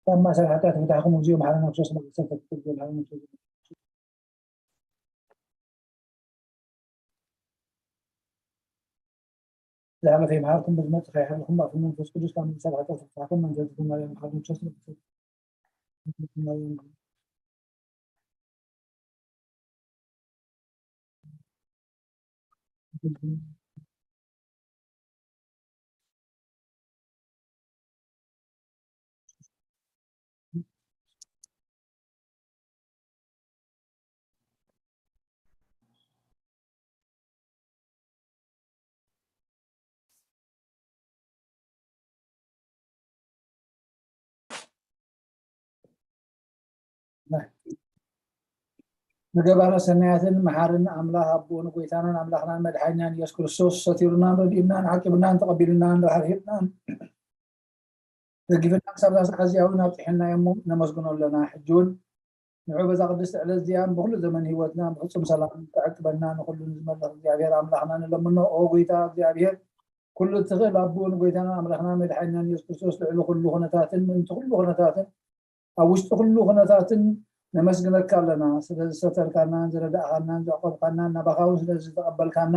ካብ ማእሰር ሓጢኣት ፍታሕኩም፣ እግዚኦ መሓረነ ክርስቶስ፣ መዓልቲ ሰንበት ፍቅር፣ መሓረነ ክርስቶስ። ዝሓለፈ ይምሓርኩም፣ ብዝመጽእ ከይሓልኩም፣ ኣፉ መንፈስ ቅዱስ ካብ ማእሰር ሓጢኣት ፍታሕኩም፣ መንፈስ ማርያም መሓረነ ክርስቶስ፣ ንገባረ ሰናያትን መሓርን ኣምላኽ ኣቦኡ ንጎይታናን ኣምላኽናን መድሓኒናን ኢየሱስ ክርስቶስ ሰቲሩናን ረዲኡናን ዓቂቡናን ተቐቢሉናን ራህሪህናን ደጊፍና ክሳብ እዛ ሰዓት እዚኣ እውን ኣብፂሑና እሞ ነመስግኖ ኣለና። ሕጂ እውን ንዑ በዛ ቅድስቲ ዕለት እዚኣ ብኩሉ ዘመን ህይወትና ብፍጹም ሰላም ክዕቅበና ንኩሉ ንዝመልኽ እግዚኣብሔር ኣምላኽና ንለምኖ። ኦ ጎይታ እግዚኣብሔር፣ ኩሉ እትኽእል ኣቦኡ ንጎይታና ኣምላኽና መድሓኒናን ኢየሱስ ክርስቶስ ልዕሊ ኩሉ ኩነታትን ምእንቲ ኩሉ ኩነታትን ኣብ ውሽጢ ኩሉ ኩነታትን ነመስግነካ ኣለና። ስለ ዝሰተርካናን ዝረዳእካናን ዘዕቆብካናን ናባኻ እውን ስለ ዝተቐበልካና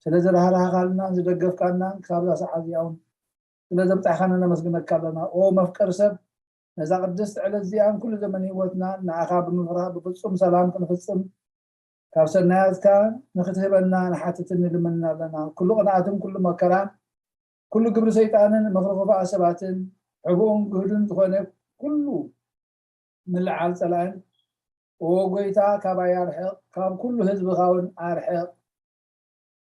ስለ ዝራህራህካልናን ዝደገፍካናን ክሳብ እዛ ሰዓት እዚኣ እውን ስለ ዘብጻሕካና ነመስግነካ ኣለና። ኦ መፍቀር ሰብ፣ ነዛ ቅድስቲ ዕለት እዚኣን ኩሉ ዘመን ህይወትና ንዓኻ ብምፍራህ ብፍጹም ሰላም ክንፍጽም ካብ ሰናያትካ ንክትህበና ንሓትትን ንልምንን ኣለና። ኩሉ ቅንኣትን ኩሉ መከራን ኩሉ ግብሪ ሰይጣንን ምኽሪ ክፉኣ ሰባትን ዕቡኡን ግህዱን ዝኾነ ኩሉ ምልዓል ጸላእን፣ ኦ ጎይታ፣ ካባይ ኣርሕቕ፣ ካብ ኩሉ ህዝብኻ እውን ኣርሕቕ፣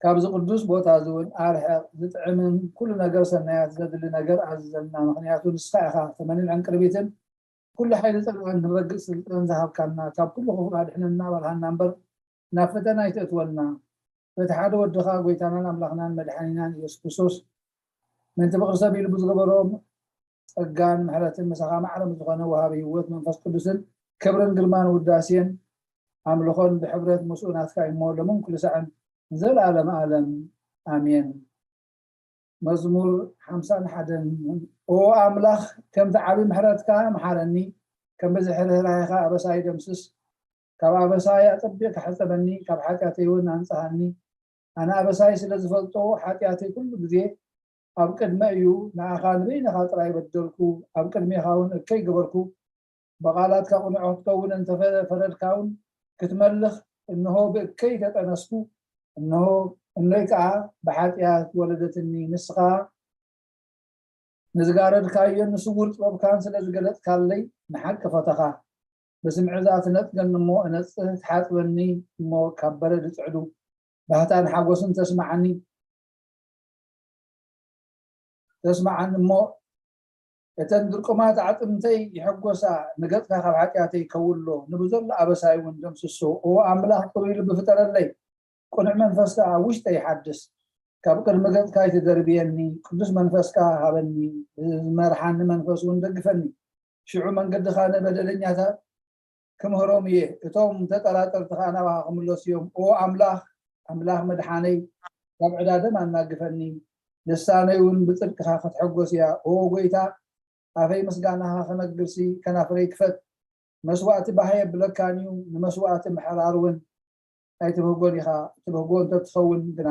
ካብዚ ቅዱስ ቦታ እዚ እውን ኣርሕቕ። ዝጥዕምን ኩሉ ነገር ሰናያት ዘድሊ ነገር ኣዝዘልና፣ ምኽንያቱ ንስኻ ኢኻ ተመንን ዕንቅርቢትን ኩሉ ሓይሊ ጸላእን ክንረግጽ ስልጣን ዝሃብካና፣ ካብ ኩሉ ክፉእ ኣድሕነና ኣባልሃና እምበር ናብ ፈተና ኣይተእትወና። በቲ ሓደ ወድኻ ጎይታናን ኣምላኽናን መድሓኒናን ኢየሱስ ክርስቶስ ምእንቲ ፍቕሪ ሰብ ኢሉ ብዝገበሮ ጸጋን ምሕረትን ምሳኻ ማዕረ ምስ ዝኾነ ወሃቢ ህይወት መንፈስ ቅዱስን ክብርን ግርማን ውዳሴን ኣምልኾን ብሕብረት ምስኡ ናትካ እዩ እሞ ሎምን ኩሉ ሳዕን ንዘለኣለም ኣለም ኣሜን። መዝሙር ሓምሳን ሓደን። ኦ ኣምላኽ፣ ከምቲ ዓቢ ምሕረትካ መሓረኒ፣ ከም ብዝሒ ርህራሄኻ ኣበሳይ ደምስስ። ካብ ኣበሳይ ኣጸቢቕካ ሕጸበኒ፣ ካብ ሓጢኣተይ እውን ኣንጽሃኒ። ኣነ ኣበሳይ ስለ ዝፈልጦ፣ ሓጢኣተይ ኩሉ ግዜ ኣብ ቅድመ እዩ። ንኣኻ ንበይንኻ ጥራይ በደልኩ፣ ኣብ ቅድሜኻ እውን እከይ ገበርኩ። ብቓላትካ ቅኑዕ ክትከውን እንተ ፈረድካ እውን ክትመልኽ፣ እንሆ ብእከይ ተጠነስኩ፣ እንሆ እኖይ ከኣ ብሓጢኣት ወለደትኒ። ንስኻ ንዝጋረድካዮን ንስዉር ጥበብካን ስለ ዝገለጽካለይ፣ ንሓቂ ፈተኻ። ብስምዒዛ ትነጽገኒ እሞ እነጽህ፣ ትሓጽበኒ እሞ ካብ በረድ እጽዕዱ። ባህታን ሓጎስን ተስማዓኒ። ተስማዓኒ እሞ፣ እተን ድርቁማት ኣዕጽምተይ ይሕጎሳ፣ ንገጽካ ካብ ሓጢኣተይ ከውሎ፣ ንብዘሎ ኣበሳይ እውን ደምስሶ። ኦ ኣምላኽ፣ ጽሩይ ልቢ ፍጠረለይ፣ ቅኑዕ መንፈስ ከኣ ኣብ ውሽጠይ ሓድስ። ካብ ቅድሚ ገጽካ ኣይትደርብየኒ፣ ቅዱስ መንፈስካ ሃበኒ፣ ብዝመርሓኒ መንፈስ እውን ደግፈኒ። ሽዑ መንገድኻ ንበደለኛታት ክምህሮም እየ፣ እቶም ተጠራጠርቲ ኸኣ ናባኻ ክምለሱ እዮም። ኦ ኣምላኽ፣ ኣምላኽ መድሓነይ፣ ካብ ዕዳ ደም ኣናግፈኒ፣ ልሳነይ እውን ብጽድቅኻ ክትሕጎስ እያ። ኦ ጐይታ፣ ኣፈይ ምስጋናኻ ክነግርሲ ከናፍረይ ክፈት። መስዋእቲ ባህ የብለካን እዩ፣ ንመስዋእቲ ምሕራር እውን ኣይትብህጎን ኢኻ። ትብህጎ እንተ ትኸውን ግና፣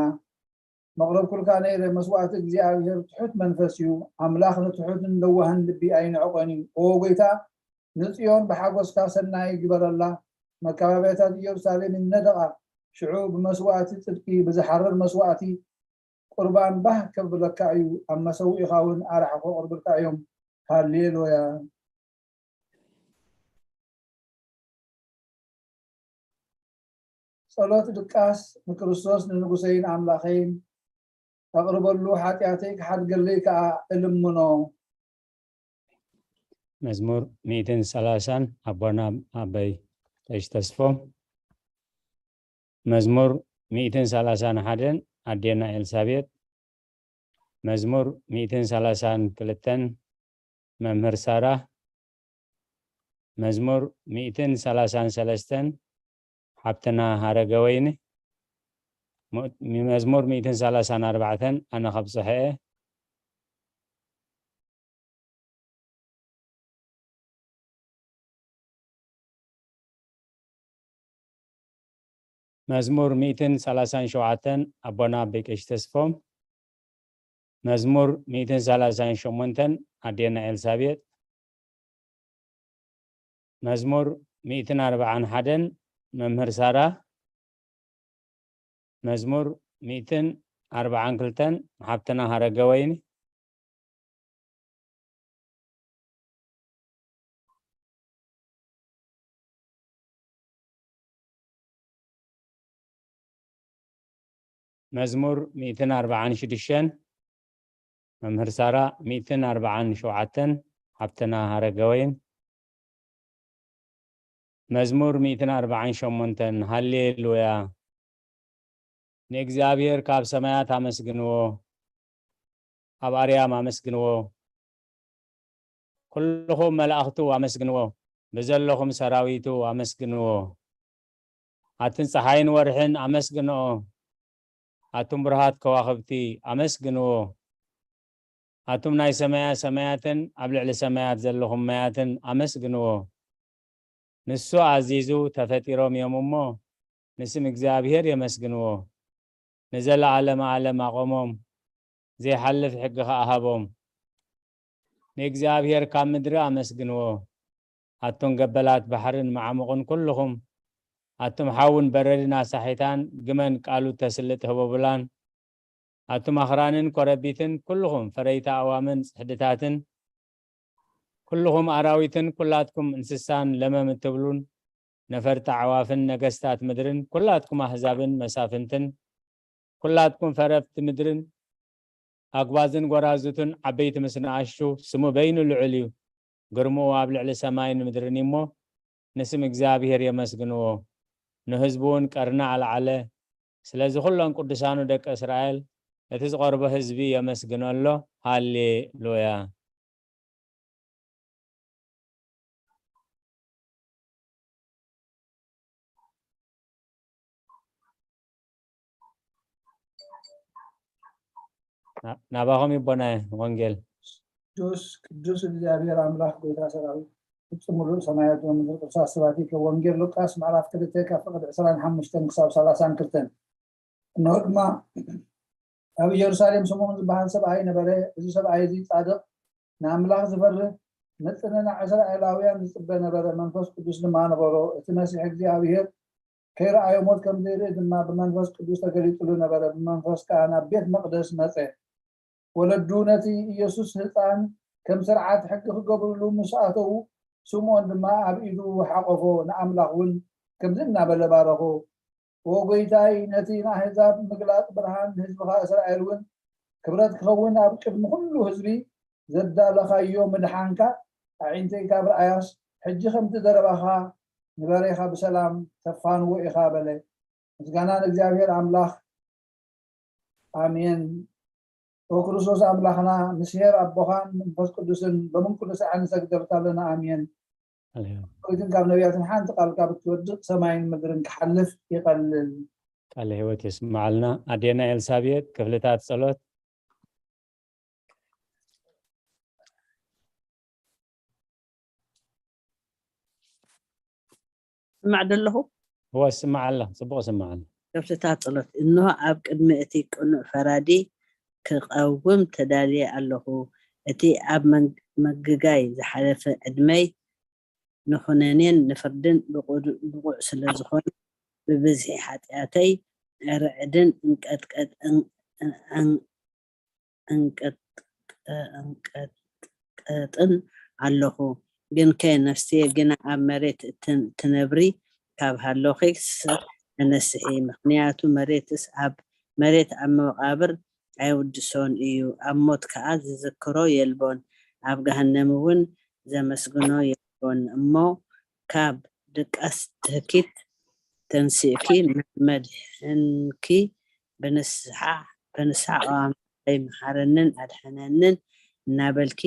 መቕረብኩልካ ነይረ። መስዋእቲ እግዚኣብሔር ትሑት መንፈስ እዩ፣ ኣምላኽ ንትሑትን ለዋህን ልቢ ኣይንዕቆን እዩ። ኦ ጐይታ፣ ንጽዮን ብሓጎስካ ሰናይ ግበረላ፣ መካባብያታት ኢየሩሳሌም ይነደቓ። ሽዑ ብመስዋእቲ ጽድቂ፣ ብዝሓርር መስዋእቲ ቁርባን ባህ ከብለካ እዩ፣ ኣብ መሰውኢኻ እውን ኣርሓ ከቕርቡልካ እዮም። ሃሌሉያ። ጸሎት ድቃስ ንክርስቶስ ንንጉሰይን ኣምላኸይን ኣቕርበሉ፣ ሓጢኣተይ ክሓድገለይ ከኣ እልምኖ። መዝሙር ሚእትን ሰላሳን ኣቦና ኣበይ ቀሺ ተስፎ። መዝሙር ሚእትን ሰላሳን ሓደን ኣዴና ኤልሳቤጥ። መዝሙር ሚእትን ሰላሳን ክልተን መምህር ሳራ። መዝሙር ሚእትን ሰላሳን ሰለስተን ሓብትና ሃረገወይኒ። ሙ-፣ መዝሙር ሚእትን ሰላሳን ኣርባዕተን ኣነ ከብጽሖ እየ። መዝሙር ሚእትን ሰላሳን ሸውዓተን ኣቦና ኣበይ ቀሺ ተስፎም። መዝሙር ሚእትን ሰላሳን ሸሞንተን ኣዴና ኤልሳቤጥ። መዝሙር ሚእትን ኣርባዓን ሓደን መምህር ሳራ። መዝሙር ሚእትን ኣርባዓን ክልተን ሓብትና ሃረገ ወይኒ። መዝሙር ሚእትን ኣርባዓን ሽዱሽተን መምህር ሳራ፣ ሚእትን ኣርባዓን ሸውዓተን ሓብትና ሃረገወይን። መዝሙር ሚእትን ኣርባዓን ሸሞንተን ሃሌሉያ። ንእግዚኣብሔር ካብ ሰማያት ኣመስግንዎ፣ ኣብ ኣርያም ኣመስግንዎ። ኩልኹም መላእኽቱ ኣመስግንዎ፣ ብዘለኹም ሰራዊቱ ኣመስግንዎ። ኣትን ጸሓይን ወርሕን ኣመስግንኦ፣ ኣቱም ብሩሃት ከዋኽብቲ ኣመስግንዎ። ኣቱም ናይ ሰማያ ሰማያትን ኣብ ልዕሊ ሰማያት ዘለኹም ማያትን ኣመስግንዎ። ንሱ ኣዚዙ ተፈጢሮም እዮም እሞ፣ ንስም እግዚኣብሔር የመስግንዎ። ንዘለዓለመ ዓለም ኣቖሞም፣ ዘይሓልፍ ሕጊ ኸኣ ሃቦም። ንእግዚኣብሔር ካብ ምድሪ ኣመስግንዎ። ኣቱም ገበላት ባሕርን መዓሙቕን ኩልኹም፣ ኣቱም ሓውን በረድን ኣሳሒታን፣ ግመን ቃሉ ተስልጥ ህቦብላን፣ ኣቱም ኣኽራንን ኮረቢትን፣ ኩልኹም ፈረይቲ ኣእዋምን ጽሕድታትን፣ ኩልኹም ኣራዊትን ኩላትኩም እንስሳን ለመም እትብሉን፣ ነፈርቲ ኣዕዋፍን ነገስታት ምድርን፣ ኩላትኩም ኣህዛብን መሳፍንትን፣ ኩላትኩም ፈረፍቲ ምድርን፣ ኣጉባዝን ጎራዙትን፣ ዓበይቲ ምስ ንኣሽቱ፣ ስሙ በይኑ ልዑል እዩ። ግርምኡ ኣብ ልዕሊ ሰማይን ምድርን እዩ እሞ፣ ንስም እግዚኣብሔር የመስግንዎ። ንህዝቡ እውን ቀርኒ ኣልዓለ። ስለዚ ኩሎም ቅዱሳኑ ደቂ እስራኤል፣ እቲ ዝቐርቦ ህዝቢ የመስግኖ ኣሎ። ሃሌሉያ። ና-፣ ናባኹም ይቦናየ ወንጌል። ቅዱስ፣ ቅዱስ እግዚኣብሔር ኣምላኽ ጎይታ ሰራዊት፣ ፍጹም ምሉእ ሰማያት ወምድሪ ቅዱሳት ስባቲከ። ወንጌል ሉቃስ ምዕራፍ ክልተ ካብ ፍቕዲ ዕስራን ሓሙሽተን ክሳብ ሰላሳን ክልተን። እንሆ ድማ ኣብ ኢየሩሳሌም ስምዖን ዝበሃል ሰብኣይ ነበረ። እዚ ሰብኣይ እዚ ጻድቕ፣ ንኣምላኽ ዝፈርህ፣ ምጽንናዕ እስራኤላውያን ዝጽበ ነበረ። መንፈስ ቅዱስ ድማ ነበሮ። እቲ መሲሕ እግዚኣብሔር ከይረኣዮ ሞት ከም ዘይርኢ ድማ ብመንፈስ ቅዱስ ተገሊጹሉ ነበረ። ብመንፈስ ከኣ ናብ ቤት መቕደስ መጸ። ወለዱ ነቲ ኢየሱስ ህጻን ከም ስርዓት ሕጊ ክገብርሉ ምስ ኣተዉ፣ ስምዖን ድማ ኣብ ኢዱ ሓቖፎ፣ ንኣምላኽ እውን ከምዚ እናበለ ባረኾ፣ "ኦ ጐይታይ፣ ነቲ ንኣህዛብ ምግላጽ ብርሃን፣ ንህዝብኻ እስራኤል እውን ክብረት ክኸውን፣ ኣብ ቅድሚ ኵሉ ህዝቢ ዘዳለኻዮ ምድሓንካ፣ ኣዒንተይ ካብ ረኣያስ፣ ሕጂ ከምቲ ዘረባኻ ንባርያኻ ብሰላም ተፋንዎ ኢኻ" በለ። ምስጋና ንእግዚኣብሔር ኣምላኽ። ኣሜን። ኦ ክርስቶስ ኣምላኽና፣ ምስ ኄር ኣቦኻን መንፈስ ቅዱስን በምንኩሉ ሰዓት ንሰግደልካ ኣለና። ኣሜን። ኣሜን። ዳዊትን ካብ ነቢያትን ሓንቲ ቃል ካብ እትወድቕ ሰማይን ምድርን ክሓልፍ ይቐልል። ቃለ ህይወት የስምዓልና። ኣዴና ኤልሳቤጥ፣ ክፍልታት ጸሎት። ስማዕ ደለኹ? እወ፣ ስማዕ ኣላ፣ ጽቡቕ ስማዕ ኣላ። ከፍትታት ጸሎት። እንሆ፣ ኣብ ቅድሚ እቲ ቅኑዕ ፈራዲ ክቐውም ተዳልየ ኣለኹ። እቲ ኣብ መግ-፣ ምግጋይ ዝሓለፈ ዕድመይ ንኹነኔን ንፍርድን ብቑ-፣ ብቑዕ ስለ ዝኾነ፣ ብብዝሒ ሓጢኣተይ ርዕድን እንቀጥቀጥ-፣ እን-፣ እን-፣ እንቀጥ-፣ እንቀጥቀጥን ኣለኹ። ግንከ ነፍስየ ግና ኣብ መሬት እትን-፣ ትነብሪ ካብ ሃሎኺስ ተነስሒ፣ ምኽንያቱ መሬትስ ኣብ፣ መሬት ኣብ መቓብር ኣይውድሶን እዩ፣ ኣብ ሞት ከኣ ዝዝክሮ የልቦን፣ ኣብ ገሃነም እውን ዘመስግኖ የልቦን። እሞ ካብ ድቃስ ትህኪት ተንሲእኪ ናብ መድሕንኪ ብንስሓ፣ ብንስሓ "ኦ ኣምላኸይ፣ መሓረንን ኣድሕነንን" እናበልኪ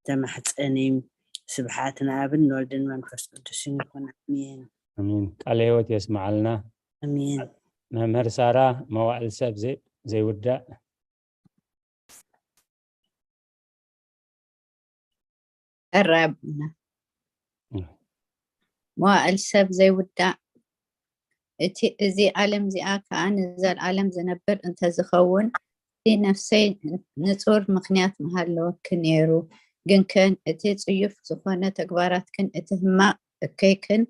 ተማሕጸኒ። ስብሓት ንኣብን ንወልድን መንፈስ ቅዱስን ይኹን። ኣሜን። ኣሜን። ቃለ ህይወት የስምዓልና። ኣሜን። መምህር ሳራ፣ መዋእል ሰብ ዘይ-፣ ዘይውዳእ። ሕራይ ኣቦና። እም። መዋእል ሰብ ዘይውዳእ። እቲ፣ እዚ ዓለም እዚኣ ከኣ ንዘለዓለም ዝነብር እንተዝኸውን፣ እቲ ነፍሰይ ንጹር ምኽንያት ምሃለወኪ ነይሩ። ግንከን እቲ ጽዩፍ ዝኾነ ተግባራትክን እቲ ህማቕ እከይክን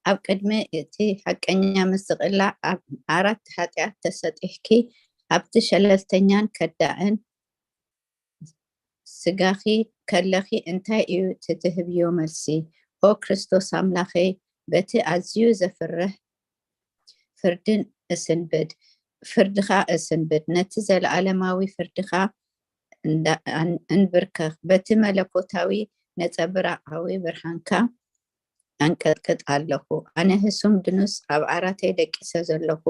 ኣብ ቅድሚ እቲ ሓቀኛ ምስቕላ ኣብ ዓራት ሓጢኣት ተሰጢሕኪ፣ ኣብቲ ሸለልተኛን ከዳዕን ስጋኺ ከለኺ እንታይ እዩ እቲ ትህብዮ መልሲ? ኦ ክርስቶስ ኣምላኸይ፣ በቲ ኣዝዩ ዘፍርህ ፍርድን እስንብድ፣ ፍርድኻ እስንብድ፣ ነቲ ዘለዓለማዊ ፍርድኻ እንዳ-፣ ኣን-፣ እንብርከኽ፣ በቲ መለኮታዊ ነጸብራቓዊ ብርሃንካ ኣንቀጥቅጥ ኣለኹ። ኣነ ህሱም ድኑስ ኣብ ዓራተይ ደቂሰ ዘለኹ፣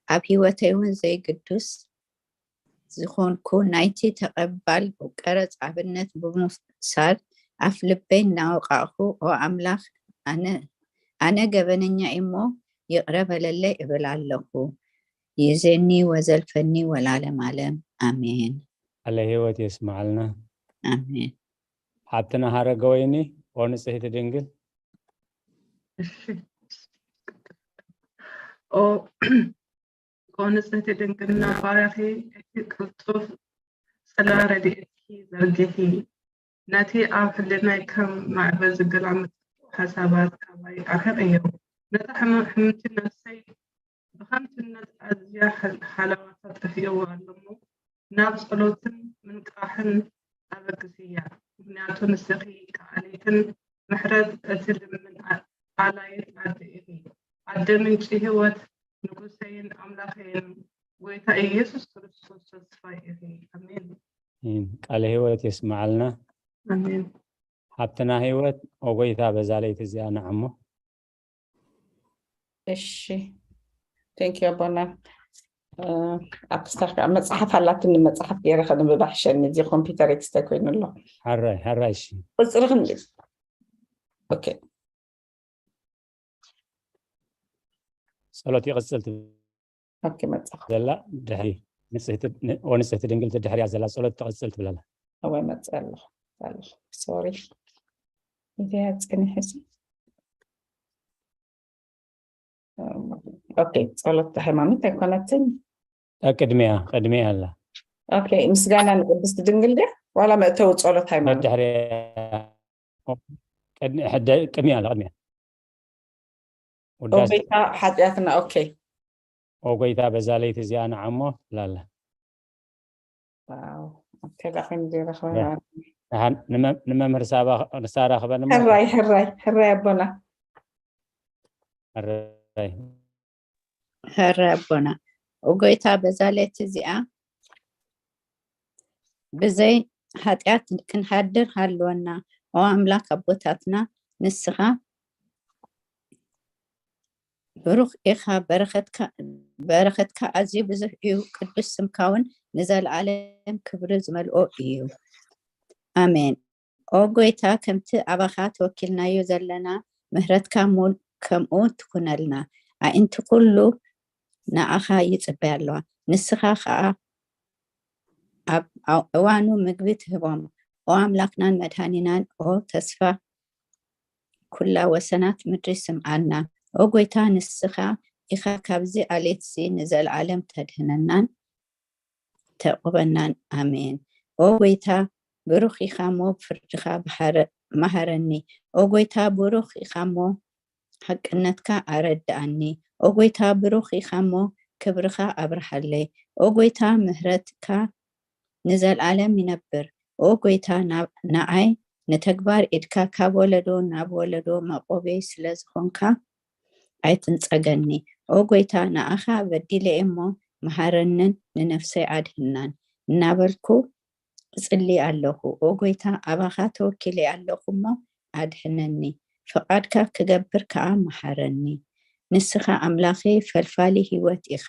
ኣብ ህይወተይ እውን ዘይግዱስ ዝኾንኩ ናይቲ ተቐባል ቀረጽ ኣብነት ብምውሳድ ኣፍ ልበይ እናወቃዕኩ፣ ኦ ኣምላኽ፣ ኣነ፣ ኣነ ገበነኛ እሞ ይቕረ በለለይ እብል ኣለኹ። ይእዜኒ ወዘልፈኒ ወላለም ኣለም። ኣሜን። ቃለ ህይወት የስምዓልና። ኣሜን። ሓብትና ሃረገወይኒ፣ ኦ ንጽሕቲ ድንግል። እሺ። ኦ፣ ኦ ንጽሕቲ ድንግልና ባርኺ፣ እቲ ቅልጡፍ ጽላ ረድኤትኪ ዘርግሒ። ነቲ ኣብ ሕልናይ ከም ማዕበል ዝገላምጥ ሓሳባት ካባይ ኣርሕቕዮ። ነታ ሕም-፣ ሕምምቲ ነፍሰይ ብኸንቱነት ኣዝያ ሓል-፣ ሓለዋታ ጠፊእዋ ኣሎ እሞ፣ ናብ ጸሎትን ምንቃሕን ኣበግስያ። ምኽንያቱ ንስኺ ከኣሊትን ምሕረት እትልምን ኣ-፣ ኣላይት ኣደ ኢኺ። ኣደ ምንጪ ህይወት፣ ንጉሰይን ኣምላኸይን፣ ጎይታ ኢየሱስ ክርስቶስ ተስፋይ ኢኺ። ኣሜን። ቃለ ህይወት የስምዓልና። ኣሜን። ሓብትና ህይወት፣ ኦ ጎይታ፣ በዛ ለይቲ እዚኣ ንዓሞ። እሺ፣ ቴንክ ዩ ኣቦና። እ፣ ኣብ ክስታፍ ከዓ መፅሓፍ ኣላትኒ፣ መፅሓፍ ገይረ ከንብብ ኣሕሸኒ፣ እዚ ኮምፒውተር ኤክስተ ኮይኑ ኣሎ። ሕራይ፣ ሕራይ፣ እሺ። ቁፅሪ ክንብል። ኦኬ። ጸሎት ይቕጽል ትብል ኦኬ፣ መጻኹ። ዘላ ድሕሪ ንጽህቲ፣ ን-፣ ወንጽህቲ ድንግል ድሕሪያ ዘላ ጸሎት ትቕጽል ትብል ኣላ። እወ፣ መጽእ ኣለኹ፣ ኣለኹ። ሶሪ። ኢደያ ጸኒሐ ሲ። ኦኬ፣ ጸሎት ሃይማኖት ኣይኮነትን። እ፣ ቅድሚያ፣ ቅድሚያ ኣላ። ኦኬ፣ ምስጋና ንቅድስት ድንግል ድያ? ዋላ መእተዊ ጸሎት ሃይማኖት? ድሕሪያ፣ ቅድሚ-፣ ሕደ-፣ ቅድሚያ ኣላ፣ ቅድሚያ። ኦ ውዳሴ፣ ጎይታ ሓጢኣትና። ኦኬ። ኦ ጎይታ፣ በዛ ለይቲ እዚኣ ንዓሞ ትብል ኣላ። ዋው። ኦኬ፣ ዳኺም ዲረኽበ ያ። ደሓን ንመ-፣ ንመምህር ሳባ፣ ንሳ ራኽበኒ እሞ። ሕራይ፣ ሕራይ፣ ሕራይ ኣቦና። ሕራይ። ሕራይ ኣቦና። ኦ ጎይታ፣ በዛ ለይቲ እዚኣ ብዘይ ሓጢኣት ክንሓድር ሃልወና። ኦ ኣምላኽ ኣቦታትና፣ ንስኻ ብሩኽ ኢኻ፣ በረኸትካ፣ በረኸትካ ኣዝዩ ብዙሕ እዩ፣ ቅዱስ ስምካ እውን ንዘለኣለም ክብሪ ዝመልኦ እዩ። ኣሜን። ኦ ጎይታ፣ ከምቲ ኣባኻ ተወኪልናዮ ዘለና፣ ምህረትካ ሙል-፣ ከምኡ ትኹነልና። ኣዒንቲ ኩሉ ንኣኻ ይጽበያ ኣለዋ፣ ንስኻ ኸኣ ኣብ፣ ኣብ እዋኑ ምግቢ ትህቦም። ኦ ኣምላኽናን መድሃኒናን፣ ኦ ተስፋ ኩላ ወሰናት ምድሪ ስምዓና። ኦ ጎይታ፣ ንስኻ ኢኻ ካብዚ ዓሌትዚ ንዘለዓለም ተድህነናን ተዕቁበናን። ኣሜን። ኦ ጎይታ፣ ብሩኽ ኢኻ እሞ ፍርድኻ ብሓረ-፣ መሃረኒ። ኦ ጎይታ፣ ብሩኽ ኢኻ እሞ ሓቅነትካ ኣረድኣኒ። ኦ ጎይታ፣ ብሩኽ ኢኻ እሞ ክብርኻ ኣብርሃለይ። ኦ ጎይታ፣ ምህረትካ ንዘለዓለም ይነብር። ኦ ጎይታ፣ ናብ-፣ ንዓይ ንተግባር ኢድካ ካብ ወለዶ ናብ ወለዶ መቆብየይ ስለ ዝኾንካ ኣይትንጸገኒ። ኦ ጎይታ፣ ንኣኻ በዲለ እየ እሞ መሃረንን ንነፍሰይ ኣድህናን እናበልኩ እጽሊ ኣለኹ። ኦ ጎይታ፣ ኣባኻ ተወኪለ ኣለኹ እሞ ኣድሕነኒ፣ ፍቓድካ ክገብር ከኣ መሃረኒ። ንስኻ ኣምላኸይ ፈልፋሊ ህይወት ኢኻ፣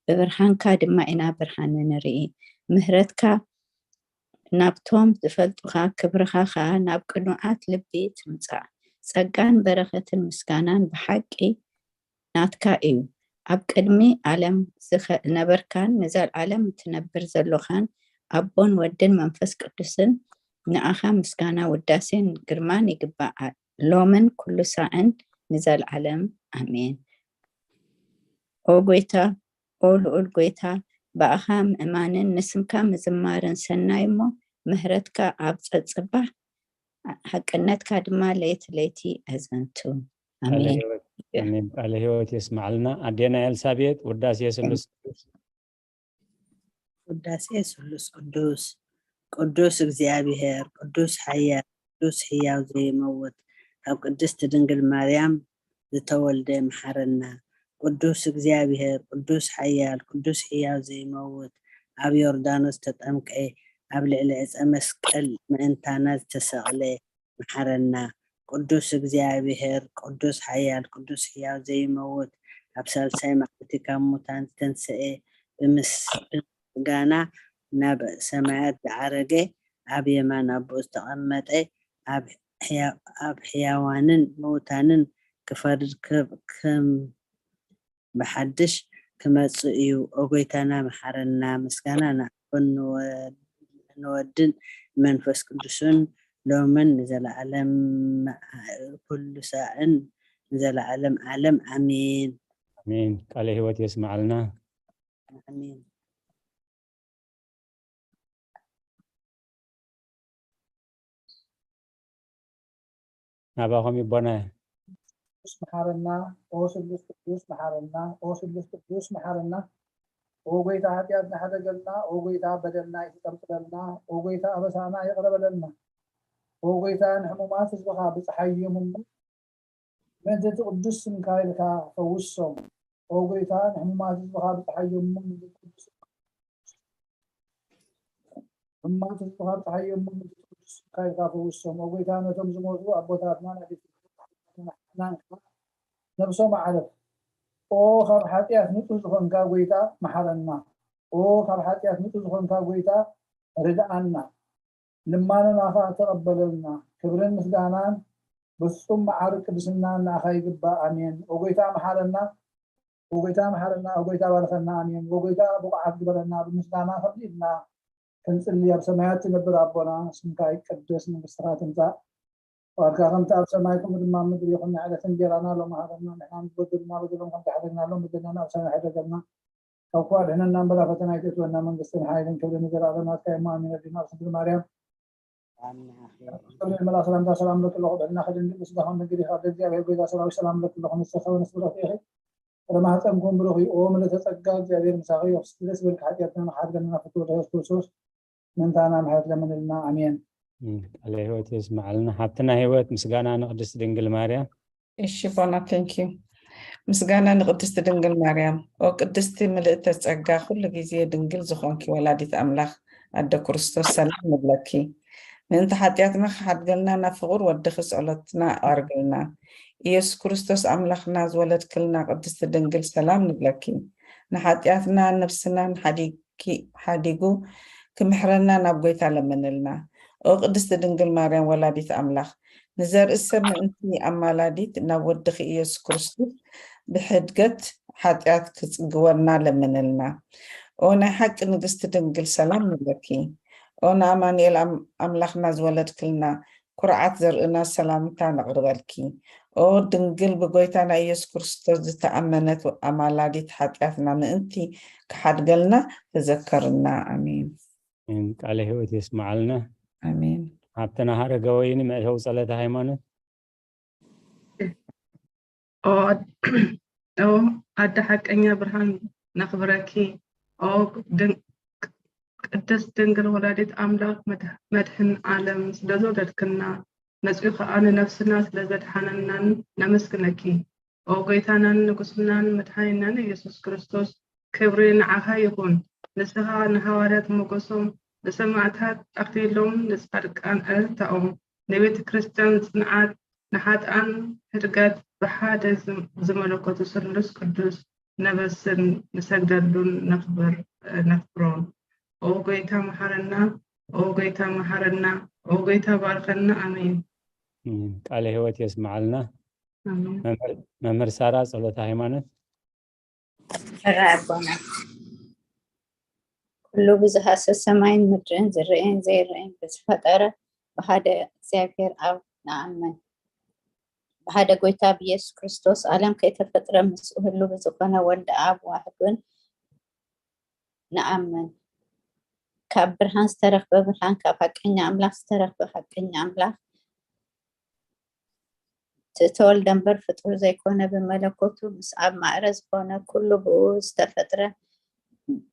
ብብርሃንካ ድማ ኢና ብርሃን ንርኢ። ምህረትካ ናብቶም ዝፈልጡኻ፣ ክብርኻ ኸኣ ናብ ቅኑዓት ልቢ ትምጻእ። ጸጋን በረኸትን ምስጋናን ብሓቂ ናትካ እዩ። ኣብ ቅድሚ ዓለም ዝኸ-፣ ነበርካን ንዘለዓለም እትነብር ዘሎኻን ኣቦን ወድን መንፈስ ቅዱስን ንኣኻ ምስጋና፣ ውዳሴን ግርማን ይግባእ። ሎምን ኩሉ ሳዕን ንዘለዓለም ኣሜን። ኦ ጎይታ፣ ኦ ልዑል ጎይታ፣ ብኣኻ ምእማንን ንስምካ ምዝማርን ሰናይ እሞ፣ ምህረትካ ኣብ ጸጽባሕ፣ ሓቅነትካ ድማ ለይቲ ለይቲ ኣዘንቱ። ቃለ ኣሜን። ህይወት፣ ኣሜን። ቃለ ህይወት የስማዕልና። ኣዴና ኤልሳቤጥ፣ ውዳሴ ስሉስ ቅዱስ። ውዳሴ ስሉስ ቅዱስ። ቅዱስ እግዚኣብሔር፣ ቅዱስ ሓያል፣ ቅዱስ ሕያው ዘይመውት፣ ካብ ቅድስት ድንግል ማርያም ዝተወልደ መሓረና። ቅዱስ እግዚኣብሔር፣ ቅዱስ ሓያል፣ ቅዱስ ሕያው ዘይመውት፣ ኣብ ዮርዳኖስ ተጠምቀ፣ ኣብ ልዕሊ ዕፀ መስቀል ምእንታና ዝተሰቕለ መሓረና። ቅዱስ እግዚኣብሔር፣ ቅዱስ ሓያል፣ ቅዱስ ሕያው ዘይመውት፣ ኣብ ሳልሳይ መዓልቲ ካብ ሙታን ዝተንስኤ፣ ብምስ-፣ ብምስጋና ናብ ሰማያት ዝዓረገ፣ ኣብ የማን ኣቦኡ ዝተቐመጠ፣ ኣብ ሕያ-፣ ኣብ ሕያዋንን ምውታንን ክፈርድ ከ-፣ ከም ብሓድሽ ክመጽእ እዩ። ኦ ጎይታና መሓረና። ምስጋና ንኣቦን ንወ-፣ ንወድን ንመንፈስ ቅዱስን ሎምን ንዘለዓለም ኩሉ ሳዕን ንዘለዓለም ዓለም ኣሜን። ኣሜን። ቃለ ህይወት የስምዓልና። ኣሜን። ናባኹም ይቦና። ቅዱስ መሓረና። ኦ ስሉስ ቅዱስ መሓረና። ኦ ስሉስ ቅዱስ መሓረና። ኦ ጎይታ ሓጢኣትና ሕደገልና። ኦ ጎይታ በደልና ይጠምጥለልና። ኦ ጎይታ ኣበሳና ይቕረ በለልና። ኦ ጎይታ ንሕሙማት ህዝብኻ ብፀሓዮም እሞ ምእንቲ እቲ ቅዱስ ስምካ ኢልካ ፈውሶም። ኦ ጎይታ ንሕሙማት ህዝብኻ ብፀሓዮም እሞ ምእንቲ እቲ ቅዱስ ሕሙማት ህዝብኻ ብፀሓዮም እሞ ምእንቲ እቲ ቅዱስ ስምካ ኢልካ ፈውሶም። ኦ ጎይታ ነቶም ዝሞቱ ኣቦታትና ናሕናንካ ነብሶም ኣዕርፍ። ኦ ካብ ሓጢኣት ንጹህ ዝኾንካ ጎይታ መሓረና። ኦ ካብ ሓጢኣት ንጹህ ዝኾንካ ጎይታ ርድኣና። ልማኖና ኸኣ ተቐበለልና። ክብርን ምስጋናን ብፍጹም መዓርግ ቅድስናን ንኣኻ ይግባእ። ኣሜን። ኦ ጎይታ መሓረና፣ ኦ ጎይታ መሓረና፣ ኦ ጎይታ ባርኸና። ኣሜን። ኦ ጎይታ ብቑዓት ግበረና። ብምስጋና ከምዚ ኢልና ክንጽሊ፣ ኣብ ሰማያት ትነብር ኣቦና፣ ስምካ ይቀደስ፣ መንግስትኻ ትምጻእ፣ ፍቓድካ ከምቲ ኣብ ሰማይ ከምኡ ድማ ኣብ ምድሪ ይኹን። ንዕለተ እንጀራና ሎሚ ሃበና፣ ንሕና ንበደሉና በደሎም ከም ዝሓደግናሎም በደልናን ኣብ ሰማይ ሕደገልና፣ ካብ ክፉእ ኣድሕነና እምበር ኣብ ፈተና ኣይተእትወና፣ መንግስትን ሓይልን ክብርን ንዘለኣለም ናትካ እዩ እሞ ኣሜን። ኣዴና ቅድስት ድንግል ማርያም፣ ሰላም ንዓኺ። ሰላም ለኪ ኣለኹ፣ ብሕልና ከደንግል ብስጋ ከም ድንግል ኢኻ፣ ብእግዚኣብሔር ጎይታ ሰራዊት ሰላም ለኪ ኣለኹ፣ ንስኺ ከወንስ ብረኽቲ ኢኺ፣ ፍረ ማህፀንኩም ብሩኽ እዩ። ኦ ምልዕተ ጸጋ፣ እግዚኣብሔር ምሳኺ እዩ። ደስ ይበልኪ፣ ሓጢኣትና ንኽሓድገልና ፍትው ወልደ ክርስቶስ ምእንታና ምሕረት ለምንልና። ኣሜን። ቃለ ህይወት የስምዓልና። ሓብትና ህይወት፣ ምስጋና ንቅድስት ድንግል ማርያም። እሺ ቦና፣ thank you። ምስጋና ንቅድስቲ ድንግል ማርያም። ኦ ቅድስቲ ምልእተ ጸጋ፣ ኩሉ ግዜ ድንግል ዝኾንኪ ወላዲት ኣምላኽ ኣደ ክርስቶስ፣ ሰላም ንብለኪ። ምእንቲ ሓጢኣትና ክሓድገልና ናብ ፍቑር ወድኺ ጸሎትና ኣቕርብልና። ኢየሱስ ክርስቶስ ኣምላኽና ዝወለድክልና ቅድስቲ ድንግል፣ ሰላም ንብለኪ። ንሓጢኣትና ነብስናን ሓዲግኪ-፣ ሓዲጉ ክምሕረና ናብ ጎይታ ለምንልና። ኦ ቅድስቲ ድንግል ማርያም ወላዲት ኣምላኽ፣ ንዘርእሰ ምእንቲ ኣማላዲት ናብ ወድኺ ኢየሱስ ክርስቶስ ብሕድገት ሓጢኣት ክጽግወና ለምንልና። ኦ ናይ ሓቂ ንግስቲ ድንግል፣ ሰላም ንብለኪ። ኦ ንኣማኑኤል ኣም-፣ ኣምላኽና ዝወለድክልና፣ ኩርዓት ዘርእና ሰላምታ ነቕርበልኪ። ኦ ድንግል ብጎይታና ኢየሱስ ክርስቶስ ዝተኣመነት ኣማላዲት፣ ሓጢኣትና ምእንቲ ክሓድገልና ተዘከርና። ኣሜን። ኣሜን። ቃለ ህይወት የስምዓልና። ኣሜን። ሓብትና ሃረገወይኒ መእተዊ ጸሎተ ሃይማኖት። ኦ ኣድ-፣ ኦ ኣደ ሓቀኛ ብርሃን ነኽብረኪ። ኦ ድን-፣ ቅድስት ድንግል ወላዲት ኣምላኽ መድ-፣ መድሕን ዓለም ስለ ዝወለድክና፣ መጺኡ ኸኣ ንነፍስና ስለ ዘድሓነናን ነመስግነኪ። ኦ ጎይታናን ንጉስናን መድሓኒናን ኢየሱስ ክርስቶስ፣ ክብሪ ንዓኻ ይኹን። ንስኻ ንሃዋርያት ሞገሶም፣ ንሰማዕታት ኣኽሊሎም፣ ንጻድቃን እልልታኦም፣ ንቤተ ክርስቲያን ጽንዓት፣ ንሓጥኣን ህድገት ብሓደ ዝም-፣ ዝመለኮቱ ስሉስ ቅዱስ ነበስን ንሰግደሉን ነኽብር-፣ ነኽብሮን። ኦ ጎይታ መሓረና፣ ኦ ጎይታ መሓረና፣ ኦ ጎይታ ባርኸና። ኣሜን። ኣሜን። ቃለ ህይወት የስምዓልና። ኣሜን። መምህር፣ መምህር ሳራ ጸሎተ ሃይማኖት። ሕራይ ኣቦና፣ ኩሉ ብዝሃሰ ሰማይን ምድርን ዝረኣይን ዘይረኣይን ብዝፈጠረ ብሓደ እግዚኣብሔር ኣብ ንኣምን። ብሓደ ጎይታ ብኢየሱስ ክርስቶስ፣ ዓለም ከይተፈጥረ ምስኡ ህሉ ብዝኾነ ወልድ ኣብ ዋህዱን ንኣምን። ካብ ብርሃን ዝተረኽበ ብርሃን፣ ካብ ሓቀኛ ኣምላኽ ዝተረኽበ ሓቀኛ ኣምላኽ፣ እቲ እተወልደ እምበር ፍጡር ዘይኮነ፣ ብመለኮቱ ምስ ኣብ ማዕረ ዝኾነ ኩሉ ብኡ ዝተፈጥረ፣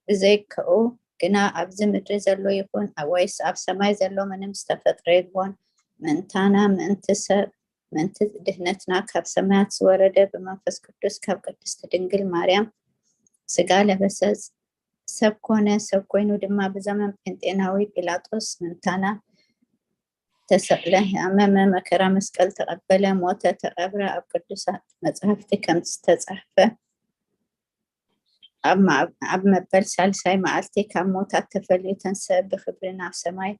ብዘይክኡ ግና ኣብዚ ምድሪ ዘሎ ይኹን ወይስ ኣብ ሰማይ ዘሎ ምንም ዝተፈጥረ የልቦን። ምእንታና፣ ምእንቲ ሰብ፣ ምእንቲ ድህነትና ካብ ሰማያት ዝወረደ፣ ብመንፈስ ቅዱስ ካብ ቅድስቲ ድንግል ማርያም ስጋ ለበሰ፣ ሰብ ኮነ። ሰብ ኮይኑ ድማ ብዘመን ጴንጤናዊ ጲላጦስ ምእንታና ተሰቕለ፣ ኣመመ፣ መከራ መስቀል ተቐበለ፣ ሞተ፣ ተቐብረ። ኣብ ቅዱሳት መጻሕፍቲ ከም ዝተጻሕፈ፣ ኣብ መ-፣ ኣብ መበል ሳልሳይ መዓልቲ ካብ ሞታት ተፈልዩ ተንሰአ፣ ብኽብሪ ናብ ሰማይ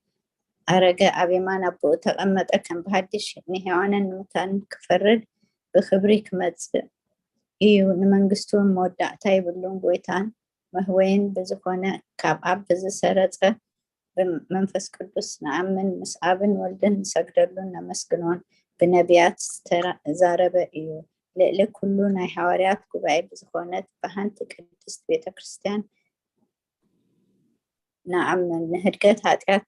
ኣረገ፣ ኣብ የማን ኣቦኡ ተቐመጠ። ከም ብሃዲሽ ንሕያዋንን ንምታንን ክፈርድ ብኽብሪ ክመጽእ እዩ። ንመንግስቱ መወዳእታ የብሉን። ጎይታን መህወይን ብዝኾነ፣ ካብ ኣብ ብዝሰረጸ ብመንፈስ ቅዱስ ንኣምን፣ ምስ ኣብን ወልድን ንሰግደሉን ነመስግኖን፣ ብነቢያት ዝተዛረበ እዩ። ልዕሊ ኩሉ ናይ ሃዋርያት ጉባኤ ብዝኾነት ብሓንቲ ቅድስት ቤተ ክርስቲያን ንኣምን፣ ንህድገት ኃጢአት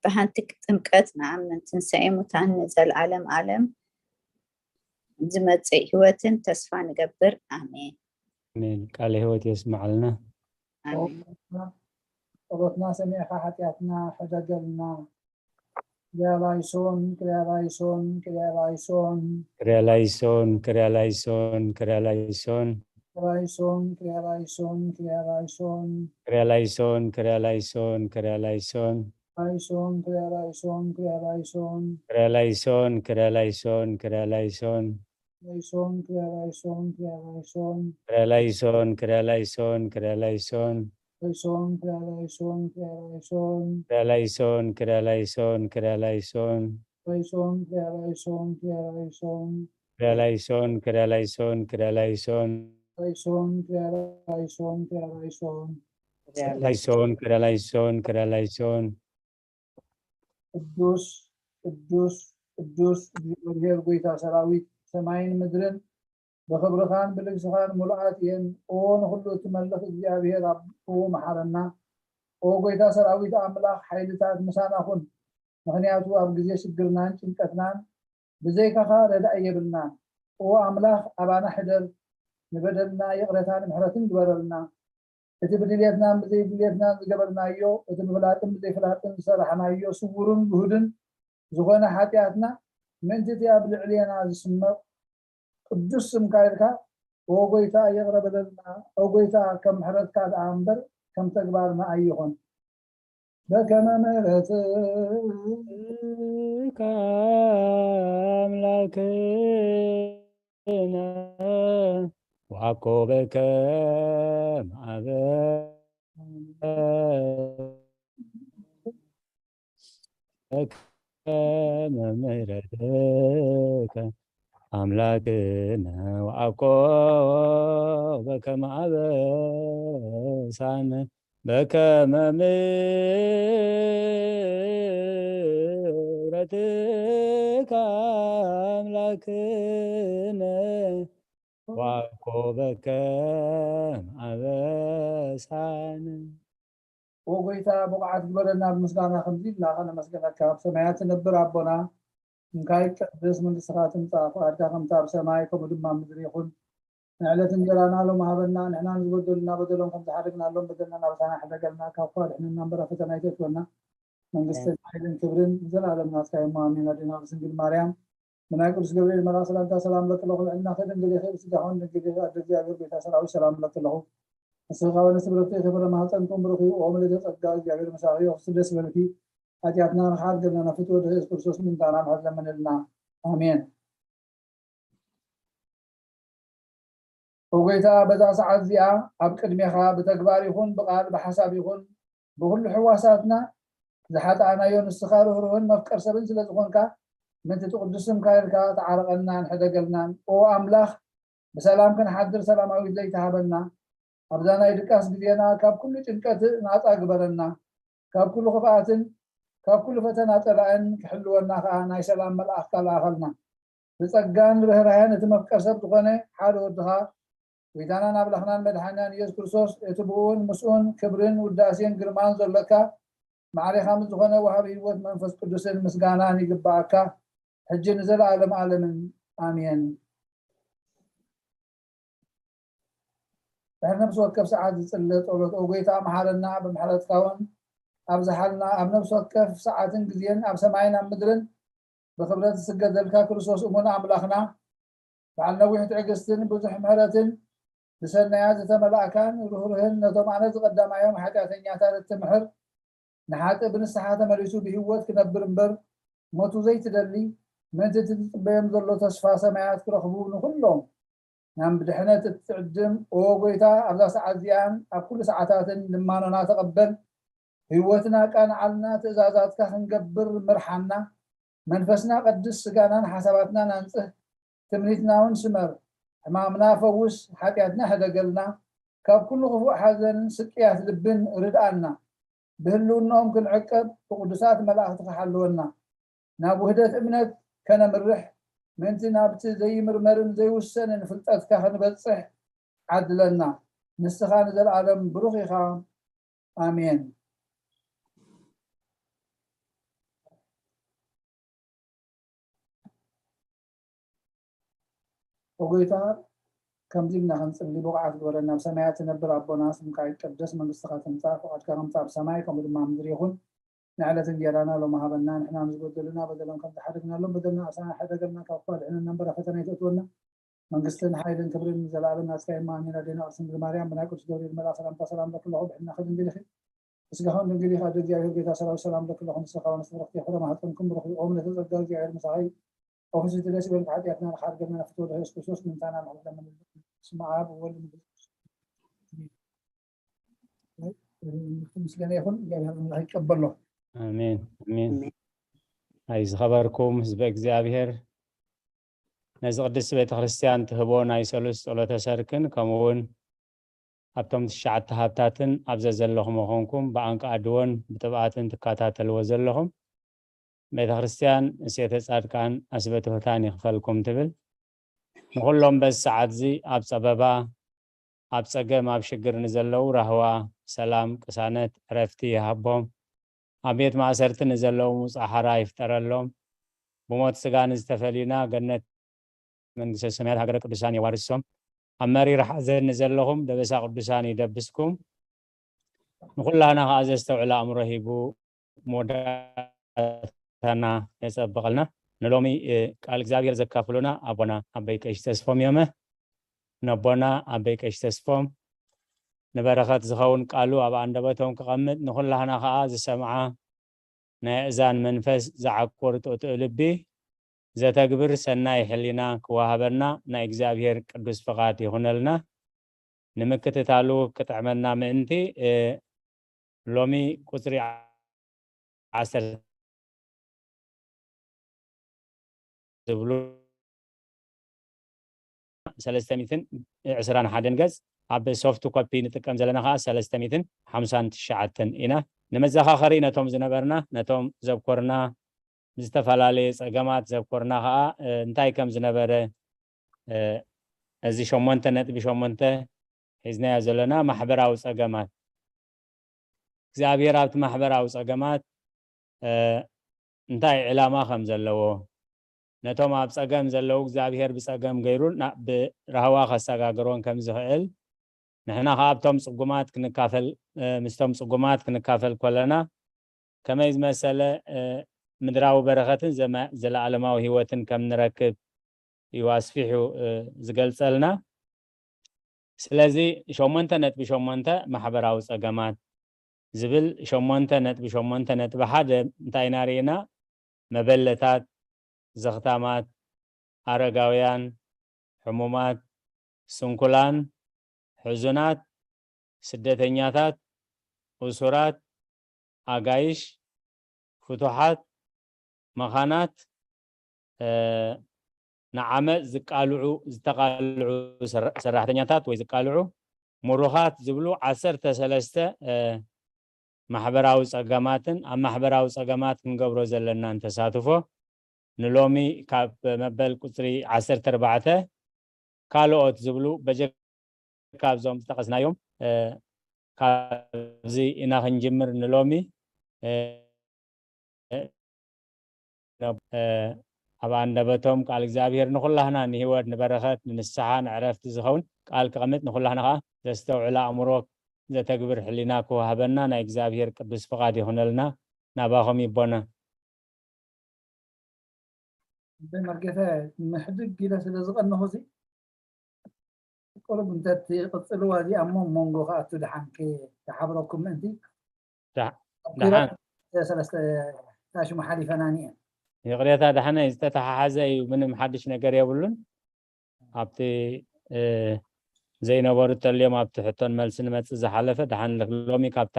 ብሓንቲ ጥምቀት ንኣምን፣ ትንሳኤ ሙታን ንዘለዓለም ዓለም ዝመጽእ ህይወትን ተስፋ ንገብር። ኣሜን። ኣሜን። ቃለ ህይወት የስምዓልና። ኣሜን። ጸሎትና ሰሚዕኻ ሓጢኣትና ሕደገልና። ክርያላይሶን ክርያላይሶን ክርያላይሶን ክርያላይሶን ክርያላይሶን ክርያላይሶን ክርያላይሶን ክርያላይሶን ክርያላይሶን ክርያላይሶን ክርያላይሶን ክርያላይሶን ላይሶን ክርያላይሶን ክርያላይሶን ክርያላይሶን ክርያላይሶን ክርያላይሶን ላይሶን ክርያላይሶን ክርያላይሶን ክርያላይሶን ክርያላይሶን ክርያላይሶን ላይሶን ክርያላይሶን ክርያላይሶን ክርያላይሶን ክርያላይሶን ክርያላይሶን ላይሶን ክርያላይሶን ክርያላይሶን ክርያላይሶን ክርያላይሶን ክርያላይሶን ላይሶን ክርያላይሶን ክርያላይሶን ላይሶን ክርያላይሶን ክርያላይሶን ቅዱስ ቅዱስ ቅዱስ እግዚኣብሔር ጎይታ ሰራዊት፣ ሰማይን ምድርን ብኽብርኻን ብልግስኻን ምሉኣት እየን። ኦ ንኹሉ እትመልኽ እግዚኣብሔር ኣቦ መሓረና። ኦ ጎይታ ሰራዊት ኣምላኽ ሓይልታት ምሳና ኩን። ምኽንያቱ ኣብ ግዜ ሽግርናን ጭንቀትናን ብዘይካኻ ረዳኢ የብልናን። ኦ ኣምላኽ ኣባና ሕደር፣ ንበደልና ይቕረታን ምሕረትን ግበረልና። እቲ ብድልየትናን ብዘይድልየትናን ዝገበርናዮ፣ እቲ ብፍላጥን ብዘይፍላጥን ዝሰራሕናዮ ስውርን ግሁድን ዝኾነ ሓጢኣትና፣ ምእንቲ እቲ ኣብ ልዕሌና ዝስመቕ ቅዱስ ስምካ ኢልካ፣ ኦ ጎይታ፣ ይቕረ በለልና። ኦ ጎይታ፣ ከም ምሕረትካ ደኣ እምበር ከም ተግባርና ኣይኹን። በከመ ምሕረትካ ኣምላክነ ወአኮ በከመ አበ በከመ ምሕረትከ አምላክነ ወአኮ በከመ አበሳነ በከመ ምሕረትከ አምላክነ ወአኮ በከመ አበሳነ። ኦ ጎይታ፣ ብቑዓት ግበረና፣ ብምስጋና ከምዚ ኢልና ኸነመስግነካ። ኣብ ሰማያት ትነብር ኣቦና፣ ስምካ ይቀደስ፣ መንግስትኻ ትምጻእ፣ ፍቓድካ ከምቲ ኣብ ሰማይ ከምኡ ድማ ኣብ ምድሪ ይኹን። ንዕለት እንጀራና ሎሚ ሃበና፣ ንሕና ንዝበደሉና በደሎም ከም ዝሓደግናሎም በደልና ናብታና ሕደገልና፣ ካብ ክፉእ ኣድሕነና እምበር ኣብ ፈተና ኣይተእትወና። መንግስትን ሓይልን ክብርን ንዘለኣለም ናትካ እሞ፣ ኣሜን። ኣዴና ቅድስት ድንግል ማርያም፣ ብናይ ቅዱስ ገብርኤል መልኣኽ ሰላምታ ሰላም እብለኪ ኣለኹ፣ ልዕልና ኽድንግል ኢኺ፣ ብስጋኽን ድንግል ኢኺ፣ ኣደ እግዚኣብሔር ጎይታ ሰራዊት ሰላም እብለኪ ኣለኹ። ንስኺ ካብ ኣንስቲ ብርኽቲ ኢኺ፣ ፍረ ማህፀንኩም ብሩኽ እዩ። ኦ ምልዕተ ጸጋ፣ እግዚኣብሔር ምሳኺ እዩ፣ ደስ ይበልኪ። ሓጢኣትና ንኽሓድገልና ናብ ፍትወ ወድኺ የሱስ ክርስቶስ ምእንታና ምሕረት ለምንልና። ኣሜን። ኦ ጎይታ፣ በዛ ሰዓት እዚኣ ኣብ ቅድሜኻ ብተግባር ይኹን ብቓል ብሓሳብ ይኹን ብኹሉ ሕዋሳትና ዝሓጣእናዮ ንስኻ ርህሩህን መፍቀር ሰብን ስለ ዝኾንካ ምእንቲ እቲ ቅዱስ ስምካ ኢልካ ተዓረቐልናን ሕደገልናን። ኦ ኣምላኽ፣ ብሰላም ክንሓድር ሰላማዊት ለይቲ ሃበና። ኣብዛ ናይ ድቃስ ግዜና ካብ ኩሉ ጭንቀት ናጻ ግበረና። ካብ ኩሉ ክፍኣትን ካብ ኩሉ ፈተና ጸላእን ክሕልወና ከኣ ናይ ሰላም መልኣኽካ ለኣኸልና። ብጸጋን ርህራሄን እቲ መፍቀር ሰብ ዝኾነ ሓደ ወድኻ፣ ጎይታናን ኣምላኽናን መድሓኒናን ኢየሱስ ክርስቶስ፣ እቲ ብእኡን ምስኡን ክብርን ውዳሴን ግርማን ዘሎካ፣ ማዕሬኻ ምስ ዝኾነ ወሃቢ ህይወት መንፈስ ቅዱስን ምስጋናን ይግባኣካ፣ ሕጂ ንዘለኣለም ኣለምን። ኣሜን። ድሕሪ ነፍሲ ወከፍ ሰዓት ዝጽለ ጸሎት፣ ኦ ጎይታ፣ መሓረና፣ ብምሕረትካ እውን ኣብዝሓልና። ኣብ ነፍሲ ወከፍ ሰዓትን ግዜን ኣብ ሰማይን ኣብ ምድርን ብኽብረት ዝስገደልካ ክርስቶስ እሙን ኣምላኽና፣ በዓል ነዊሕ ትዕግስትን ብዙሕ ምሕረትን፣ ብሰናያት ዝተመላእካን ርህሩህን፣ ነቶም ኣነ ዝቐዳማዮም ሓጢኣተኛታት እትምሕር፣ ንሓጥእ ብንስሓ ተመሊሱ ብህይወት ክነብር እምበር፣ ሞቱ ዘይትደሊ፣ ምእንቲ እቲ ዝጽበዮም ዘሎ ተስፋ ሰማያት ክረኽቡ ንኹሎም ናብ ድሕነት እትዕድም፣ ኦ ጎይታ፣ ኣብዛ ሰዓት እዚኣን ኣብ ኩሉ ሰዓታትን ልማኖና ተቐበል። ህይወትና ቃንዓልና፣ ትእዛዛትካ ክንገብር ምርሓና። መንፈስና ቀድስ፣ ስጋናን ሓሳባትናን ኣንጽህ፣ ትምኒትና እውን ስመር። ሕማምና ፈውስ፣ ሓጢኣትና ሕደገልና፣ ካብ ኩሉ ክፉእ ሓዘንን ስቅያት ልብን ርድኣና። ብህልውናኦም ክንዕቀብ፣ ብቅዱሳት መላእኽትኻ ሓልወና። ናብ ውህደት እምነት ከነምርሕ፣ ምእንቲ ናብቲ ዘይምርመርን ዘይውሰንን ፍልጠትካ ክንበጽሕ ዓድለና። ንስኻ ንዘለኣለም ብሩኽ ኢኻ። ኣሜን። ኦ ጎይታ፣ ከምዚ ኢልና ክንጽሊ ብቑዓት ግበረና። ኣብ ሰማያት ትነብር ኣቦና፣ ስምካ ይቀደስ፣ መንግስትኻ ትምጻእ፣ ፍቓድካ ከምቲ ኣብ ሰማይ ከምኡ ድማ ኣብ ምድሪ ይኹን። ንዕለት እንጀራና ሎሚ ሃበና፣ ንሕና ንዝበደሉና በደሎም ከም ዝሓደግናሎም በደልና ኣሳና፣ ሓደገልና ካብ ክፉእ ኣድሕነና እምበር ኣብ ፈተና ኣይተእትወና። መንግስትን ሓይልን ክብርን ንዘለኣለም ናትካ እዩ። ኣሜን። ኣዴና ቅድስት ድንግል ማርያም ብናይ ቅዱስ ገብርኤል መልኣክ ሰላምታ ሰላም ለኪ ኣለኹ፣ ብሕልናኺ ድንግል ኢኺ፣ ስጋኽን ድንግል ኢኻ። ኣደ እግዚኣብሔር ጌታ ሰራዊት ሰላም ለኪ ኣለኹ፣ ንስኻ ዋንስ ፍረኽቲ ፍረ ማህፀንኩም ብሩኽ እዩ። ኦም ለተጸጋ እግዚኣብሔር ምሳኺ እዩ። ኦፍሲ ደስ ይበልኪ፣ ሓጢኣትና ንኽሓድገልና ናብ ፍትወ ኢየሱስ ክርስቶስ ምንታና ንኽብለመን። ስመ ኣብ ወወልድ ወመንፈስ ቅዱስ ምስጋና ይኹን፣ እግዚኣብሔር ኣምላኽ ይቀበሎ። ኣሜን፣ ኣሜን። ኣሜን። ኣይ ዝኸበርኩም ህዝበ እግዚኣብሔር፣ ነዚ ቅድስቲ ቤተ ክርስቲያን ትህቦ ናይ ሰሉስ ጸሎተ ሰርክን፣ ከምኡ እውን ኣብቶም ትሽዓተ ሃብታትን ኣብ ዘዘለኹም ኮንኩም ብኣንቃ ኣድዎን ብጥብኣትን ትከታተልዎ ዘለኹም፣ ቤተ ክርስቲያን እሴተ ጻድቃን ኣስበ ትሑታን ይኽፈልኩም ትብል። ንኹሎም በዚ ሰዓት እዚ ኣብ ጸበባ፣ ኣብ ጸገም፣ ኣብ ሽግር ንዘለዉ ራህዋ፣ ሰላም፣ ቅሳነት፣ ዕረፍቲ ይሃቦም። ኣብ ቤት ማእሰርቲ ንዘለዉ ምውጻእ ሓራ ይፍጠረሎም። ብሞት ስጋ ንዝተፈልዩና ገነት መንግስተ ሰማያት ሃገረ ቅዱሳን የዋርሶም። ኣብ መሪር ሓዘን ንዘለኹም ደበሳ ቅዱሳን ይደብስኩም። ንኹላህና ከኣ ዘስተውዕል ኣእምሮ ሂቡ መወዳእታና የጸብቐልና። ንሎሚ፣ እ፣ ቃል እግዚኣብሔር ዘካፍሉና ኣቦና ኣበይ ቀሺ ተስፎም እዮመ። ነቦና ኣበይ ቀሺ ተስፎም ንበረኸት ዝኸውን ቃሉ ኣብ ኣንደበቶም ክቐምጥ፣ ንኹላህና ከኣ ዝሰምዓ ናይ ኣእዛን መንፈስ ዝዓቁር ጥጥኡ ልቢ ዘተግብር ሰናይ ሕሊና ክወሃበና ናይ እግዚኣብሔር ቅዱስ ፍቓድ ይኹነልና። ንምክትታሉ ክጥዕመና ምእንቲ፣ እ፣ ሎሚ ቁጽሪ ዓሰርተ ዝብሉ ሰለስተ ሚእትን ዕስራን ሓደን ገጽ፣ ኣብ ሶፍት ኮፒ ንጥቀም ዘለና ከኣ ሰለስተ ሚእትን ሓምሳን ትሽዓተን ኢና። ንመዘኻኸሪ ነቶም ዝነበርና፣ ነቶም ዘብኮርና፣ ብዝተፈላለየ ጸገማት ዘብኮርና ከኣ፣ እ፣ እንታይ ከም ዝነበረ፣ እ፣ እዚ ሸሞንተ ነጥቢ ሸሞንተ ሒዝናዮ ዘለና ማሕበራዊ ጸገማት። እግዚኣብሔር ኣብቲ ማሕበራዊ ጸገማት፣ እ፣ እንታይ ዕላማ ከም ዘለዎ፣ ነቶም ኣብ ጸገም ዘለዉ እግዚኣብሔር ብጸገም ገይሩ ና-፣ ብራህዋ ከሰጋግሮን ከም ዝኽእል፣ ንሕና ከኣ ኣብቶም ጽጉማት ክንካፈል፣ እ፣ ምስቶም ጽጉማት ክንካፈል ከለና፣ ከመይ ዝመሰለ፣ እ፣ ምድራዊ በረኸትን ዘመ-፣ ዘለኣለማዊ ህይወትን ከም ንረክብ እዩ ኣስፊሑ፣ እ፣ ዝገልጸልና። ስለዚ ሸሞንተ ነጥቢ ሸሞንተ ማሕበራዊ ጸገማት ዝብል ሸሞንተ ነጥቢ ሸሞንተ ነጥቢ ሓደ እንታይ ኢና ርኢና? መበለታት፣ ዘኽታማት፣ ኣረጋውያን፣ ሕሙማት፣ ስንኩላን፣ ሕዙናት፣ ስደተኛታት፣ እሱራት፣ ኣጋይሽ፣ ፍቱሓት፣ መኻናት፣ እ፣ ንዓመጽ ዝቃልዑ፣ ዝተቓልዑ ሰራ-፣ ሰራሕተኛታት ወይ ዝቃልዑ ምሩኻት ዝብሉ ዓሰርተ ሰለስተ፣ እ፣ ማሕበራዊ ጸገማትን ኣብ ማሕበራዊ ጸገማት ክንገብሮ ዘለናን ተሳትፎ ንሎሚ ካብ መበል ቁፅሪ ዓሰርተ ኣርባዕተ ካልኦት ዝብሉ በጀካ ኣብዞም ዝጠቐስናዮም፣ እ፣ ካብዚ ኢና ክንጅምር ንሎሚ። እ፣ እ፣ ኣብ ኣንደበቶም ቃል እግዚኣብሔር ንኹላህና ንህይወት፣ ንበረኸት፣ ንንስሓ፣ ንዕረፍቲ ዝኸውን ቃል ክቐምጥ፣ ንኹላህና ኸዓ ዘስተውዕል ኣእምሮ ዘተግብር ሕሊና ክወሃበና ናይ እግዚኣብሔር ቅዱስ ፍቓድ ይኹነልና። ናባኹም ይቦና። ኣቦይ መርጌታ፣ ምሕድግ ኢለ ስለ ዝቐነኹ ሲ፣ ቁሩብ እንተ ትቕጽልዋ እዚኣ እሞ መንጎ ክኣቱ ደሓን ከይሓብረኩም ምእንቲ። ደሓ- ኣብ ኪሎ ደሓን። ሰለስተ ሽሙ ሓሊፈናኒ እየን። ይቕሬታ፣ ደሓነይ ዝተተሓሓዘ እዩ፣ ምንም ሓድሽ ነገር የብሉን። ኣብቲ፣ እ፣ ዘይነበሩ ተልዮም ኣብቲ ሕቶን መልሲ ንመጽእ ዝሓለፈ፣ ደሓን ሎሚ ካብታ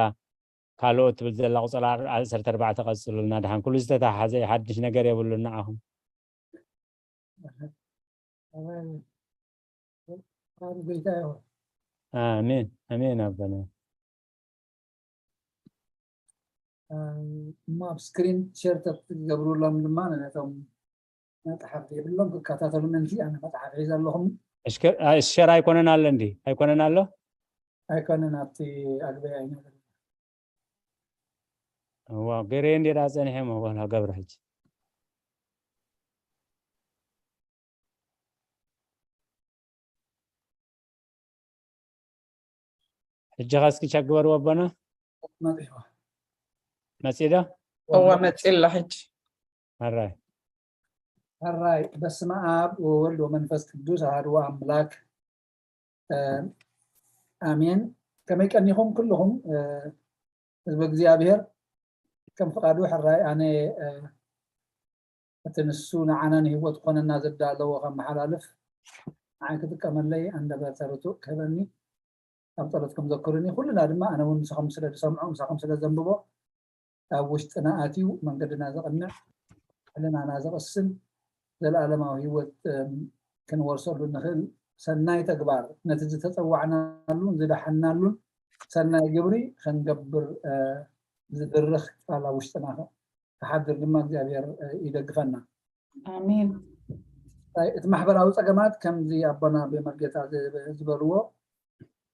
ካልኦት ትብል ዘላ ቁጽሪ ዓሰርተ ኣርባዕተ ቀጽሉልና። ደሓን ኩሉ ዝተተሓሓዘ እዩ፣ ሓድሽ ነገር የብሉን ንዓኹም። ኣሜን። ኣሜን። ጌታ ይሁን። ኣሜን፣ ኣሜን ኣቦና። እሞ ኣብ ስክሪን ሸር ተትገብሩሎም ድማ ነቶም መጽሓፍ ዘይብሎም ክከታተሉ ምእንቲ፣ ኣነ መጽሓፍ ሒዘ ኣለኹም። እሽከ-፣ አ፣ ሸር ኣይኮነን ኣሎ እንዲ? ኣይኮነን ኣሎ? ኣይኮነን፣ ኣብቲ ኣግባይ ኣይነበረን። እዋ፣ ገይረየ እንዲ ደኣ ጸኒሐ እሞ፣ ዋላ ገብረ ሕጂ። ሕጂ ኸ እስኪ ቸክ ግበርዎ ኣቦና። መጺእዋ። መጺእ ዶ? እወ፣ መጺእ ኣሎ ሕጂ። ሕራይ። ሕራይ። በስመ ኣብ ወወልድ ወመንፈስ ቅዱስ ኣሐዱ ኣምላክ፣ እ፣ ኣሜን። ከመይ ቀኒኹም ኩልኹም፣ እ፣ ህዝቢ እግዚኣብሔር? ከም ፍቓዱ ሕራይ ኣነ፣ እ፣ እቲ ንሱ ንዓና ንህይወት ክኾነና ዘዳለዎ ከመሓላልፍ፣ ንዓይ ክጥቀመለይ ኣንደበተ ርቱዕ ክህበኒ ኣብ ጸሎትኩም ዘክሩኒ። ኩልና ድማ ኣነ እውን ንስኹም ስለ ዝሰምዖ፣ ምሳኹም ስለ ዘንብቦ፣ ኣብ ውሽጥና ኣትዩ መንገድና ዘቕንዕ፣ ሕልናና ዘቕስን፣ ዘለኣለማዊ ህይወት፣ እም፣ ክንወርሰሉ ንኽእል ሰናይ ተግባር፣ ነቲ ዝተጸዋዕናሉን ዝደሓንናሉን ሰናይ ግብሪ ክንገብር፣ እ፣ ዝድርኽ ቃል ኣብ ውሽጥና ክሓድር ድማ እግዚኣብሔር፣ እ፣ ይደግፈና። ኣሜን። እቲ ማሕበራዊ ጸገማት ከምዚ ኣቦና ኣቦይ መርጌታ ዝ-፣ ዝበልዎ፣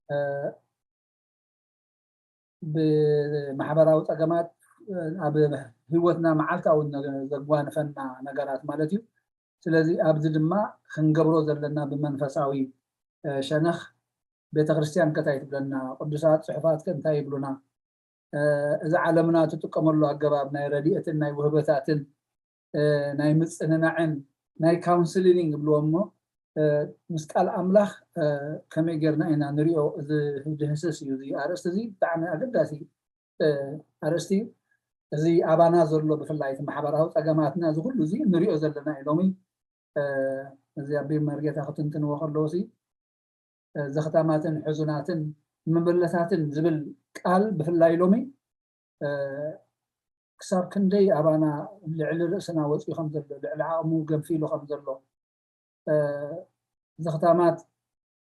እ፣ ብማሕበራዊ ጸገማት፣ እ፣ ኣብ ህይወትና መዓልታዊ ዘጓንፈና ነገራት ማለት እዩ። ስለዚ ኣብዚ ድማ ክንገብሮ ዘለና ብመንፈሳዊ፣ እ፣ ሸነኽ ቤተክርስትያን ከ እንታይ ትብለና? ቅዱሳት ጽሑፋት ከ እንታይ ይብሉና? እ፣ እዚ ዓለምና ትጥቀመሉ ኣገባብ ናይ ረድኤትን ናይ ውህበታትን፣ እ፣ ናይ ምጽንናዕን ናይ ካውንስሊንግ ይብልዎ እሞ፣ እ፣ ምስ ቃል ኣምላኽ፣ እ፣ ከመይ ጌርና ኢና ንሪኦ? እዚ ድህስስ እዩ። እዚ ኣርእስቲ እዚ ብጣዕሚ ኣገዳሲ፣ እ፣ ኣርእስቲ እዩ። እዚ ኣባና ዘሎ ብፍላይ እቲ ማሕበራዊ ጸገማትና እዚ ኩሉ እዚ ንሪኦ ዘለና እዩ። ሎሚ፣ እ፣ እዚ ኣቦይ መርጌታ ክትንትንዎ ከለዉ ሲ፣ እ፣ ዘኽታማትን ሕዙናትን መበለታትን ዝብል ቃል ብፍላይ ሎሚ፣ እ፣ ክሳብ ክንደይ ኣባና ልዕሊ ርእስና ወፂኡ ከም ዘሎ፣ ልዕሊ ዓቕሙ ገንፊሉ ከም ዘሎ፣ እ፣ ዘኽታማት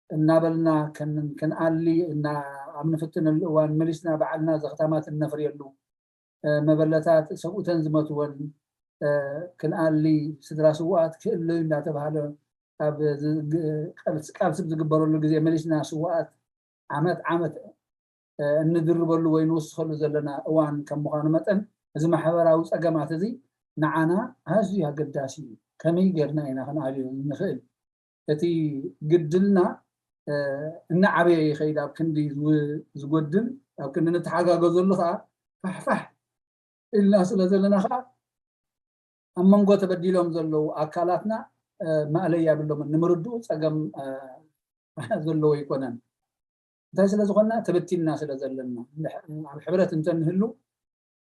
እናበልና ከን-፣ ክንኣሊ እና ኣብ ንፍትነሉ እዋን መሊስና ባዕልና ዘኽታማት እነፍርየሉ፣ እ፣ መበለታት ሰብኡተን ዝመትወን፣ እ፣ ክንኣሊ፣ ስድራ ስውኣት ክእለዩ እናተባህለ ኣብ ዝግ-፣ ቃልስ-፣ ቃልሲ ዝግበረሉ ግዜ መሊስና ስውኣት ዓመት ዓመት፣ እ፣ እንድርበሉ ወይ ንውስኸሉ ዘለና እዋን ከም ምዃኑ መጠን፣ እዚ ማሕበራዊ ጸገማት እዚ ንዓና ኣዝዩ ኣገዳሲ እዩ። ከመይ ጌርና ኢና ክንኣልዮ ንኽእል? እቲ ግድልና፣ እ፣ እናዓበየ ይኸይድ። ኣብ ክንዲ ዝው-፣ ዝጎድል፣ ኣብ ክንዲ ንተሓጋገዘሉ ኸዓ ፋሕፋሕ ኢልና ስለ ዘለና ኸዓ፣ ኣብ መንጎ ተበዲሎም ዘለዉ ኣካላትና፣ እ፣ ማእለያ የብሎምን። ንምርድኡ ጸገም፣ እ፣ ዘለዎ ኣይኮነን። እንታይ ስለ ዝኾንና? ተበቲንና ስለ ዘለና። ኣብ ሕብረት እንተንህሉ፣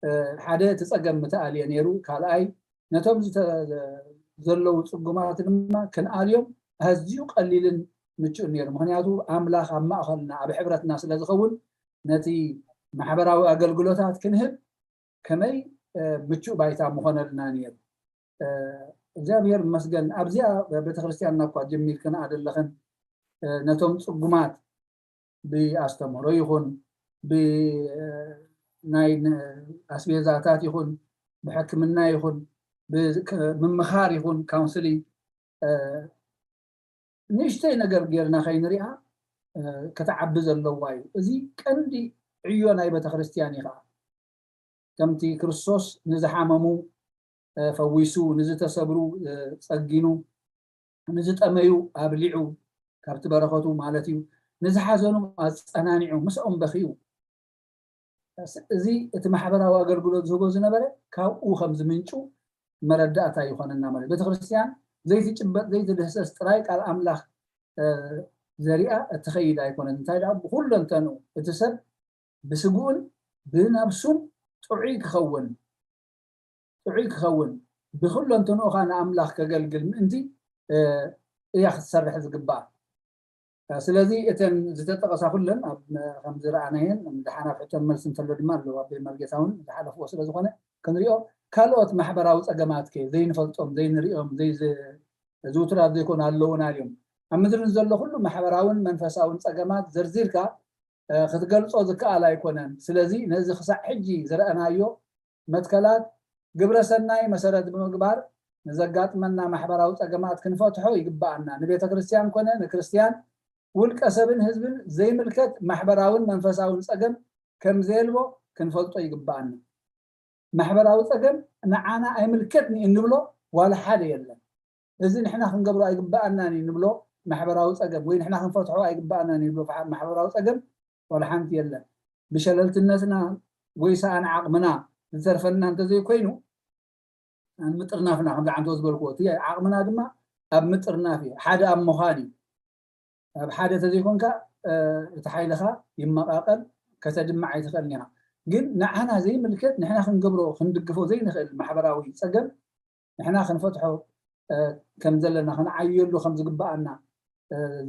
እ፣ ሓደ እቲ ጸገም ምተኣልየ ነይሩ፣ ካልኣይ ነቶም ዝተ-፣ ዘለዉ ጽጉማት ድማ ክንኣልዮም ኣዝዩ ቀሊልን ምቹእን ነይሩ። ምኽንያቱ ኣምላኽ ኣብ ማእኸልና፣ ኣብ ሕብረትና ስለ ዝኸውን፣ ነቲ ማሕበራዊ ኣገልግሎታት ክንህብ ከመይ፣ እ፣ ምቹእ ባይታ ምኾነልና ነይሩ። እ፣ እግዚኣብሔር ይመስገን፣ ኣብዚኣ ቤተክርስትያንና እኳ ጀሚርክንኣ ዘለኽን፣ እ፣ ነቶም ጽጉማት ብኣስተምህሮ ይኹን፣ ብ-፣ ናይ ን-፣ ኣስቤዛታት ይኹን፣ ብሕክምና ይኹን፣ ምምኻር ይኹን ካውንስሊንግ ንእሽተይ ነገር ጌርና ከይንሪኣ ክትዓቢ ዘለዋ እዩ። እዚ ቀንዲ ዕዮ ናይ ቤተክርስትያን እዩ ከዓ። ከምቲ ክርስቶስ ንዝሓመሙ ፈዊሱ፣ ንዝተሰብሩ ጸጊኑ፣ ንዝጠመዩ ኣብሊዑ፣ ካብቲ በረኸቱ ማለት እዩ፣ ንዝሓዘኑ ኣጸናኒዑ፣ ምስኦም በኺዩ። እዚ እቲ ማሕበራዊ ኣገልግሎት ዝህቦ ዝነበረ ካብኡ ከም ዝምንጩ መረዳእታ ይኾነና ማለት። ቤተክርስትያን ዘይትጭበጥ ዘይትድህሰስ ጥራይ ቃል ኣምላኽ ዘሪኣ እትኸይድ ኣይኮነን። እንታይ ደኣ ብኩለንተንኡ እቲ ሰብ ብስግኡን ብነብሱን ጥዑይ ክኸውን ጥዑይ ክኸውን ብኩለንትንኡ ኸኣ ንኣምላኽ ከገልግል ምእንቲ እያ ክትሰርሕ ዝግባእ። ስለዚ እተን ዝተጠቐሳ ኩለን ኣብ ከም ዝረኣናየን ደሓን ኣብ ሕቶን መልሲ እንተሎ ድማ ኣለዉ ኣብ መርጌታ እውን ዝሓለፍዎ ስለ ዝኾነ ክንሪኦ ካልኦት ማሕበራዊ ጸገማት ከ ዘይንፈልጦም ዘይንሪኦም ዝውቱራት ዘይኮኑ ኣለዉና ድዮም ኣብ ምድሪ ዘሎ ኩሉ ማሕበራውን መንፈሳውን ጸገማት ዘርዚርካ ክትገልጾ ዝከኣል ኣይኮነን። ስለዚ ነዚ ክሳዕ ሕጂ ዝረኣናዮ መትከላት ግብረ ሰናይ መሰረት ብምግባር ንዘጋጥመና ማሕበራዊ ጸገማት ክንፈትሖ ይግበኣና። ንቤተ ክርስቲያን ኮነ ንክርስትያን ውልቀ ሰብን ህዝብን ዘይምልከት ማሕበራውን መንፈሳውን ጸገም ከም ዘየልቦ ክንፈልጦ ይግበኣና። ማሕበራዊ ጸገም ንዓና ኣይምልከትኒ እንብሎ ዋላ ሓደ የለን። እዚ ንሕና ክንገብሮ ኣይግበኣናን እዩ ንብሎ ማሕበራዊ ጸገም ወይ ንሕና ክንፈትሖ ኣይግበኣናን እዩ ንብሎ ማሕበራዊ ጸገም ዋላ ሓንቲ የለን። ብሸለልትነትና ወይ ሰኣን ዓቕምና ዝተርፈና እንተዘይኮይኑ ኣብ ምጥርናፍና ከምዚ ዓንቶ ዝበልክዎ እቲ ዓቕምና ድማ ኣብ ምጥርናፍ እዩ ሓደ ኣብ ምዃን እዩ። ኣብ ሓደ ተዘይኮንካ እቲ ሓይልኻ ይመቓቐል ከተድምዕ ኣይትኽእልን ኢኻ። ግን ንዓና ዘይምልከት ንሕና ክንገብሮ ክንድግፎ ዘይንኽእል ማሕበራዊ ጸገም ንሕና ክንፈትሖ ከም ዘለና ክንዓየሉ ከም ዝግበኣና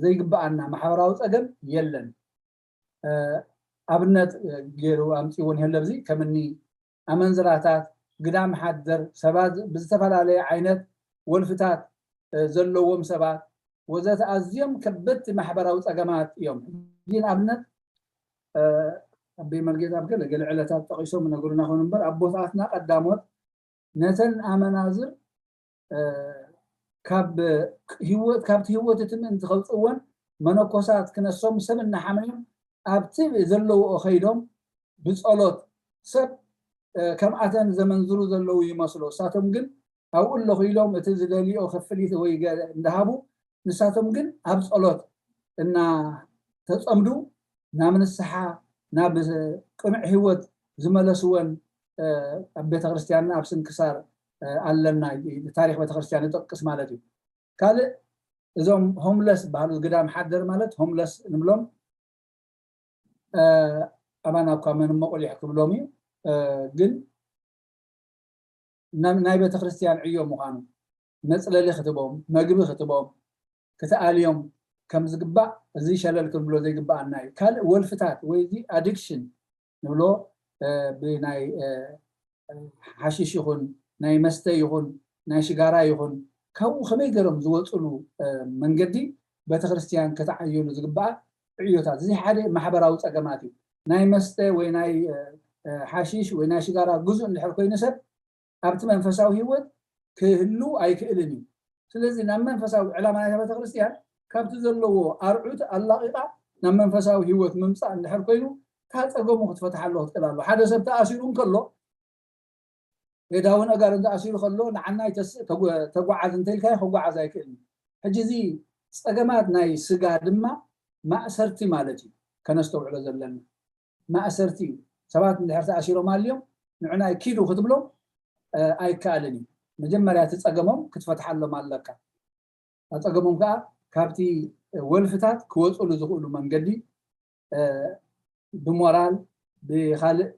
ዘይግበኣና ማሕበራዊ ጸገም የለን። ኣብነት ገይሩ ኣምፂዎ ንህለ ኣብዚ ከምኒ ኣመንዝራታት፣ ግዳም ሓደር፣ ሰባት ብዝተፈላለየ ዓይነት ወልፍታት ዘለዎም ሰባት ወዘተ ኣዝዮም ከበድቲ ማሕበራዊ ፀገማት እዮም። ሕጂ ንኣብነት ኣቦይ መርጌታ ኣብ ገለ ገለ ዕለታት ጠቒሶም ይነግሩና ይኾኑ እምበር ኣቦታትና ቀዳሞት ነተን ኣመናዝር ካብ ህይወት ካብቲ ህይወት እቲ ምእንቲ ከውፅእወን መነኮሳት ክነሶም ሰብ እናሓመዮም ኣብቲ ዘለውኦ ከይዶም ብፀሎት ሰብ ከምኣተን ዘመንዝሩ ዘለዉ ይመስሎ። እሳቶም ግን ኣብኡ ኣለኹ ኢሎም እቲ ዝደልዮ ክፍሊት ወይ እንዳሃቡ ንሳቶም ግን ኣብ ፀሎት እናተፀምዱ ናብ ንስሓ ናብ ቅኑዕ ህይወት ዝመለስወን ኣብ ቤተክርስትያንና ኣብ ስንክሳር ኣለና። ታሪክ ቤተክርስትያን ይጠቅስ ማለት እዩ። ካልእ እዞም ሆምለስ ዝበሃሉ ግዳም ሓደር ማለት ሆምለስ ንብሎም ኣባና እኳ መን እሞ ቆሊሕ ክብሎም እዩ። ግን ናይ ቤተክርስትያን ዕዮ ምዃኑ መፅለሊ ክትቦም መግቢ ክትቦም ክትኣልዮም ከም ዝግባእ እዚ ሸለል ክንብሎ ዘይግበኣና እዩ። ካልእ ወልፍታት ወይ እዚ ኣዲክሽን ንብሎ ብናይ ሓሽሽ ይኹን ናይ መስተ ይኹን ናይ ሽጋራ ይኹን ካብኡ ከመይ ገይሮም ዝወፅሉ መንገዲ ቤተክርስትያን ከተዓየሉ ዝግበኣ ዕዮታት እዚ ሓደ ማሕበራዊ ፀገማት እዩ። ናይ መስተ ወይ ናይ ሓሽሽ ወይ ናይ ሽጋራ ግዙእ እንድሕር ኮይኑ ሰብ ኣብቲ መንፈሳዊ ህይወት ክህሉ ኣይክእልን እዩ። ስለዚ ናብ መንፈሳዊ ዕላማ ናይታ ቤተክርስትያን ካብቲ ዘለዎ ኣርዑት ኣላቒቓ ናብ መንፈሳዊ ህይወት ምምፃእ እንድሕር ኮይኑ እታ ፀገሙ ክትፈትሓ ኣሎ ክትክእል ኣሎ። ሓደ ሰብ ተኣሲሩ እንከሎ ሜዳውን ኣጋርን ተኣሲሩ ከሎ ንዓናይ ተጓዓዝ እንተኢልካዮ ክጓዓዝ ኣይክእልን። ሕጂ እዚ ፀገማት ናይ ስጋ ድማ ማእሰርቲ ማለት እዩ ከነስተውዕሎ ዘለና። ማእሰርቲ እዩ። ሰባት እንድሕር ተኣሲሮም ኣልዮም ንዕናይ ኪዱ ክትብሎም ኣይከኣልን እዩ። መጀመርያ እቲ ፀገሞም ክትፈትሓሎም ኣለካ። ኣፀገሞም ከዓ ካብቲ ወልፍታት ክወፅሉ ዝኽእሉ መንገዲ ብሞራል ብካልእ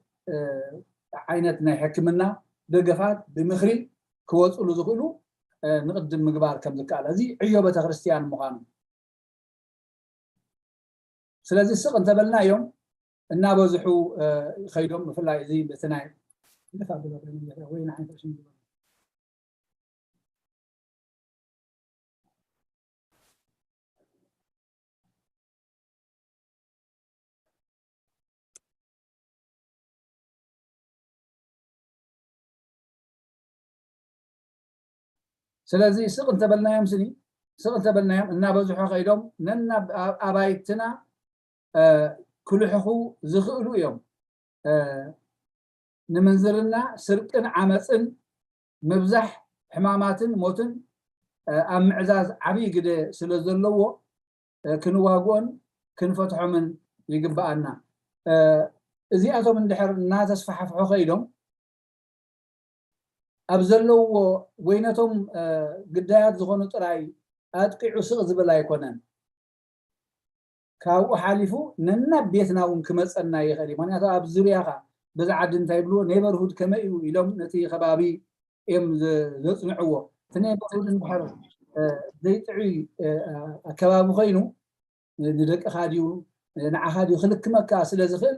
ዓይነት ናይ ሕክምና ደገፋት ብምክሪ ክወፅሉ ዝኽእሉ ንቕድም ምግባር ከም ዝከኣል እዚ ዕዮ ቤተክርስትያን ምዃኑ ስለዚ ስቕ እንተበልናዮም እናበዝሑ ይኸይዶም። ብፍላይ እዚ በቲ ናይ ስለዚ ስቕ እንተበልናዮም ስኒ ስቕ እንተበልናዮም እናበዝሑ ከይዶም ነናብ ኣባይትና ክልሕኹ ዝኽእሉ እዮም። ንምንዝርና፣ ስርቅን ዓመፅን ምብዛሕ ሕማማትን ሞትን ኣብ ምዕዛዝ ዓብዪ ግደ ስለ ዘለዎ ክንዋግኦን ክንፈትሖምን ይግብኣና። እዚኣቶም እንድሕር እናተስፋሕፍሑ ከይዶም ኣብ ዘለውዎ ወይ ነቶም ግዳያት ዝኾኑ ጥራይ ኣጥቂዑ ስቕ ዝብል ኣይኮነን። ካብኡ ሓሊፉ ነናብ ቤትና እውን ክመፀና ይኽእል እዩ። ምክንያቱ ኣብ ዙርያኻ በዚ ዓዲ እንታይ ይብልዎ ኔበርሁድ ከመይ እዩ ኢሎም ነቲ ከባቢ እዮም ዘፅንዕዎ። እቲ ኔበርሁድ እንድሕር ዘይጥዑይ ኣከባቢ ኮይኑ ንደቅኻ ድዩ ንዓኻ ድዩ ክልክመካ ስለ ዝኽእል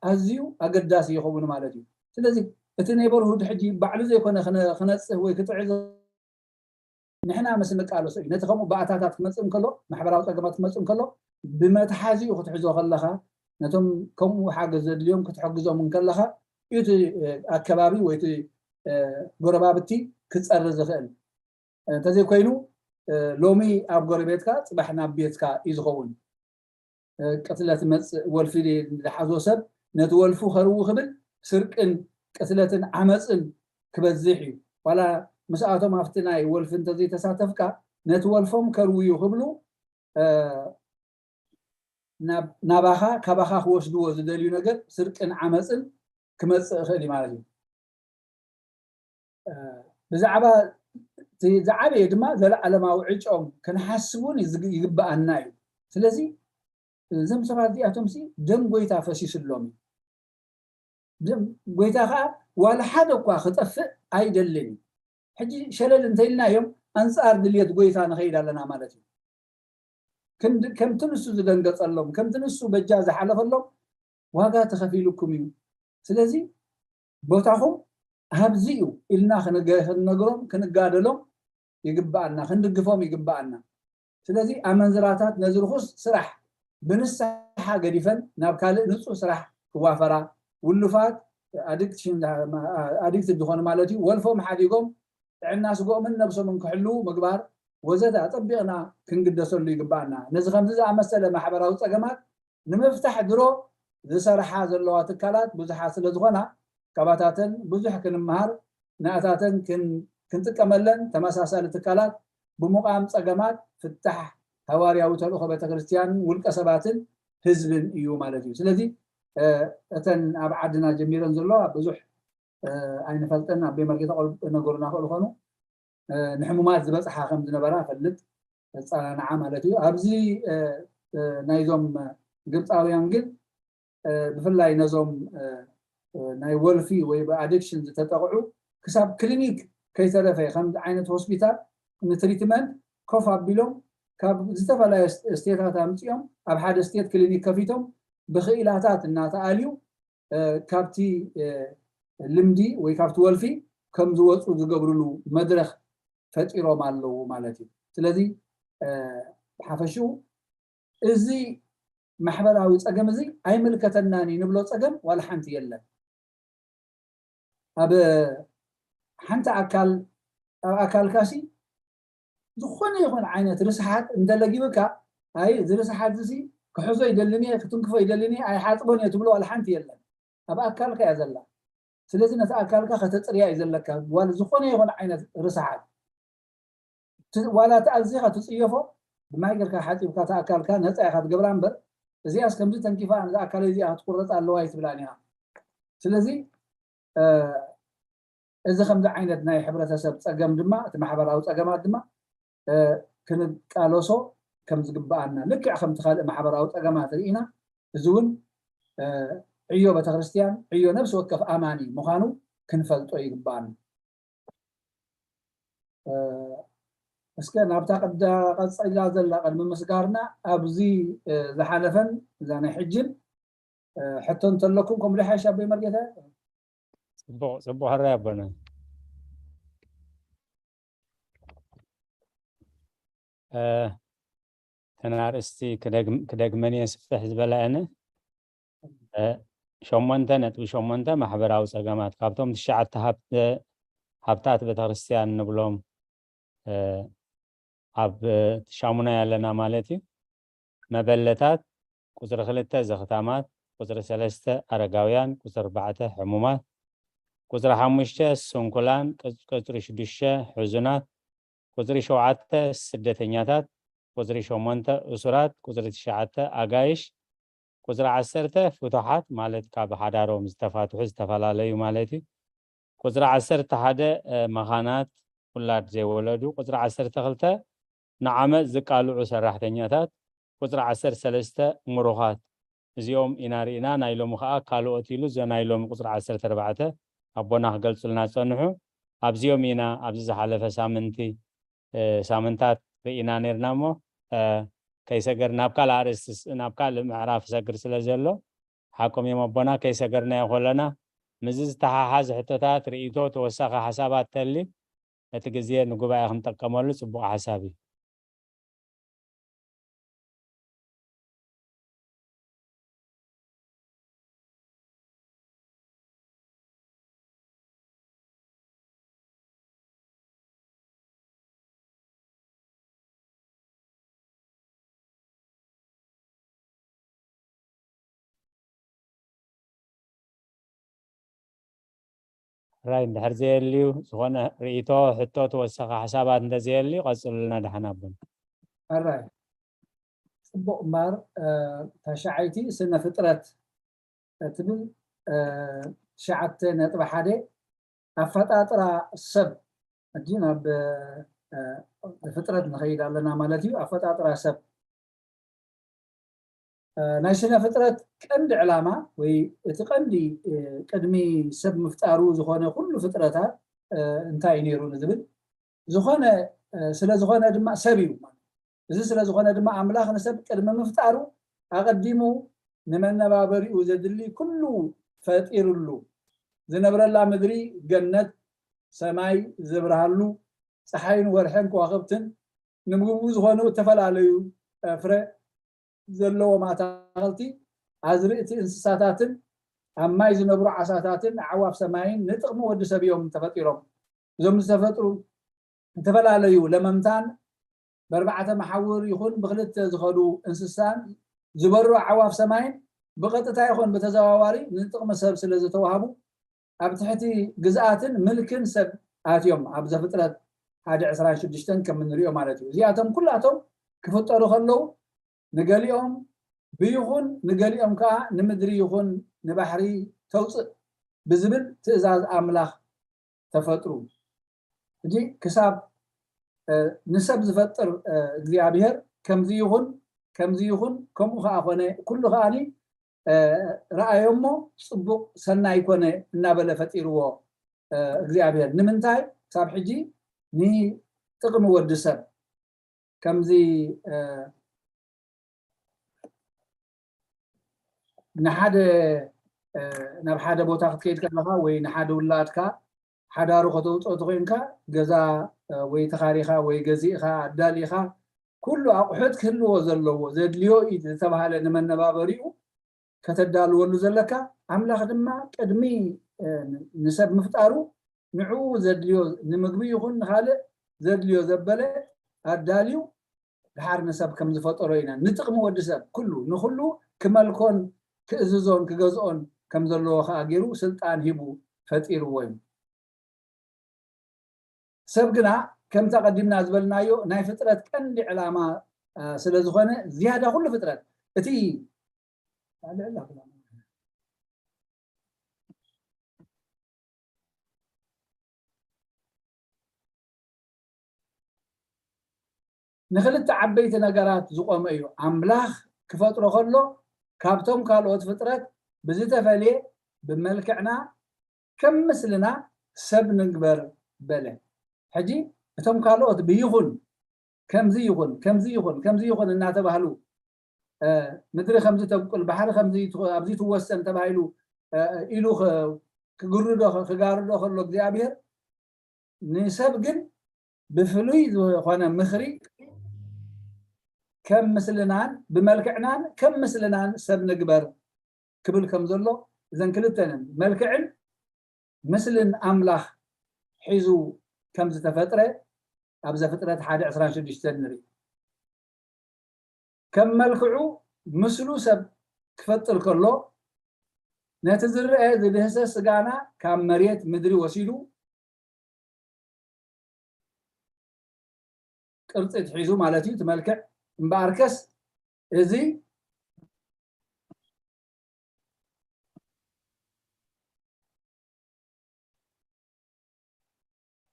ኣዝዩ ኣገዳሲ ይኸውን ማለት እዩ። ስለዚ እቲ ኔበርሁድ ሕጂ ባዕሉ ዘይኮነ ክነፅህ ወይ ክትዕዞ ንሕና ምስ ንቃለሶ እዩ። ነቲ ከምኡ ባእታታት ክመፅእ እንከሎ ማሕበራዊ ፀገማት ክመፅእ እንከሎ ብመትሓዚኡ ክትሕዞ ከለኻ ነቶም ከምኡ ሓገዝ ዘድልዮም ክትሕግዞም እንከለኻ እዩ እቲ ኣከባቢ ወይ እቲ ጎረባብቲ ክፀሪ ዝኽእል። እንተዘይኮይኑ ሎሚ ኣብ ጎረቤትካ ፅባሕ ናብ ቤትካ እዩ ዝኸውን። ቅትለት መፅእ ወልፊ ዝሓዞ ሰብ ነቲ ወልፉ ከርዊ ክብል ስርቅን ቅትለትን ዓመፅን ክበዝሕ እዩ። ዋላ ምስኣቶም ኣብቲ ናይ ወልፊ እንተዘይተሳተፍካ ነቲ ወልፎም ከርውዩ ክብሉ ናባኻ ካባኻ ክወስድዎ ዝደልዩ ነገር ስርቅን ዓመፅን ክመፅእ ይኽእል እዩ ማለት እዩ። ብዛዕባ ዝዓበየ ድማ ዘለዓለማዊ ዕጫኦም ክንሓስብ እውን ይግብኣና እዩ። ስለዚ እዞም ሰባት እዚኣቶም ደም ጎይታ ፈሲስሎም እዩ። ጎይታ ከዓ ዋላ ሓደ እኳ ክጠፍእ ኣይደልን እዩ። ሕጂ ሸለል እንተኢልናዮም ኣንፃር ድልየት ጎይታ ንኸይድ ኣለና ማለት እዩ። ከምቲ ንሱ ዝደንገፀሎም ከምቲ ንሱ በጃ ዝሓለፈሎም ዋጋ ተኸፊሉኩም እዩ። ስለዚ ቦታኹም ኣብዚ እዩ ኢልና ክንነግሮም ክንጋደሎም ይግብኣና፣ ክንድግፎም ይግብኣና። ስለዚ ኣመንዝራታት ነዚ ርኹስ ስራሕ ብንስሓ ገዲፈን ናብ ካልእ ንፁህ ስራሕ ክዋፈራ፣ ውሉፋት ኣድክት ዝኾኑ ማለት እዩ ወልፎም ሓዲጎም ጥዕና ስግኦምን ነብሶምን ክሕልዉ ምግባር ወዘተ ኣፀቢቕና ክንግደሰሉ ይግብኣና። ነዚ ከምዚ ዝኣመሰለ ማሕበራዊ ፀገማት ንምፍታሕ ድሮ ዝሰርሓ ዘለዋ ትካላት ብዙሓት ስለ ዝኾና ካባታተን ብዙሕ ክንምሃር ንኣታተን ክንጥቀመለን ተመሳሳሊ ትካላት ብምቋም ፀገማት ፍታሕ ሃዋርያዊ ተልእኾ ቤተክርስትያን ውልቀ ሰባትን ህዝብን እዩ ማለት እዩ። ስለዚ እተን ኣብ ዓድና ጀሚረን ዘለዋ ብዙሕ ኣይንፈልጠን ኣቤ መርጌታ ነገሩና ክእሉ ኮኑ ንሕሙማት ዝበፅሓ ከም ዝነበራ ፈልጥ ፃናንዓ ማለት እዩ። ኣብዚ ናይዞም ግብፃውያን ግን ብፍላይ ነዞም ናይ ወልፊ ወይ ብኣዲክሽን ዝተጠቕዑ ክሳብ ክሊኒክ ከይተረፈ ከም ዓይነት ሆስፒታል ንትሪትመንት ኮፍ ኣቢሎም ካብ ዝተፈላለዩ ስቴታት ኣምፅኦም ኣብ ሓደ ስቴት ክሊኒክ ከፊቶም ብክኢላታት እናተኣልዩ ካብቲ ልምዲ ወይ ካብቲ ወልፊ ከም ዝወፁ ዝገብርሉ መድረክ ፈጢሮም ኣለዉ ማለት እዩ። ስለዚ ብሓፈሽኡ እዚ ማሕበራዊ ፀገም እዚ ኣይምልከተናን እዩ ንብሎ ፀገም ዋላ ሓንቲ የለን። ኣብ ሓንቲ ኣካል ኣብ ኣካልካ ሲ ዝኾነ ይኹን ዓይነት ርስሓት እንተለጊብካ ኣይ እዚ ርስሓት እዚ ክሕዞ ይደልን እየ ክትንክፎ ይደልን እየ ኣይሓፅቦን እየ ትብሎ ዋላ ሓንቲ የለን። ኣብ ኣካልካ እያ ዘላ። ስለዚ ነቲ ኣካልካ ከተፅርያ እዩ ዘለካ። ጓል ዝኾነ ይኹን ዓይነት ርስሓት ዋላ እቲ ኣዚኻ ትፅየፎ ብማይ ጌርካ ሓፂብካ እቲ ኣካልካ ነፃ ኢኻ ትገብራ እምበር እዚኣስ ከምዚ ተንኪፋ ነዚ ኣካለይ እዚኣ ክትቁረፅ ኣለዋ ኣይትብላን ኢኻ። ስለዚ እዚ ከምዚ ዓይነት ናይ ሕብረተሰብ ፀገም ድማ እቲ ማሕበራዊ ፀገማት ድማ ክንቃለሶ ከም ዝግብኣና ልክዕ ከምቲ ካልእ ማሕበራዊ ፀገማት ርኢና እዚ እውን ዕዮ ቤተክርስትያን ዕዮ ነብሲ ወከፍ ኣማኒ ምዃኑ ክንፈልጦ ይግብኣና። እስከ ናብታ ቀዳ ቀፂላ ዘላ ቅድሚ ምስጋርና ኣብዚ ዝሓለፈን እዛ ናይ ሕጅን ሕቶ እንተለኩም ከምኡ ዶ ሓይሽ ኣቦይ መርጌታ? ፅቡቕ ፅቡቕ ሕራይ ኣቦና። እተን ኣርእስቲ ክደግመን እየ ስፍሕ ዝበላ እነ ሸሞንተ ነጥቢ ሸሞንተ ማሕበራዊ ፀገማት ካብቶም ትሽዓተ ሃብታት ቤተክርስትያን ንብሎም ኣብ ሻሙናይ ኣለና ማለት እዩ። መበለታት፣ ቁፅሪ ክልተ ዘኽታማት፣ ቁፅሪ ሰለስተ ኣረጋውያን፣ ቁፅሪ ኣርባዕተ ሕሙማት፣ ቁፅሪ ሓሙሽተ ስንኩላን፣ ቁፅሪ ሽዱሽተ ሕዙናት፣ ቁፅሪ ሸውዓተ ስደተኛታት፣ ቁፅሪ ሸሞንተ እሱራት፣ ቁፅሪ ትሽዓተ ኣጋይሽ፣ ቁፅሪ ዓሰርተ ፍቱሓት ማለት ካብ ሓዳሮም ዝተፋትሑ፣ ዝተፈላለዩ ማለት እዩ። ቁፅሪ ዓሰርተ ሓደ መኻናት፣ ውላድ ዘይወለዱ፣ ቁፅሪ ዓሰርተ ክልተ ንዓመፅ ዝቃልዑ ሰራሕተኛታት፣ ቁፅሪ ዓሰርተ ሰለስተ ምሩኻት። እዚኦም ኢና ርኢና። ናይ ሎሚ ከዓ ካልኦት ኢሉ እዞ ናይ ሎሚ ቁፅሪ ዓሰርተ ኣርባዕተ ኣቦና ክገልፁልና ፀንሑ። ኣብዚኦም ኢና ኣብዚ ዝሓለፈ ሳምንቲ ሳምንታት ርኢና ነርና እሞ ከይሰገር ናብ ካልእ ኣርእስቲ ናብ ካልእ ምዕራፍ ሰግር ስለ ዘሎ ሓቆም እዮም ኣቦና። ከይሰገርናዮ ከለና ምስዚ ዝተሓሓዝ ሕቶታት ርእይቶ ተወሳኺ ሓሳባት ተሊ እቲ ግዜ ንጉባኤ ክንጠቀመሉ ፅቡቅ ሓሳብ እዩ። ራይ እንድሕር ዘየልዩ ዝኾነ ርእይቶ፣ ሕቶ፣ ተወሳኺ ሓሳባት እንተዘየልዩ ቀፅሉልና። ደሓን ኣቦን ኣራይ ጽቡቕ እምበር ታሻዓይቲ ስነ ፍጥረት ትብል ትሽዓተ ነጥቢ ሓደ ኣፈጣጥራ ሰብ ሕጂ ናብ ፍጥረት ንኸይድ ኣለና ማለት እዩ። ኣፈጣጥራ ሰብ ናይ ስነ ፍጥረት ቀንዲ ዕላማ ወይ እቲ ቀንዲ ቅድሚ ሰብ ምፍጣሩ ዝኾነ ኩሉ ፍጥረታት እንታይ እዩ ነይሩ ንዝብል ዝኾነ ስለ ዝኾነ ድማ ሰብ እዩ። እዚ ስለ ዝኾነ ድማ ኣምላኽ ንሰብ ቅድሚ ምፍጣሩ ኣቐዲሙ ንመነባበሪኡ ዘድሊ ኩሉ ፈጢርሉ። ዝነብረላ ምድሪ ገነት፣ ሰማይ ዘብርሃሉ፣ ፀሓይን ወርሕን ከዋኽብትን ንምግቡ ዝኾኑ እተፈላለዩ ፍረ ዘለዎም ኣታኽልቲ፣ ኣዝርእቲ፣ እንስሳታትን ኣብ ማይ ዝነብሩ ዓሳታትን ኣዕዋፍ ሰማይን ንጥቕሚ ወዲ ሰብ እዮም ተፈጢሮም። እዞም ዝተፈጥሩ ዝተፈላለዩ ለመምታን ብኣርባዕተ መሓውር ይኹን ብክልተ ዝኸዱ እንስሳን ዝበሩ ኣዕዋፍ ሰማይን ብቐጥታ ይኹን ብተዘዋዋሪ ንጥቕሚ ሰብ ስለ ዝተዋህቡ ኣብ ትሕቲ ግዝኣትን ምልክን ሰብ ኣትዮም ኣብ ዘፍጥረት ሓደ ዕስራን ሽዱሽተን ከም እንሪኦ ማለት እዩ። እዚኣቶም ኩላቶም ክፍጠሩ ከለዉ ንገሊኦም ብይኹን ንገሊኦም ከዓ ንምድሪ ይኹን ንባሕሪ ተውፅእ ብዝብል ትእዛዝ ኣምላኽ ተፈጥሩ። ሕጂ ክሳብ ንሰብ ዝፈጥር እግዚኣብሔር ከምዚ ይኹን ከምዚ ይኹን ከምኡ ከዓ ኮነ ኩሉ ከዓኒ ረኣዮ እሞ ፅቡቕ ሰናይ ኮነ እናበለ ፈጢርዎ እግዚኣብሔር። ንምንታይ ክሳብ ሕጂ ንጥቕሚ ወዲ ሰብ ከምዚ ንሓደ ናብ ሓደ ቦታ ክትከይድ ከለካ ወይ ንሓደ ውላድካ ሓዳሩ ከተውፅኦ ተኮይንካ ገዛ ወይ ተኻሪኻ ወይ ገዚእካ ኣዳሊኻ ኩሉ ኣቑሑት ክህልዎ ዘለዎ ዘድልዮ እዩ ዝተባሃለ ንመነባበሪኡ ከተዳልወሉ ዘለካ ኣምላኽ ድማ ቅድሚ ንሰብ ምፍጣሩ ንዕኡ ዘድልዮ ንምግቢ ይኹን ንካልእ ዘድልዮ ዘበለ ኣዳልዩ ድሓር ንሰብ ከም ዝፈጠሮ ኢና ንጥቕሚ ወዲ ሰብ ኩሉ ንኩሉ ክመልኮን ክእዝዞን ክገዝኦን ከም ዘለዎ ከዓ ገይሩ ስልጣን ሂቡ ፈጢርዎ እዩ። ሰብ ግና ከምቲ ኣቐዲምና ዝበልናዮ ናይ ፍጥረት ቀንዲ ዕላማ ስለ ዝኾነ ዝያዳ ኩሉ ፍጥረት እቲ ንክልተ ዓበይቲ ነገራት ዝቆመ እዩ። ኣምላኽ ክፈጥሮ ከሎ ካብቶም ካልኦት ፍጥረት ብዝተፈልየ ብመልክዕና ከም ምስልና ሰብ ንግበር በለ። ሕጂ እቶም ካልኦት ብይኹን ከምዚ ይኹን ከምዚ ይኹን ከምዚ ይኹን እናተባህሉ ምድሪ ከምዚ ተብቁል ባሕሪ ኣብዚ ትወሰን ተባሂሉ ኢሉ ክግርዶ ክጋርዶ ከሎ እግዚኣብሔር ንሰብ ግን ብፍሉይ ዝኾነ ምኽሪ ከም ምስልናን ብመልክዕናን ከም ምስልናን ሰብ ንግበር ክብል ከም ዘሎ እዘን ክልተንን መልክዕን ምስልን ኣምላኽ ሒዙ ከም ዝተፈጥረ ኣብ ዘፍጥረት ሓደ ዕስራን ሽዱሽተን ንርኢ። ከም መልክዑ ምስሉ ሰብ ክፈጥር ከሎ፣ ነቲ ዝረአ ዝድህሰ ስጋና ካብ መሬት ምድሪ ወሲዱ ቅርጺ ትሒዙ ማለት እዩ፣ ትመልክዕ። እምበኣርከስ እዚ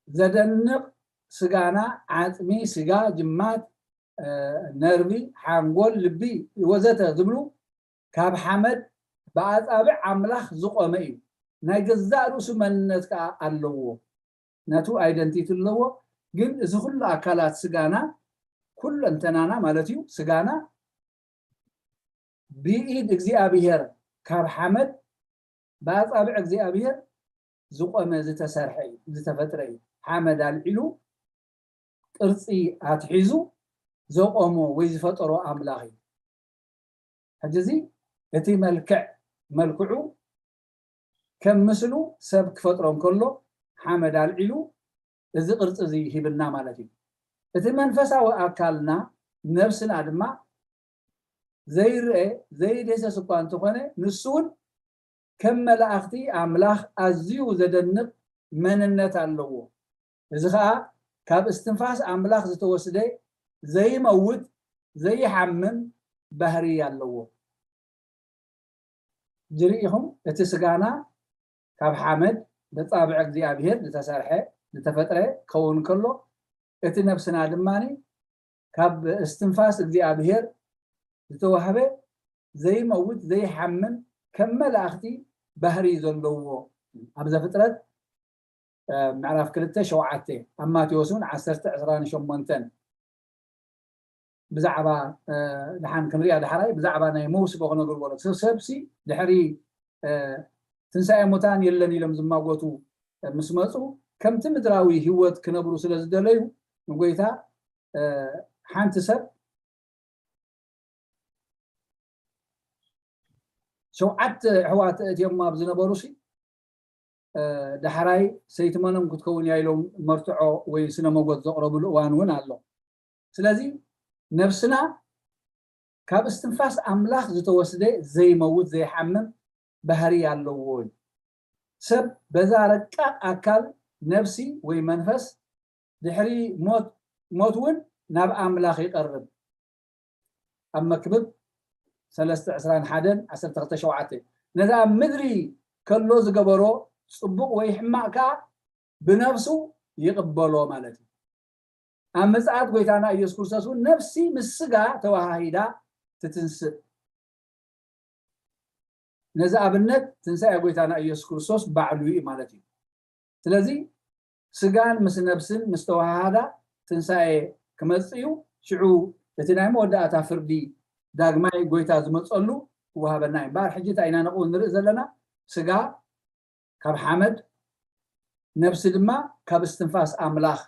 ዘደንቕ ስጋና፣ ዓጽሚ፣ ስጋ፣ ጅማት፣ ነርቪ፣ ሓንጎል፣ ልቢ ወዘተ ዝብሉ ካብ ሓመድ ብኣጻብዕ ኣምላኽ ዝቖመ እዩ። ናይ ገዛእ ርእሱ መንነት ከኣ ኣለዎ። ነቱ ኣይደንቲቲ ኣለዎ። ግን እዚ ኩሉ ኣካላት ስጋና፣ ኩለንተናና ማለት እዩ፣ ስጋና ብኢድ እግዚኣብሔር ካብ ሓመድ ብኣጻብዕ እግዚኣብሔር ዝቖመ ዝተሰርሐ እዩ፣ ዝተፈጥረ እዩ። ሓመድ ኣልዒሉ ቅርጺ ኣትሒዙ ዘቖሞ ወይ ዝፈጠሮ ኣምላኽ እዩ። ሕጂ እዚ እቲ መልክዕ፣ መልክዑ ከም ምስሉ ሰብ ክፈጥሮ እንከሎ ሓመድ ኣልዒሉ እዚ ቅርጺ እዚ ሂብና ማለት እዩ። እቲ መንፈሳዊ ኣካልና፣ ነብስና ድማ ዘይረአ ዘይደሰስ እኳ እንተኾነ፣ ንሱ እውን ከም መላእኽቲ ኣምላኽ ኣዝዩ ዘደንቕ መንነት ኣለዎ። እዚ ኸኣ ካብ እስትንፋስ ኣምላኽ ዝተወስደ ዘይመውት ዘይሓምም ባህሪ ኣለዎ። ጅርኢኹም እቲ ስጋና ካብ ሓመድ በጻብዕ እግዚኣብሔር ዝተሰርሐ ዝተፈጥረ ክኸውን ከሎ፣ እቲ ነብስና ድማ ካብ እስትንፋስ እግዚኣብሔር ዝተዋህበ ዘይመውት ዘይሓምም ከም መላእኽቲ ባህሪ ዘለዎ ኣብ ዘፍጥረት ምዕራፍ ክልተ ሸውዓተ፣ ኣብ ማቴዎስ እውን ዓሰርተ ዕስራን ሸሞንተን ብዛዕባ ደሓን ክንሪኣ ዳሕራይ ብዛዕባ ናይ መውስቦ ክነግርዎ። ሰብሲ ድሕሪ ትንሳኤ ሙታን የለን ኢሎም ዝማጎቱ ምስ መፁ ከምቲ ምድራዊ ህይወት ክነብሩ ስለ ዝደለዩ ንጎይታ ሓንቲ ሰብ ሸውዓተ ኣሕዋት እትዮም ኣብ ዝነበሩ ሲ ዳሕራይ ሰይቲ መኖም ክትከውን እያ ኢሎም መርትዖ ወይ ስነ መጎት ዘቕረብሉ እዋን እውን ኣሎ። ስለዚ ነብስና ካብ እስትንፋስ ኣምላኽ ዝተወስደ ዘይመውት ዘይሓምም ባህሪ ኣለዎ እዩ። ሰብ በዛ ረቃቕ ኣካል ነብሲ ወይ መንፈስ ድሕሪ ሞት ሞት እውን ናብ ኣምላኽ ይቐርብ። ኣብ መክብብ ሰለስተ ዕስራን ሓደን ዓሰርተ ክልተ ሸውዓተ ነዚ ኣብ ምድሪ ከሎ ዝገበሮ ጽቡቕ ወይ ሕማቕ ከኣ ብነብሱ ይቕበሎ ማለት እዩ። ኣብ ምጽኣት ጎይታና ኢየሱስ ክርስቶስ እውን ነፍሲ ምስ ስጋ ተዋሃሂዳ ትትንስእ። ነዚ ኣብነት ትንሳኤ ጎይታና ኢየሱስ ክርስቶስ ባዕሉ እዩ ማለት እዩ። ስለዚ ስጋን ምስ ነብስን ምስ ተዋሃሃዳ ትንሳኤ ክመጽእ እዩ። ሽዑ እቲ ናይ መወዳእታ ፍርዲ ዳግማይ ጎይታ ዝመጸሉ ክወሃበና እዩ። እምበኣር ሕጂ እንታይ ኢና ንቕው ንርኢ ዘለና? ስጋ ካብ ሓመድ፣ ነብሲ ድማ ካብ እስትንፋስ ኣምላኽ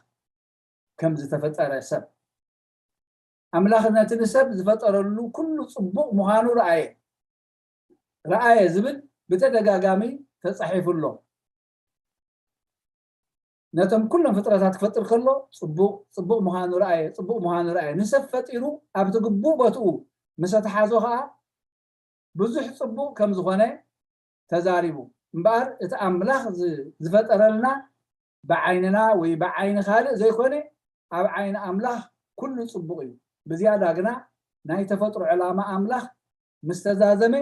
ከም ዝተፈጠረ ሰብ። ኣምላኽ ነቲ ንሰብ ዝፈጠረሉ ኩሉ ጽቡቕ ምዃኑ ረኣየ። ረኣየ ዝብል ብተደጋጋሚ ተጻሒፉ ኣሎ። ነቶም ኩሎም ፍጥረታት ክፈጥር ከሎ ጽቡቕ ጽቡቕ ምዃኑ ረኣየ፣ ጽቡቕ ምዃኑ ረኣየ። ንሰብ ፈጢሩ ኣብቲ ግቡእ ቦትኡ ምስ ኣተሓዞ ኸኣ ብዙሕ ጽቡቕ ከም ዝኾነ ተዛሪቡ። እምበኣር እቲ ኣምላኽ ዝ- ዝፈጠረልና ብዓይንና ወይ ብዓይኒ ካልእ ዘይኮነ ኣብ ዓይኒ ኣምላኽ ኩሉ ጽቡቕ እዩ። ብዝያዳ ግና ናይ ተፈጥሮ ዕላማ ኣምላኽ ምስ ተዛዘመ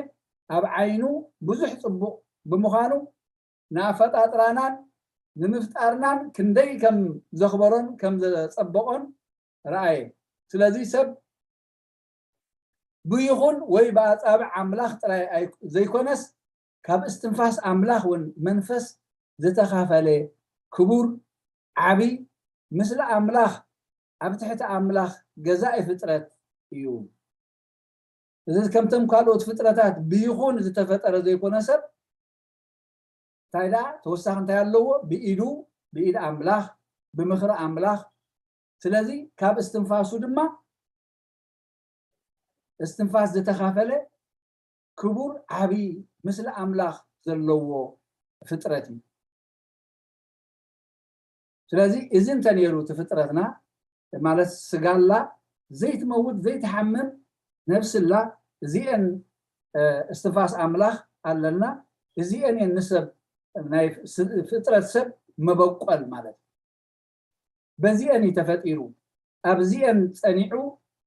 ኣብ ዓይኑ ብዙሕ ጽቡቕ ብምዃኑ ንኣፈጣጥራናን ንምፍጣርናን ክንደይ ከም ዘኽበሮን ከም ዘጸበቖን ረኣየ። ስለዚ ሰብ ብይኹን ወይ ብኣጻብዕ ኣምላኽ ጥራይ ኣይ- ዘይኮነስ ካብ እስትንፋስ ኣምላኽ እውን መንፈስ ዝተኻፈለ ክቡር ዓቢ ምስሊ ኣምላኽ ኣብ ትሕቲ ኣምላኽ ገዛኢ ፍጥረት እዩ። እዚ ከምቶም ካልኦት ፍጥረታት ብይኹን ዝተፈጠረ ዘይኮነ ሰብ እንታይ ደኣ ተወሳኺ እንታይ ኣለዎ? ብኢዱ ብኢድ ኣምላኽ ብምኽሪ ኣምላኽ ስለዚ ካብ እስትንፋሱ ድማ እስትንፋስ ዝተኻፈለ ክቡር ዓቢ ምስሊ ኣምላኽ ዘለዎ ፍጥረት እዩ። ስለዚ እዚ እንተነይሩ እቲ ፍጥረትና ማለት ስጋላ ዘይትመውት ዘይትሓምም ነብስላ፣ እዚአን እስትንፋስ ኣምላኽ ኣለና። እዚአን እየን ንሰብ፣ ናይ ፍጥረት ሰብ መበቆል ማለት እዩ። በዚአን እዩ ተፈጢሩ። ኣብዚአን ጸኒዑ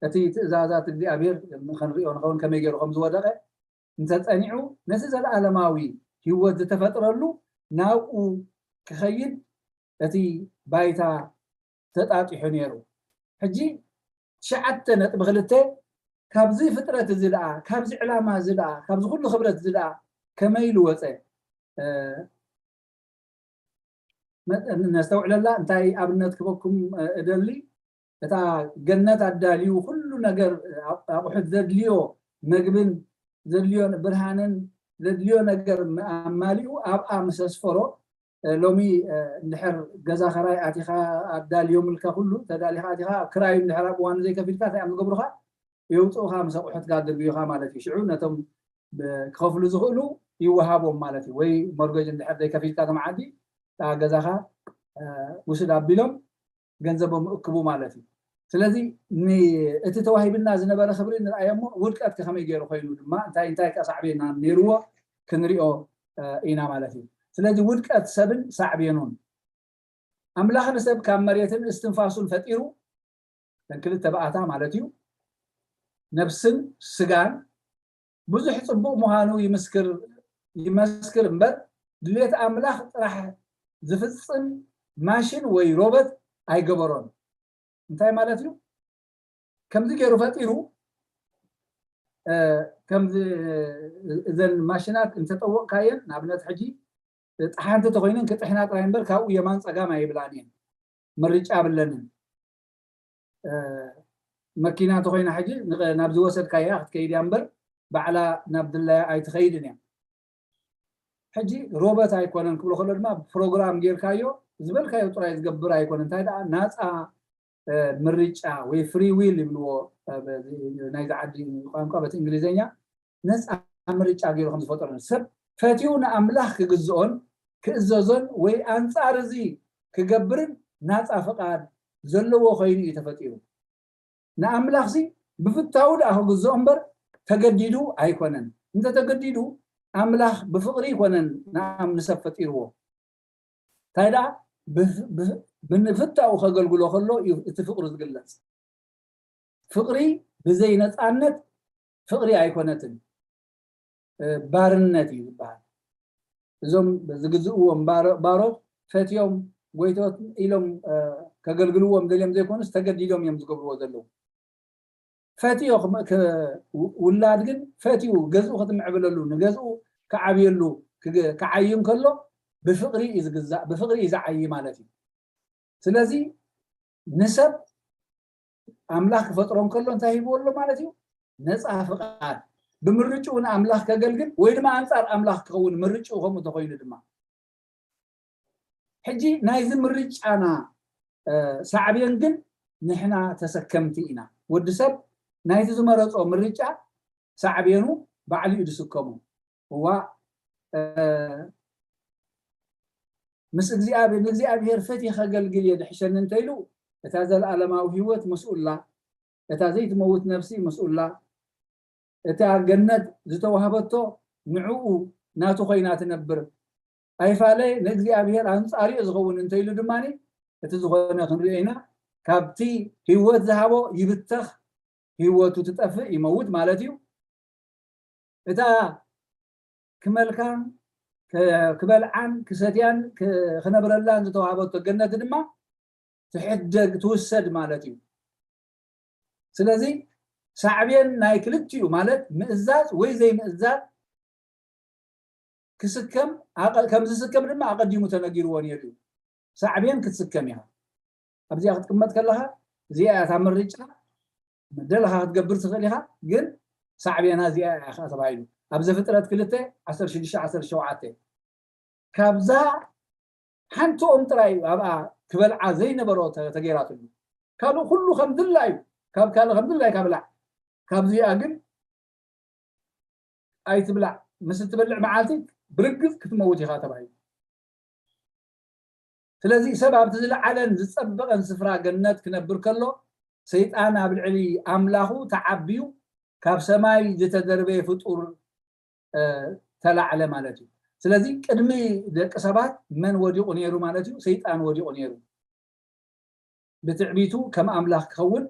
እቲ ትእዛዛት እግዚኣብሔር ክንሪኦ ንኸውን ከመይ ገይሩ ከም ዝወደቐ እንተጸኒዑ፣ ነቲ ዘለኣለማዊ ህይወት ዝተፈጥረሉ ናብኡ ክኸይድ እቲ ባይታ ተጣጢሑ ነይሩ። ሕጂ ትሽዓተ ነጥቢ ክልተ፣ ካብዚ ፍጥረት እዚ ደኣ፣ ካብዚ ዕላማ እዚ ደኣ፣ ካብዚ ኩሉ ክብረት እዚ ደኣ ከመይ ኢሉ ወፀ? ነስተውዕለላ። እንታይ ኣብነት ክበኩም እደሊ? እታ ገነት ኣዳልዩ ኩሉ ነገር፣ ኣቑሑት ዘድልዮ፣ መግብን ዘድልዮን፣ ብርሃንን ዘድልዮ ነገር ኣማሊኡ ኣብኣ ምስ ኣስፈሮ፣ ሎሚ እንድሕር ገዛ ኸራይ ኣቲኻ ኣዳልዮምልካ ኩሉ ተዳሊኻ ኣቲኻ፣ ክራይ እንድሕር ኣብ እዋኑ ዘይከፊልካ እንታይ እዮም ዝገብሩኻ? የውፅኡኻ፣ ምስ ኣቑሑትካ ድርብዩኻ ማለት እዩ። ሽዑ ነቶም ክኸፍሉ ዝኽእሉ ይወሃቦም ማለት እዩ። ወይ ሞርገጅ እንድሕር ዘይከፊልካ፣ እቶም ዓዲ እታ ገዛኻ ውስድ ኣቢሎም ገንዘቦም እክቡ ማለት እዩ። ስለዚ እቲ ተዋሂብና ዝነበረ ክብሪ ንርኣዮ እሞ፣ ውድቀት ከመይ ገይሩ ኮይኑ ድማ እንታይ እንታይ ከ ሳዕቤና ነይርዎ ክንሪኦ ኢና ማለት እዩ። ስለዚ ውድቀት ሰብን ሳዕቤኑን፣ ኣምላኽ ንሰብ ካብ መሬትን እስትንፋሱን ፈጢሩ፣ እተን ክልተ ብኣታ ማለት እዩ፣ ነብስን ስጋን፣ ብዙሕ ጽቡቕ ምዃኑ ይምስክር ይመስክር እምበር፣ ድሌት ኣምላኽ ጥራሕ ዝፍጽም ማሽን ወይ ሮበት ኣይገበሮን። እንታይ ማለት እዩ? ከምዚ ገይሩ ፈጢሩ፣ ከምዚ፣ እዘን ማሽናት እንተጠወቕካየን፣ ንኣብነት ሕጂ ጥሓንቲ ተኾይነን ክጥሕና ጥራይ እምበር ካብኡ የማን ጸጋም ኣይብላን እየን። ምርጫ ኣብለንን። መኪና እንተኾይና ሕጂ ናብ ዝወሰድካያ ክትከይድ እያ እምበር ባዕላ ናብ ድላያ ኣይትኸይድን እያ። ሕጂ ሮበት ኣይኮነን ክብሎ ከሎ ድማ ፕሮግራም ጌርካዮ ዝበልካዮ ጥራይ ዝገብር ኣይኮነን። እንታይ ደኣ ናፃ ምርጫ ወይ ፍሪ ዊል ይብልዎ ናይዚ ዓዲ ቋንቋ በቲ እንግሊዝኛ። ነፃ ምርጫ ገይሩ ከም ዝፈጠሮን ሰብ ፈትዩ ንኣምላኽ ክግዝኦን ክእዘዞን ወይ ኣንፃር እዚ ክገብርን ናፃ ፍቓድ ዘለዎ ኮይኑ እዩ ተፈጢሩ። ንኣምላኽሲ ብፍታዉ ደኣ ክግዝኦ እምበር ተገዲዱ ኣይኮነን። እንተተገዲዱ ኣምላኽ ብፍቕሪ ኣይኮነን ንኣም ንሰብ ፈጢርዎ። እንታይ ደኣ ብንፍታኡ ከገልግሎ ከሎ እዩ እቲ ፍቕሪ ዝግለጽ። ፍቕሪ ብዘይ ነፃነት ፍቕሪ ኣይኮነትን፣ ባርነት እዩ ዝበሃል። እዞም ዝግዝእዎም ባሮት ፈትዮም ጎይቶት ኢሎም ከገልግልዎም ደልዮም ዘይኮኑስ ተገዲዶም እዮም ዝገብርዎ ዘለዉ። ፈትዮ ውላድ ግን ፈትዩ ገዝኡ ክትምዕብለሉ ንገዝኡ ክዓብየሉ ክዓይ እንከሎ ብፍቕሪ እዩ ዝግዛእ፣ ብፍቕሪ እዩ ዝዓይ ማለት እዩ። ስለዚ ንሰብ ኣምላኽ ክፈጥሮ እንከሎ እንታይ ሂብዎ ኣሎ ማለት እዩ? ነፃ ፍቓድ። ብምርጭኡ ንኣምላኽ ከገልግል ወይ ድማ ኣንፃር ኣምላኽ ክኸውን ምርጭኡ ከምኡ እንተኮይኑ ድማ ሕጂ ናይዚ ምርጫና ሳዕቤን ግን ንሕና ተሰከምቲ ኢና። ወዲ ሰብ ናይቲ ዝመረጾ ምርጫ ሳዕቤኑ ባዕሉ እዩ ዝስከሙ። እዋ ምስ እግዚኣብሔር ንእግዚኣብሔር ፈትየ ከገልግል እየ ድሕሸኒ እንተኢሉ እታ ዘለኣለማዊ ህይወት ምስኡላ፣ እታ ዘይትመውት ነፍሲ ምስኡላ፣ እታ ገነት ዝተዋህበቶ ንዕኡ ናቱ ኮይና ትነብር። ኣይፋለ ንእግዚኣብሔር ኣንጻሪኡ ዝኸውን እንተኢሉ ድማ እቲ ዝኾነ ክንሪኦ ኢና። ካብቲ ህይወት ዝሃቦ ይብተኽ፣ ህይወቱ ትጠፍእ፣ ይመውት ማለት እዩ። እታ ክመልካን ክበልዓን ክሰትያን ክነብረላን ዝተዋህበቶ ገነት ድማ ትሕደግ ትውሰድ ማለት እዩ። ስለዚ ሳዕቤን ናይ ክልቲኡ ማለት ምእዛዝ ወይ ዘይምእዛዝ ክስከም ከም ዝስከም ድማ ኣቐዲሙ ተነጊርዎ ነይሩ እዩ። ሳዕቤን ክትስከም ኢኻ። ኣብዚኣ ክትቅመጥ ከለኻ እዚኣ እያ እታ ምርጫ። ምደለኻ ክትገብር ትኽእል ኢኻ፣ ግን ሳዕቤና እዚኣ እያ ከዓ ተባሂሉ ኣብ ዘፍጥረት ክልተ ዓሰርተ ሽዱሽተ ዓሰርተ ሸውዓተ። ካብዛ ሓንቲ ኦም ጥራይ እዩ ኣብኣ ክበልዓ ዘይነበሮ ተገይራትሉ። ካልእ ኩሉ ከም ድላዩ ካብ ካልእ ከም ድላይካ ብላዕ፣ ካብዚኣ ግን ኣይትብላዕ፣ ምስ እትበልዕ መዓልቲ ብርግጽ ክትመውት ኢኻ ተባሂሉ። ስለዚ ሰብ ኣብቲ ዝለዓለን ዝጸበቐን ስፍራ ገነት ክነብር ከሎ፣ ሰይጣን ኣብ ልዕሊ ኣምላኹ ተዓብዩ ካብ ሰማይ ዝተደርበየ ፍጡር ተላዕለ ማለት እዩ። ስለዚ ቅድሚ ደቂ ሰባት መን ወዲቑ ነይሩ ማለት እዩ? ሰይጣን ወዲቑ ነይሩ። ብትዕቢቱ ከም ኣምላኽ ክኸውን፣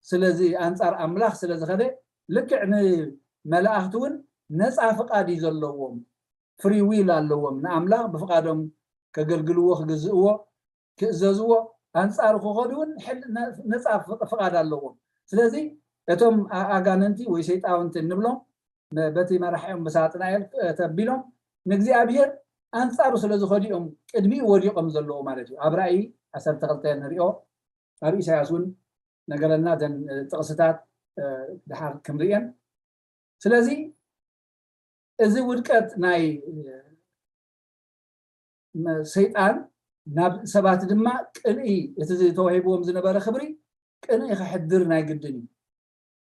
ስለዚ ኣንጻር ኣምላኽ ስለ ዝኸደ፣ ልክዕ ንመላእኽቲ እውን ነፃ ፍቓድ እዩ ዘለዎም፣ ፍሪ ዊል ኣለዎም። ንኣምላኽ ብፍቓዶም ከገልግልዎ፣ ክግዝእዎ፣ ክእዘዝዎ፣ ኣንጻሩ ክኸዱ እውን ነፃ ፍቓድ ኣለዎም። ስለዚ እቶም ኣጋንንቲ ወይ ሰይጣውንቲ እንብሎም በቲ መራሒኦም ብሳጥናኤል ተቢሎም ንእግዚኣብሔር ኣንጻሩ ስለ ዝኸዱ እዮም ቅድሚኡ ወዲቖም ዘለዉ ማለት እዩ። ኣብ ራእይ ዓሰርተ ክልተ ንሪኦ፣ ኣብ ኢሳያስ እውን ነገረና፣ እተን ጥቕስታት ድሓር ክንርእየን። ስለዚ እዚ ውድቀት ናይ ሰይጣን ናብ ሰባት ድማ ቅንኢ፣ እቲ ተዋሂብዎም ዝነበረ ክብሪ ቅንኢ ከሕድር ናይ ግድን እዩ።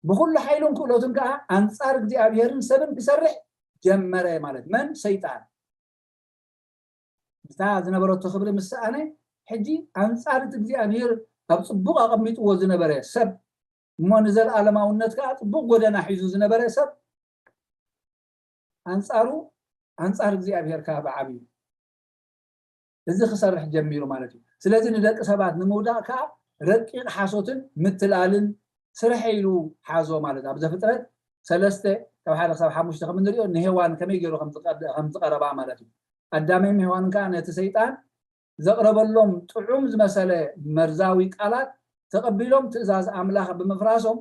ብኩሉ ሓይሉን ክእለቱን ከዓ ኣንጻር እግዚኣብሔርን ሰብን ክሰርሕ ጀመረ ማለት መን? ሰይጣን። ምስታ ዝነበረቶ ክብሪ ምስ ሰኣነ፣ ሕጂ ኣንጻር እቲ እግዚኣብሔር ኣብ ጽቡቕ ኣቐሚጥዎ ዝነበረ ሰብ እሞ ንዘለኣለማውነት ከዓ ጽቡቕ ጎደና ሒዙ ዝነበረ ሰብ ኣንጻሩ፣ ኣንጻር እግዚኣብሔር ከዓ ብዓብዩ እዚ ክሰርሕ ጀሚሩ ማለት እዩ። ስለዚ ንደቂ ሰባት ንምውዳቕ ከዓ ረቂቕ ሓሶትን ምትላልን ስርሐ ኢሉ ሓዞ ማለት ኣብ ዘፍጥረት ሰለስተ ካብ ሓደ ክሳብ ሓሙሽተ ከም እንሪኦ ንሄዋን ከመይ ገይሩ ከም ዝቐረባ ማለት እዩ። ኣዳምን ሄዋንን ከዓ ነቲ ሰይጣን ዘቕረበሎም ጥዑም ዝመሰለ መርዛዊ ቃላት ተቐቢሎም ትእዛዝ ኣምላኽ ብምፍራሶም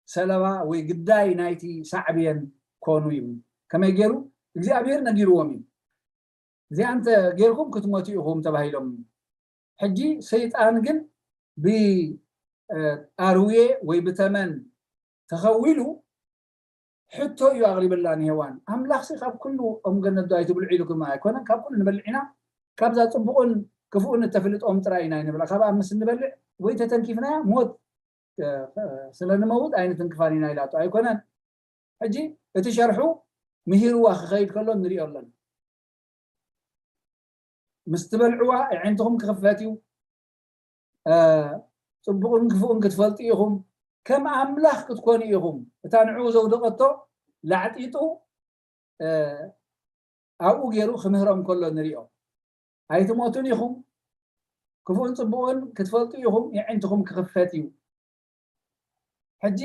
ሰለባ ወይ ግዳይ ናይቲ ሳዕብየን ኮኑ እዩ። ከመይ ገይሩ? እግዚኣብሔር ነጊርዎም እዩ። እዚኣ እንተ ጌርኩም ክትሞቱ ኢኹም ተባሂሎም። ሕጂ ሰይጣን ግን ብኣርውየ ወይ ብተመን ተኸዊሉ ሕቶ እዩ ኣቕሪብላ ንሄዋን። ኣምላኽሲ ካብ ኩሉ ኦም ገነት ዶ ኣይትብልዑ ኢሉኩም ኣይኮነን? ካብ ኩሉ ንበልዕ ኢና፣ ካብዛ ጽቡቕን ክፉእን እተፍልጥ ኦም ጥራይ ኢና ይንብላ። ካብኣ ምስ እንበልዕ ወይ ተተንኪፍናያ ሞት ስለ ንመውት ኣይንትንክፋን ኢና ኢላቶ ኣይኮነን? ሕጂ እቲ ሸርሑ ምሂርዋ ክኸይድ ከሎ ንሪኦ ኣለና። ምስ ትበልዕዋ ኣዒንትኹም ክኽፈት እዩ፣ ጽቡቕን ክፉእን ክትፈልጡ ኢኹም፣ ከም ኣምላኽ ክትኮኑ ኢኹም። እታ ንዕኡ ዘውደቐቶ ላዕጢጡ ኣብኡ ገይሩ ክምህሮም ከሎ ንሪኦ። ኣይትሞቱን ኢኹም፣ ክፉእን ጽቡቕን ክትፈልጡ ኢኹም፣ የዒንትኹም ክኽፈት እዩ። ሕጂ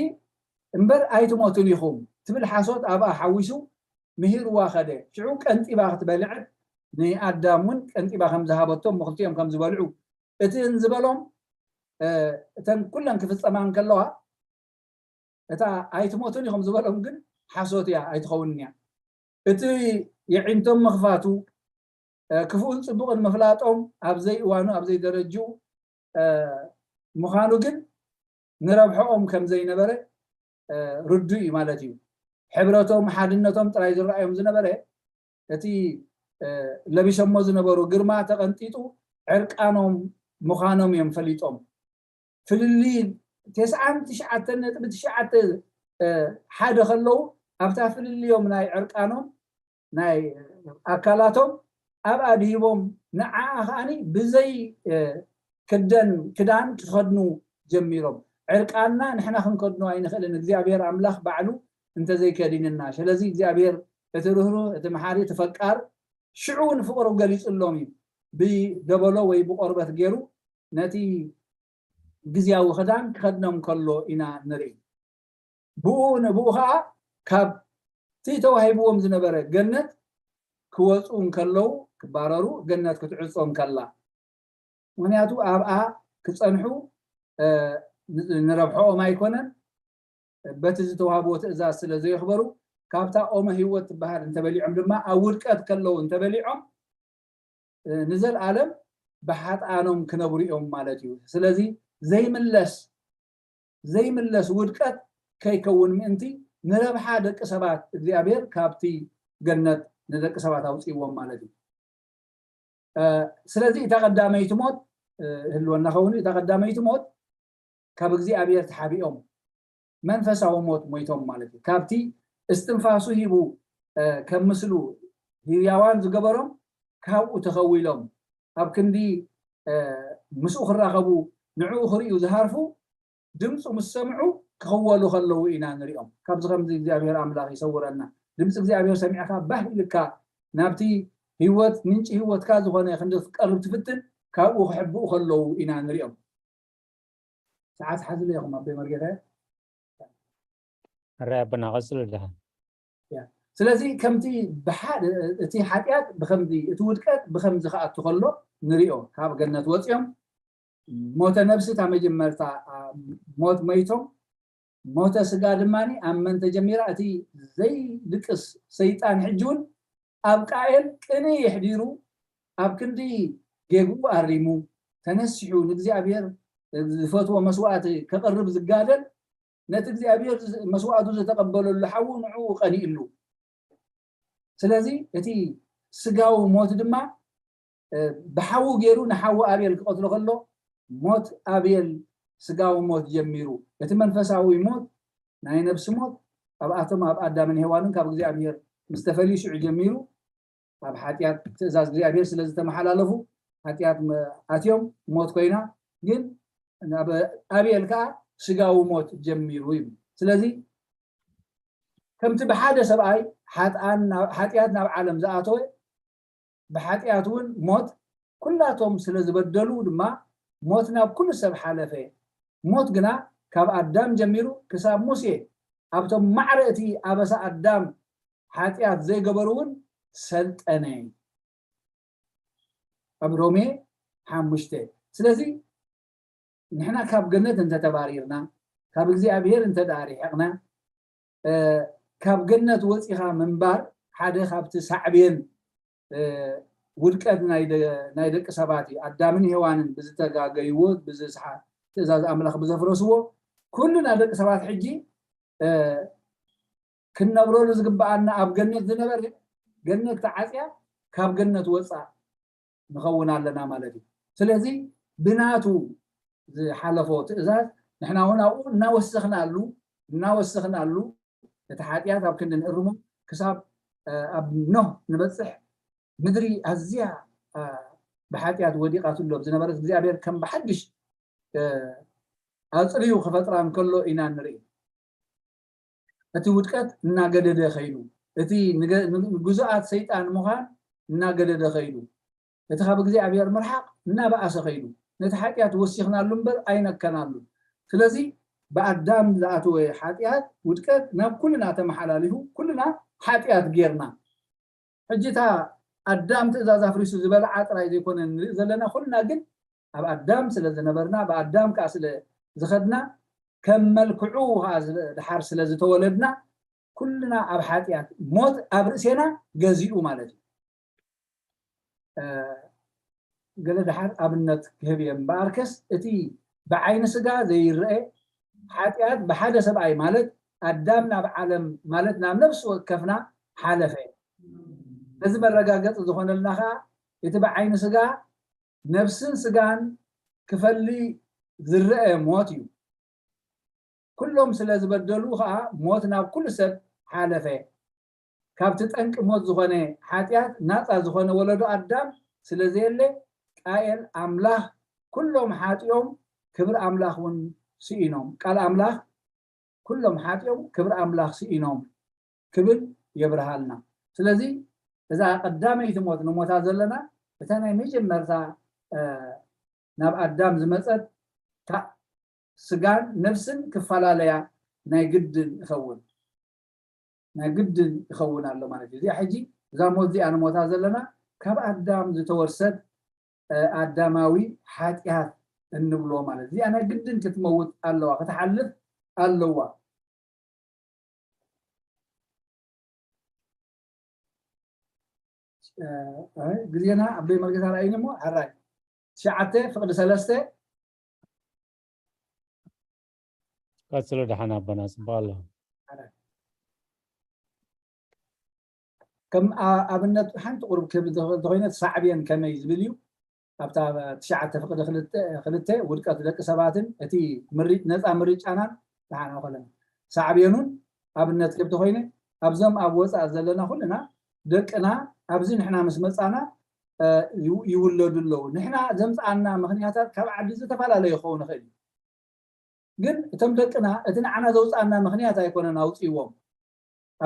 እምበር ኣይትሞቱን ኢኹም ትብል ሓሶት ኣብኣ ሓዊሱ ምሂርዋ ኸደ። ሽዑ ቀንጢባ ክትበልዕ ንኣዳም እውን ቀንጢባ ከም ዝሃበቶም ክልቲኦም ከም ዝበልዑ እቲ ዝበሎም እተን ኩለን ክፍጸማ እንከለዋ እታ ኣይትሞቱን ኢኹም ዝበሎም ግን ሓሶት እያ ኣይትኸውንን እያ። እቲ የዒንቶም ምኽፋቱ ክፉእን ጽቡቕን ምፍላጦም ኣብ ዘይእዋኑ ኣብ ዘይደረጅኡ ምዃኑ ግን ንረብሐኦም ከም ዘይነበረ ርዱእ እዩ ማለት እዩ። ሕብረቶም ሓድነቶም ጥራይ ዝረኣዮም ዝነበረ እቲ ለቢሶሞ ዝነበሩ ግርማ ተቐንጢጡ ዕርቃኖም ምዃኖም እዮም ፈሊጦም። ፍልልይ ተስዓን ትሽዓተን ነጥቢ ትሽዓተ ሓደ ከለዉ ኣብታ ፍልልዮም ናይ ዕርቃኖም ናይ ኣካላቶም ኣብኣ ድሂቦም ንዓኣ ከዓኒ ብዘይ ክደን ክዳን ክኸድኑ ጀሚሮም። ዕርቃንና ንሕና ክንከድኖ ኣይንኽእልን፣ እግዚኣብሔር ኣምላኽ ባዕሉ እንተዘይከዲንና። ስለዚ እግዚኣብሔር እቲ ርህሩህ፣ እቲ መሓሪ፣ እቲ ፈቃር ሽዑ እውን ፍቕሩ ገሊጹሎም እዩ። ብደበሎ ወይ ብቆርበት ገይሩ ነቲ ግዝያዊ ክዳን ክኸድኖም ከሎ ኢና ንርኢ። ብኡ ንብኡ ኸዓ ካብቲ ተዋሂብዎም ዝነበረ ገነት ክወፁ እንከለዉ ክባረሩ ገነት ክትዕጾ እንከላ ምክንያቱ ኣብኣ ክፀንሑ ንረብሐኦም ኣይኮነን። በቲ ዝተዋህብዎ ትእዛዝ ስለ ዘየኽበሩ ካብታ ኦመ ህይወት ትበሃል እንተበሊዖም ድማ ኣብ ውድቀት ከለዉ እንተበሊዖም ንዘለኣለም ብሓጥኣኖም ክነብሩ እዮም ማለት እዩ። ስለዚ ዘይምለስ ዘይምለስ ውድቀት ከይከውን ምእንቲ ንረብሓ ደቂ ሰባት እግዚኣብሔር ካብቲ ገነት ንደቂ ሰባት ኣውፅእዎም ማለት እዩ። ስለዚ እታ ቀዳመይቲ ሞት ህልወና ኸውን እታ ቀዳመይቲ ሞት ካብ እግዚኣብሔር ተሓቢኦም መንፈሳዊ ሞት ሞይቶም ማለት እዩ። ካብቲ እስትንፋሱ ሂቡ ከም ምስሉ ህያዋን ዝገበሮም ካብኡ ተኸዊሎም ኣብ ክንዲ ምስኡ ክራኸቡ ንዕኡ ክርእዩ ዝሃርፉ ድምፁ ምስ ሰምዑ ክኽወሉ ከለዉ ኢና ንሪኦም። ካብዚ ከምዚ እግዚኣብሔር ኣምላኽ ይሰውረና። ድምፂ እግዚኣብሔር ሰሚዕካ ባህ ኢልካ ናብቲ ህይወት ምንጪ ህይወትካ ዝኾነ ክንዲ ክትቀርብ ትፍትን ካብኡ ክሕብኡ ከለዉ ኢና ንሪኦም። ሰዓት ሓዝለ ኢኹም ኣቦይ መርጌታ። ሕራይ ኣቦና ቀፅሉ ድሓን። ስለዚ ከምቲ እቲ ሓጢኣት ብከምዚ እቲ ውድቀት ብከምዚ ክኣቱ ከሎ ንሪኦ ካብ ገነት ወፂኦም ሞተ ነብሲ እታ መጀመርታ ሞት መይቶም ሞተ ስጋ ድማ ኣብ መን ተጀሚራ እቲ ዘይድቅስ ሰይጣን ሕጂ እውን ኣብ ቃኤል ቅንኢ የሕዲሩ ኣብ ክንዲ ጌግኡ ኣሪሙ ተነሲሑ ንእግዚኣብሔር ዝፈትዎ መስዋእቲ ከቕርብ ዝጋደል ነቲ እግዚኣብሔር መስዋእቱ ዝተቐበለሉ ሓዉ ንዕኡ ቀኒእሉ ስለዚ እቲ ስጋዊ ሞት ድማ ብሓዉ ገይሩ ንሓዉ ኣቤል ክቐትሎ ከሎ ሞት ኣቤል ስጋዊ ሞት ጀሚሩ እቲ መንፈሳዊ ሞት ናይ ነብሲ ሞት ኣብኣቶም ኣብ ኣዳምን ሄዋንን ካብ እግዚኣብሔር ምስ ተፈልዩ ሽዑ ጀሚሩ ኣብ ሓጢኣት ትእዛዝ እግዚኣብሔር ስለ ዝተመሓላለፉ ሓጢኣት ኣትዮም ሞት ኮይና ግን ኣብ ኣቤል ከዓ ስጋዊ ሞት ጀሚሩ እዩ ስለዚ ከምቲ ብሓደ ሰብኣይ ሓጢኣት ናብ ዓለም ዝኣተወ ብሓጢኣት እውን ሞት ኩላቶም ስለ ዝበደሉ ድማ ሞት ናብ ኩሉ ሰብ ሓለፈ ሞት ግና ካብ ኣዳም ጀሚሩ ክሳብ ሙሴ ኣብቶም ማዕረ እቲ ኣበሳ ኣዳም ሓጢኣት ዘይገበሩ እውን ሰልጠነ ኣብ ሮሜ ሓሙሽተ ስለዚ ንሕና ካብ ገነት እንተተባሪርና ካብ እግዚኣብሔር እንተደኣ ርሒቕና ካብ ገነት ወፂኻ ምንባር ሓደ ካብቲ ሳዕቤን ውድቀት ናይ ደቂ ሰባት እዩ ኣዳምን ሄዋንን ብዝተጋገይዎ ብዝስሓ ትእዛዝ ኣምላኽ ብዘፍረስዎ ኩልና ደቂ ሰባት ሕጂ ክንነብረሉ ዝግበኣና ኣብ ገነት ዝነበረ ገነት ተዓፅያ ካብ ገነት ወፃእ ንኸውን ኣለና ማለት እዩ ስለዚ ብናቱ ዝሓለፎ ትእዛዝ ንሕና እውን ኣብኡ እናወሰኽናሉ እናወሰኽናሉ እቲ ሓጢኣት ኣብ ክንዲ ንእርሞ ክሳብ ኣብ ኖህ ንበፅሕ ምድሪ ኣዝያ ብሓጢኣት ወዲቓ ትሎ ዝነበረት እግዚኣብሔር ከም ብሓድሽ ኣፅርዩ ክፈጥራ እንከሎ ኢና ንርኢ እቲ ውድቀት እናገደደ ከይዱ እቲ ንግዙኣት ሰይጣን ምዃን እናገደደ ከይዱ እቲ ካብ እግዚኣብሔር ምርሓቕ እናበኣሰ ከይዱ ነቲ ሓጢኣት ወሲኽናሉ እምበር ኣይነከናሉ ስለዚ ብኣዳም ዝኣተወ ሓጢኣት ውድቀት ናብ ኩልና ተመሓላሊፉ ኩልና ሓጢኣት ጌርና ሕጂ እታ ኣዳም ትእዛዝ ኣፍሪሱ ዝበልዓ ጥራይ ዘይኮነ ንርኢ ዘለና ኩልና ግን ኣብ ኣዳም ስለ ዝነበርና ብኣዳም ከዓ ስለ ዝኸድና ከም መልክዑ ከዓ ድሓር ስለ ዝተወለድና ኩልና ኣብ ሓጢኣት ሞት ኣብ ርእሴና ገዚኡ ማለት እዩ ገለ ድሓር ኣብነት ክህብ እየ እምበኣርከስ እቲ ብዓይኒ ስጋ ዘይረአ ሓጢኣት ብሓደ ሰብኣይ ማለት ኣዳም ናብ ዓለም ማለት ናብ ነብሲ ወከፍና ሓለፈ እዚ መረጋገፂ ዝኾነልና ከዓ እቲ ብዓይኒ ስጋ ነብስን ስጋን ክፈሊ ዝረአ ሞት እዩ ኩሎም ስለ ዝበደሉ ከዓ ሞት ናብ ኩሉ ሰብ ሓለፈ ካብቲ ጠንቂ ሞት ዝኾነ ሓጢኣት ናፃ ዝኾነ ወለዶ ኣዳም ስለ ዘየለ ቃኤል ኣምላኽ ኩሎም ሓጢኦም ክብሪ ኣምላኽ እውን ስኢኖም ቃል ኣምላኽ ኩሎም ሓጢኦም ክብሪ ኣምላኽ ስኢኖም ክብል የብርሃልና ስለዚ እዛ ቀዳመይቲ ሞት ንሞታ ዘለና እታ ናይ መጀመርታ ናብ ኣዳም ዝመፀት ስጋን ነብስን ክፈላለያ ናይ ግድን ይኸውን ናይ ግድን ይኸውን ኣሎ ማለት እዩ እዚኣ ሕጂ እዛ ሞት እዚኣ ንሞታ ዘለና ካብ ኣዳም ዝተወርሰት ኣዳማዊ ሓጢኣት እንብሎ ማለት እዚኣ ናይ ግድን ክትመውት ኣለዋ ክትሓልፍ ኣለዋ ግዜና ኣበይ መርጌታ ርኣይኒ እሞ ሕራይ ትሽዓተ ፍቅዲ ሰለስተ ቀፅሎ ደሓን ኣቦና ፅቡቅ ኣሎ ከም ኣብነት ሓንቲ ቁሩብ ክህብ እንተኮይነ ሳዕብየን ከመይ ዝብል እዩ ኣብታ ትሽዓተ ፍቅዲ ክልተ ውድቀት ደቂ ሰባትን እቲ ነፃ ምርጫናን ደሓን ኣኮለን ሳዕብየኑን ኣብነት ክህብ ተኮይነ ኣብዞም ኣብ ወፃእ ዘለና ኩልና ደቅና ኣብዚ ንሕና ምስ መፃና ይውለዱ ኣለዉ። ንሕና ዘምፃኣና ምኽንያታት ካብ ዓዲ ዝተፈላለየ ክኸውን ይኽእል እዩ። ግን እቶም ደቅና እቲ ንዓና ዘውፃኣና ምኽንያት ኣይኮነን ኣውፅእዎም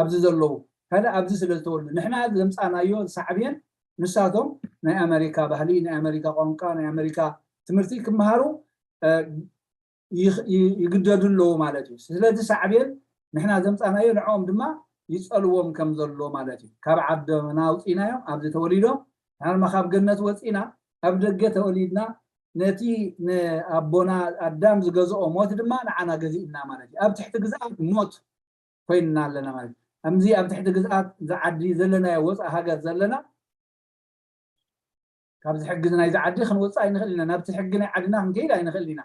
ኣብዚ ዘለዉ፣ ሓደ ኣብዚ ስለ ዝተወልዱ ንሕና ዘምፃናዮ ሳዕቤን ንሳቶም ናይ ኣመሪካ ባህሊ፣ ናይ ኣመሪካ ቋንቋ፣ ናይ ኣመሪካ ትምህርቲ ክመሃሩ ይግደዱ ኣለዉ ማለት እዩ። ስለዚ ሳዕቤን ንሕና ዘምፃናዮ ንዕኦም ድማ ይፀልዎም ከም ዘሎ ማለት እዩ። ካብ ዓዶም ኣውፂናዮም ኣብዚ ተወሊዶም ንሕና ካብ ገነት ወፂና ኣብ ደገ ተወሊድና ነቲ ንኣቦና ኣዳም ዝገዝኦ ሞት ድማ ንዓና ገዚእና ማለት እዩ። ኣብ ትሕቲ ግዝኣት ሞት ኮይንና ኣለና ማለት እዩ። ከምዚ ኣብ ትሕቲ ግዝኣት ዝዓዲ ዘለናዮ ወፃኢ ሃገር ዘለና ካብዚ ሕጊ ናይዚ ዓዲ ክንወፅእ ኣይንኽእል ኢና። ናብቲ ሕጊ ናይ ዓድና ክንከይድ ኣይንኽእል ኢና።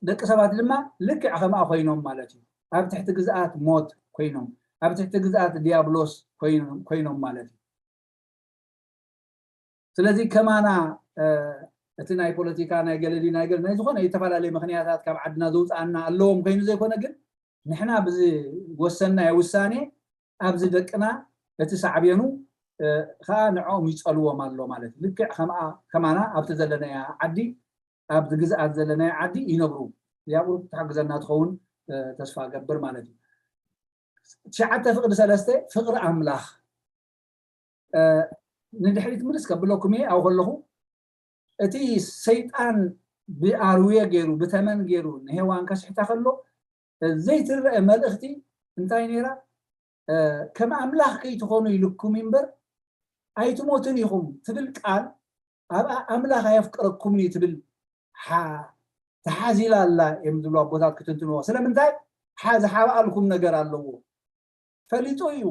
ደቂ ሰባት ድማ ልክዕ ከምኣ ኮይኖም ማለት እዩ። ኣብ ትሕቲ ግዝኣት ሞት ኮይኖም፣ ኣብ ትሕቲ ግዝኣት ዲያብሎስ ኮይኖም ማለት እዩ። ስለዚ ከማና እቲ ናይ ፖለቲካ ናይ ገለዲ ናይ ገለ ናይ ዝኾነ ዝተፈላለየ ምኽንያታት ካብ ዓድና ዘውፅኣና ኣለዎም ኮይኑ ዘይኮነ ግን ንሕና ብዝወሰናዮ ውሳኔ ኣብዚ ደቅና እቲ ሳዕቤኑ ከዓ ንዕኦም ይፀልዎም ኣሎ ማለት እዩ። ልክዕ ከማና ኣብቲ ዘለናያ ዓዲ ኣብ ግዝኣት ዘለናያ ዓዲ ይነብሩ። እግዚኣብሔር ክትሕግዘና ትኸውን ተስፋ ገብር ማለት እዩ። ትሽዓተ ፍቕዲ ሰለስተ ፍቕሪ ኣምላኽ ንድሕሪት ምልስ ከብለኩም እየ። ኣብኡ ከለኹ እቲ ሰይጣን ብኣርውየ ገይሩ ብተመን ገይሩ ንሄዋን ከስሕታ ከሎ ዘይትረአ መልእኽቲ እንታይ ነይራ? ከም ኣምላኽ ከይትኾኑ ኢልኩም እምበር ኣይትሞትን ኢኹም ትብል ቃል ኣብኣ ኣምላኽ ኣየፍቅረኩምን እዩ ትብል ተሓዚላ ኣላ እዮም ዝብሉ ኣቦታት ክትንትንዎ። ስለምንታይ? ዝሓብኣልኩም ነገር ኣለዎ። ፈሊጡ እዩ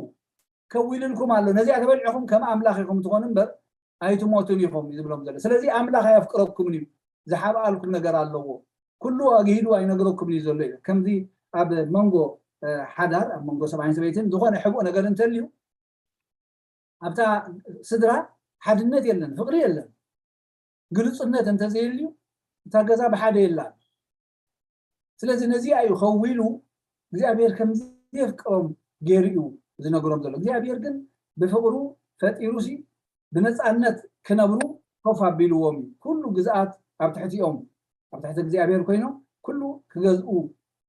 ከዊልልኩም ኣሎ። ነዚኣ ተበሊዕኹም ከም ኣምላኽ ኢኹም ትኾኑ እምበር ኣይትሞቱን ኢኹም እዩ ዝብሎም ዘሎ። ስለዚ ኣምላኽ ኣየፍቅረኩምን እዩ፣ ዝሓብኣልኩም ነገር ኣለዎ። ኩሉ ኣግሂዱ ኣይነግረኩምን እዩ ዘሎ እዩ። ከምዚ ኣብ መንጎ ሓዳር ኣብ መንጎ ሰብኣይን ሰበይትን ዝኾነ ሕቡእ ነገር እንተልዩ ኣብታ ስድራ ሓድነት የለን፣ ፍቕሪ የለን። ግልፅነት እንተዘይልዩ እታ ገዛ ብሓደ የላን። ስለዚ ነዚኣ እዩ ከዊሉ እግዚኣብሔር ከምዘየፍቅሮም ገይሩ እዩ ዝነግሮም ዘሎ። እግዚኣብሔር ግን ብፍቕሩ ፈጢሩሲ ብነፃነት ክነብሩ ኮፍ ኣቢልዎም እዩ። ኩሉ ግዝኣት ኣብ ትሕቲኦም ኣብ ትሕቲ እግዚኣብሔር ኮይኖም ኩሉ ክገዝኡ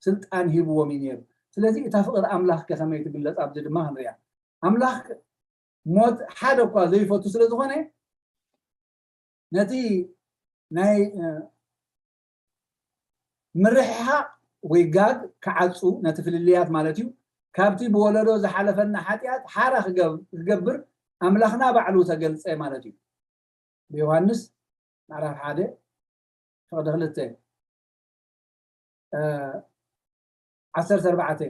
ስልጣን ሂብዎም እዩ ነይሩ። ስለዚ እታ ፍቕሪ ኣምላኽ ከ ከመይ ትግለፅ ኣብዚ ድማ ክንሪኣ። ኣምላኽ ሞት ሓደ እኳ ዘይፈቱ ስለ ዝኾነ ነቲ ናይ ምርሕሓቕ ወይ ጋግ ክዓፁ ነቲ ፍልልያት ማለት እዩ ካብቲ ብወለዶ ዝሓለፈና ሓጢኣት ሓራ ክገብር ኣምላኽና ባዕሉ ተገልፀ ማለት እዩ። ብዮሃንስ ምዕራፍ ሓደ ፍቕዲ ክልተ ዓሰርተ ኣርባዕተ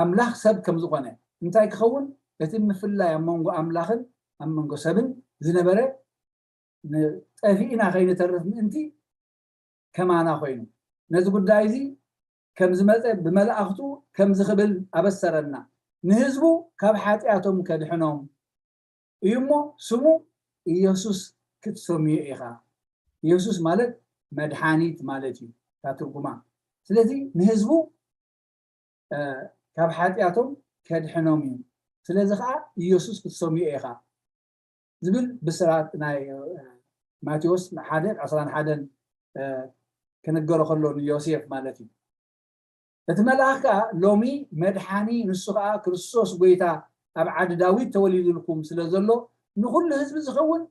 ኣምላኽ ሰብ ከም ዝኾነ እንታይ ክኸውን እቲ ምፍላይ ኣብ መንጎ ኣምላኽን ኣብ መንጎ ሰብን ዝነበረ ጠፊእና ከይንተርፍ ምእንቲ ከማና ኮይኑ ነዚ ጉዳይ እዚ ከም ዝመፀ ብመላእኽቱ ከምዚ ክብል ኣበሰረና ንህዝቡ ካብ ሓጢኣቶም ከድሕኖም እዩ እሞ ስሙ ኢየሱስ ክትሰምዮ ኢኻ። ኢየሱስ ማለት መድሓኒት ማለት እዩ እታ ትርጉማ። ስለዚ ንህዝቡ ካብ ሓጢኣቶም ከድሕኖም እዩ። ስለዚ ከዓ ኢየሱስ ክትሰምዮ ኢኻ ዝብል ብስራት ናይ ማቴዎስ ሓደ ዕስራን ሓደን ክንገሮ ከሎ ንዮሴፍ ማለት እዩ። እቲ መልኣኽ ከዓ ሎሚ መድሓኒ ንሱ ከዓ ክርስቶስ ጎይታ ኣብ ዓዲ ዳዊት ተወሊዱልኩም ስለ ዘሎ ንኹሉ ህዝቢ ዝኸውን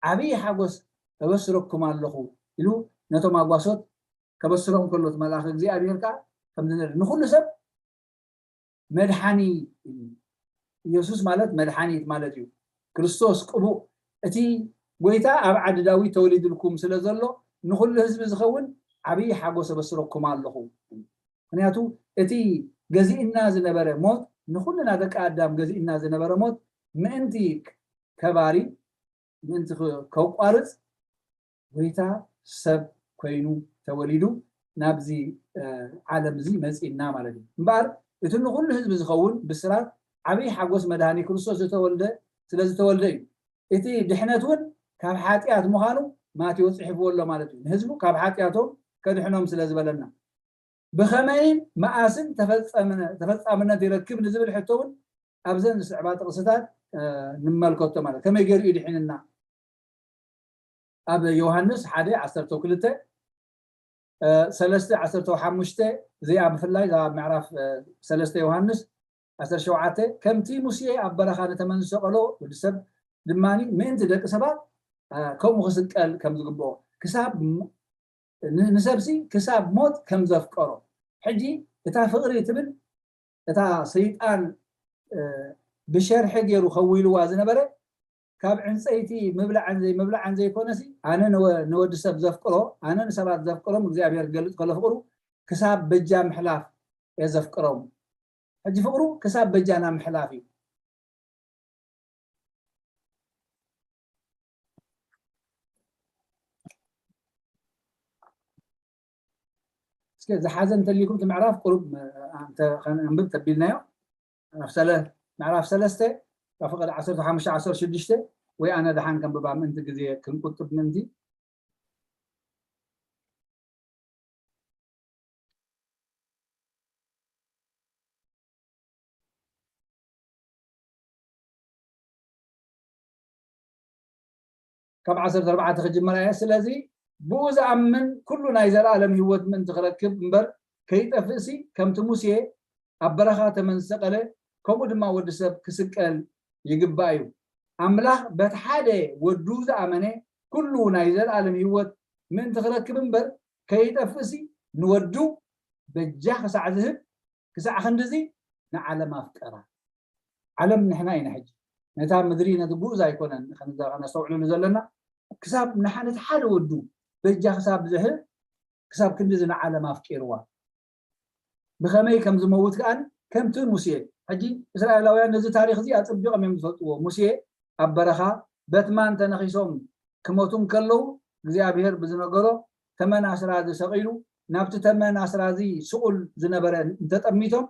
ዓብዪ ሓጎስ እበስረኩም ኣለኹ ኢሉ ነቶም ኣጓሶት ከበስሮም ከሎ እቲ መልኣኽ እግዚኣብሔር ከዓ ከምዚ ንርኢ ንኹሉ ሰብ መድሓኒ ኢየሱስ ማለት መድሓኒት ማለት እዩ። ክርስቶስ ቅቡእ እቲ ጎይታ ኣብ ዓዲ ዳዊት ተወሊዱልኩም ስለ ዘሎ ንኹሉ ህዝቢ ዝኸውን ዓብዪ ሓጎስ እበስረኩም ኣለኹ። ምክንያቱ እቲ ገዚእና ዝነበረ ሞት ንኹልና ደቂ ኣዳም ገዚእና ዝነበረ ሞት ምእንቲ ከባሪ ምእንቲ ከቋርፅ ጎይታ ሰብ ኮይኑ ተወሊዱ ናብዚ ዓለም እዚ መፂና ማለት እዩ። እምበኣር እቲ ንኩሉ ህዝቢ ዝኸውን ብስራት ዓብዪ ሓጎስ መድሃኒ ክርስቶስ ዝተወልደ ስለ ዝተወልደ እዩ። እቲ ድሕነት እውን ካብ ሓጢኣት ምዃኑ ማቴዎስ ፅሒፍዎ ኣሎ ማለት እዩ። ንህዝቡ ካብ ሓጢኣቶም ከድሕኖም ስለ ዝበለና ብኸመይን መኣስን ተፈፃምነት ይረክብ ንዝብል ሕቶ እውን ኣብዘን ዝስዕባ ጥቕስታት፣ እ፣ ንመልከቶ። ማለት ከመይ ገይሩ እዩ ድሒንና? ኣብ ዮሃንስ ሓደ ዓሰርተ ክልተ፣ እ፣ ሰለስተ ዓሰርተ ሓሙሽተ፣ እዚኣ ብፍላይ እዛ ምዕራፍ፣ እ፣ ሰለስተ ዮሃንስ ዓሰርተ ሸውዓተ፣ ከምቲ ሙሴ ኣብ በረኻ ንተመን ዝሰቐሎ፣ ወዲ ሰብ ድማ ምእንቲ ደቂ ሰባት፣ እ፣ ከምኡ ክስቀል ከም ዝግብኦ፣ ክሳብ ም-፣ ን-፣ ንሰብሲ ክሳብ ሞት ከም ዘፍቀሮ። ሕጂ እታ ፍቕሪ ትብል፣ እታ ሰይጣን፣ እ፣ ብሸርሒ ገይሩ ከዊልዋ ዝነበረ፣ ካብ ዕንፀይቲ ምብላዕን ዘይምብላዕን ዘይኮነሲ፣ ኣነ ንወ-፣ ንወዲ ሰብ ዘፍቅሮ፣ ኣነ ንሰባት ዘፍቅሮም እግዚኣብሔር ክገልጽ ከሎ ፍቕሩ ክሳብ በጃ ምሕላፍ እየ ዘፍቅሮም። ሕጂ ፍቕሩ ክሳብ በጃና ምሕላፍ እዩ። እስከ ዝሓዘ እንተሊኩም እቲ ምዕራፍ ቁሩብ፣ እ፣ እንተ-፣ ከነንብብ ተቢልናዮ። ምዕራፍ ሰለ-፣ ምዕራፍ ሰለስተ፣ ካብ ፍቕዲ ዓሰርተ ሓሙሽተ፣ ዓሰርተ ሽዱሽተ፣ ወይ ኣነ ደሓን ከንብባ ምእንቲ ግዜ ክንቁጥብ ምእንቲ። ካብ ዓሰርተ ኣርባዕተ ክጅምር እየ። ስለዚ ብኡ ዝኣምን ኩሉ ናይ ዘለኣለም ህይወት ምእንቲ ክረክብ እምበር ከይጠፍእሲ፣ ከምቲ ሙሴ ኣብ በረኻ ተመን ዝሰቐለ፣ ከምኡ ድማ ወዲ ሰብ ክስቀል ይግባእ እዩ። ኣምላኽ በቲ ሓደ ወዱ ዝኣመነ ኩሉ ናይ ዘለኣለም ህይወት ምእንቲ ክረክብ እምበር ከይጠፍእሲ፣ ንወዱ በጃ ክሳዕ ዝህብ፣ ክሳዕ ክንድዚ ንዓለም ኣፍቀራ። ዓለም ንሕና ኢና። ሕጂ ነታ ምድሪ፣ ነቲ ግኡዝ ኣይኮነን ከነስተውዕለሉ ዘለና። ክሳብ ንሓ-፣ ነቲ ሓደ ወዱ በጃ ክሳብ ዝህብ፣ ክሳብ ክንድዚ ንዓለም ኣፍቂርዋ። ብኸመይ ከም ዝመውት ከኣ ከምቲ ሙሴ፣ ሕጂ እስራኤላውያን ነዚ ታሪኽ እዚ ኣጸቢቖም እዮም ዝፈልጥዎ። ሙሴ ኣብ በረኻ በቲ ማን ተነኺሶም ክሞቱ እንከለዉ፣ እግዚኣብሔር ብዝነገሮ ተመን ኣስራዚ ሰቒሉ፣ ናብቲ ተመን ኣስራዚ ስቑል ዝነበረ እንተጠሚቶም፣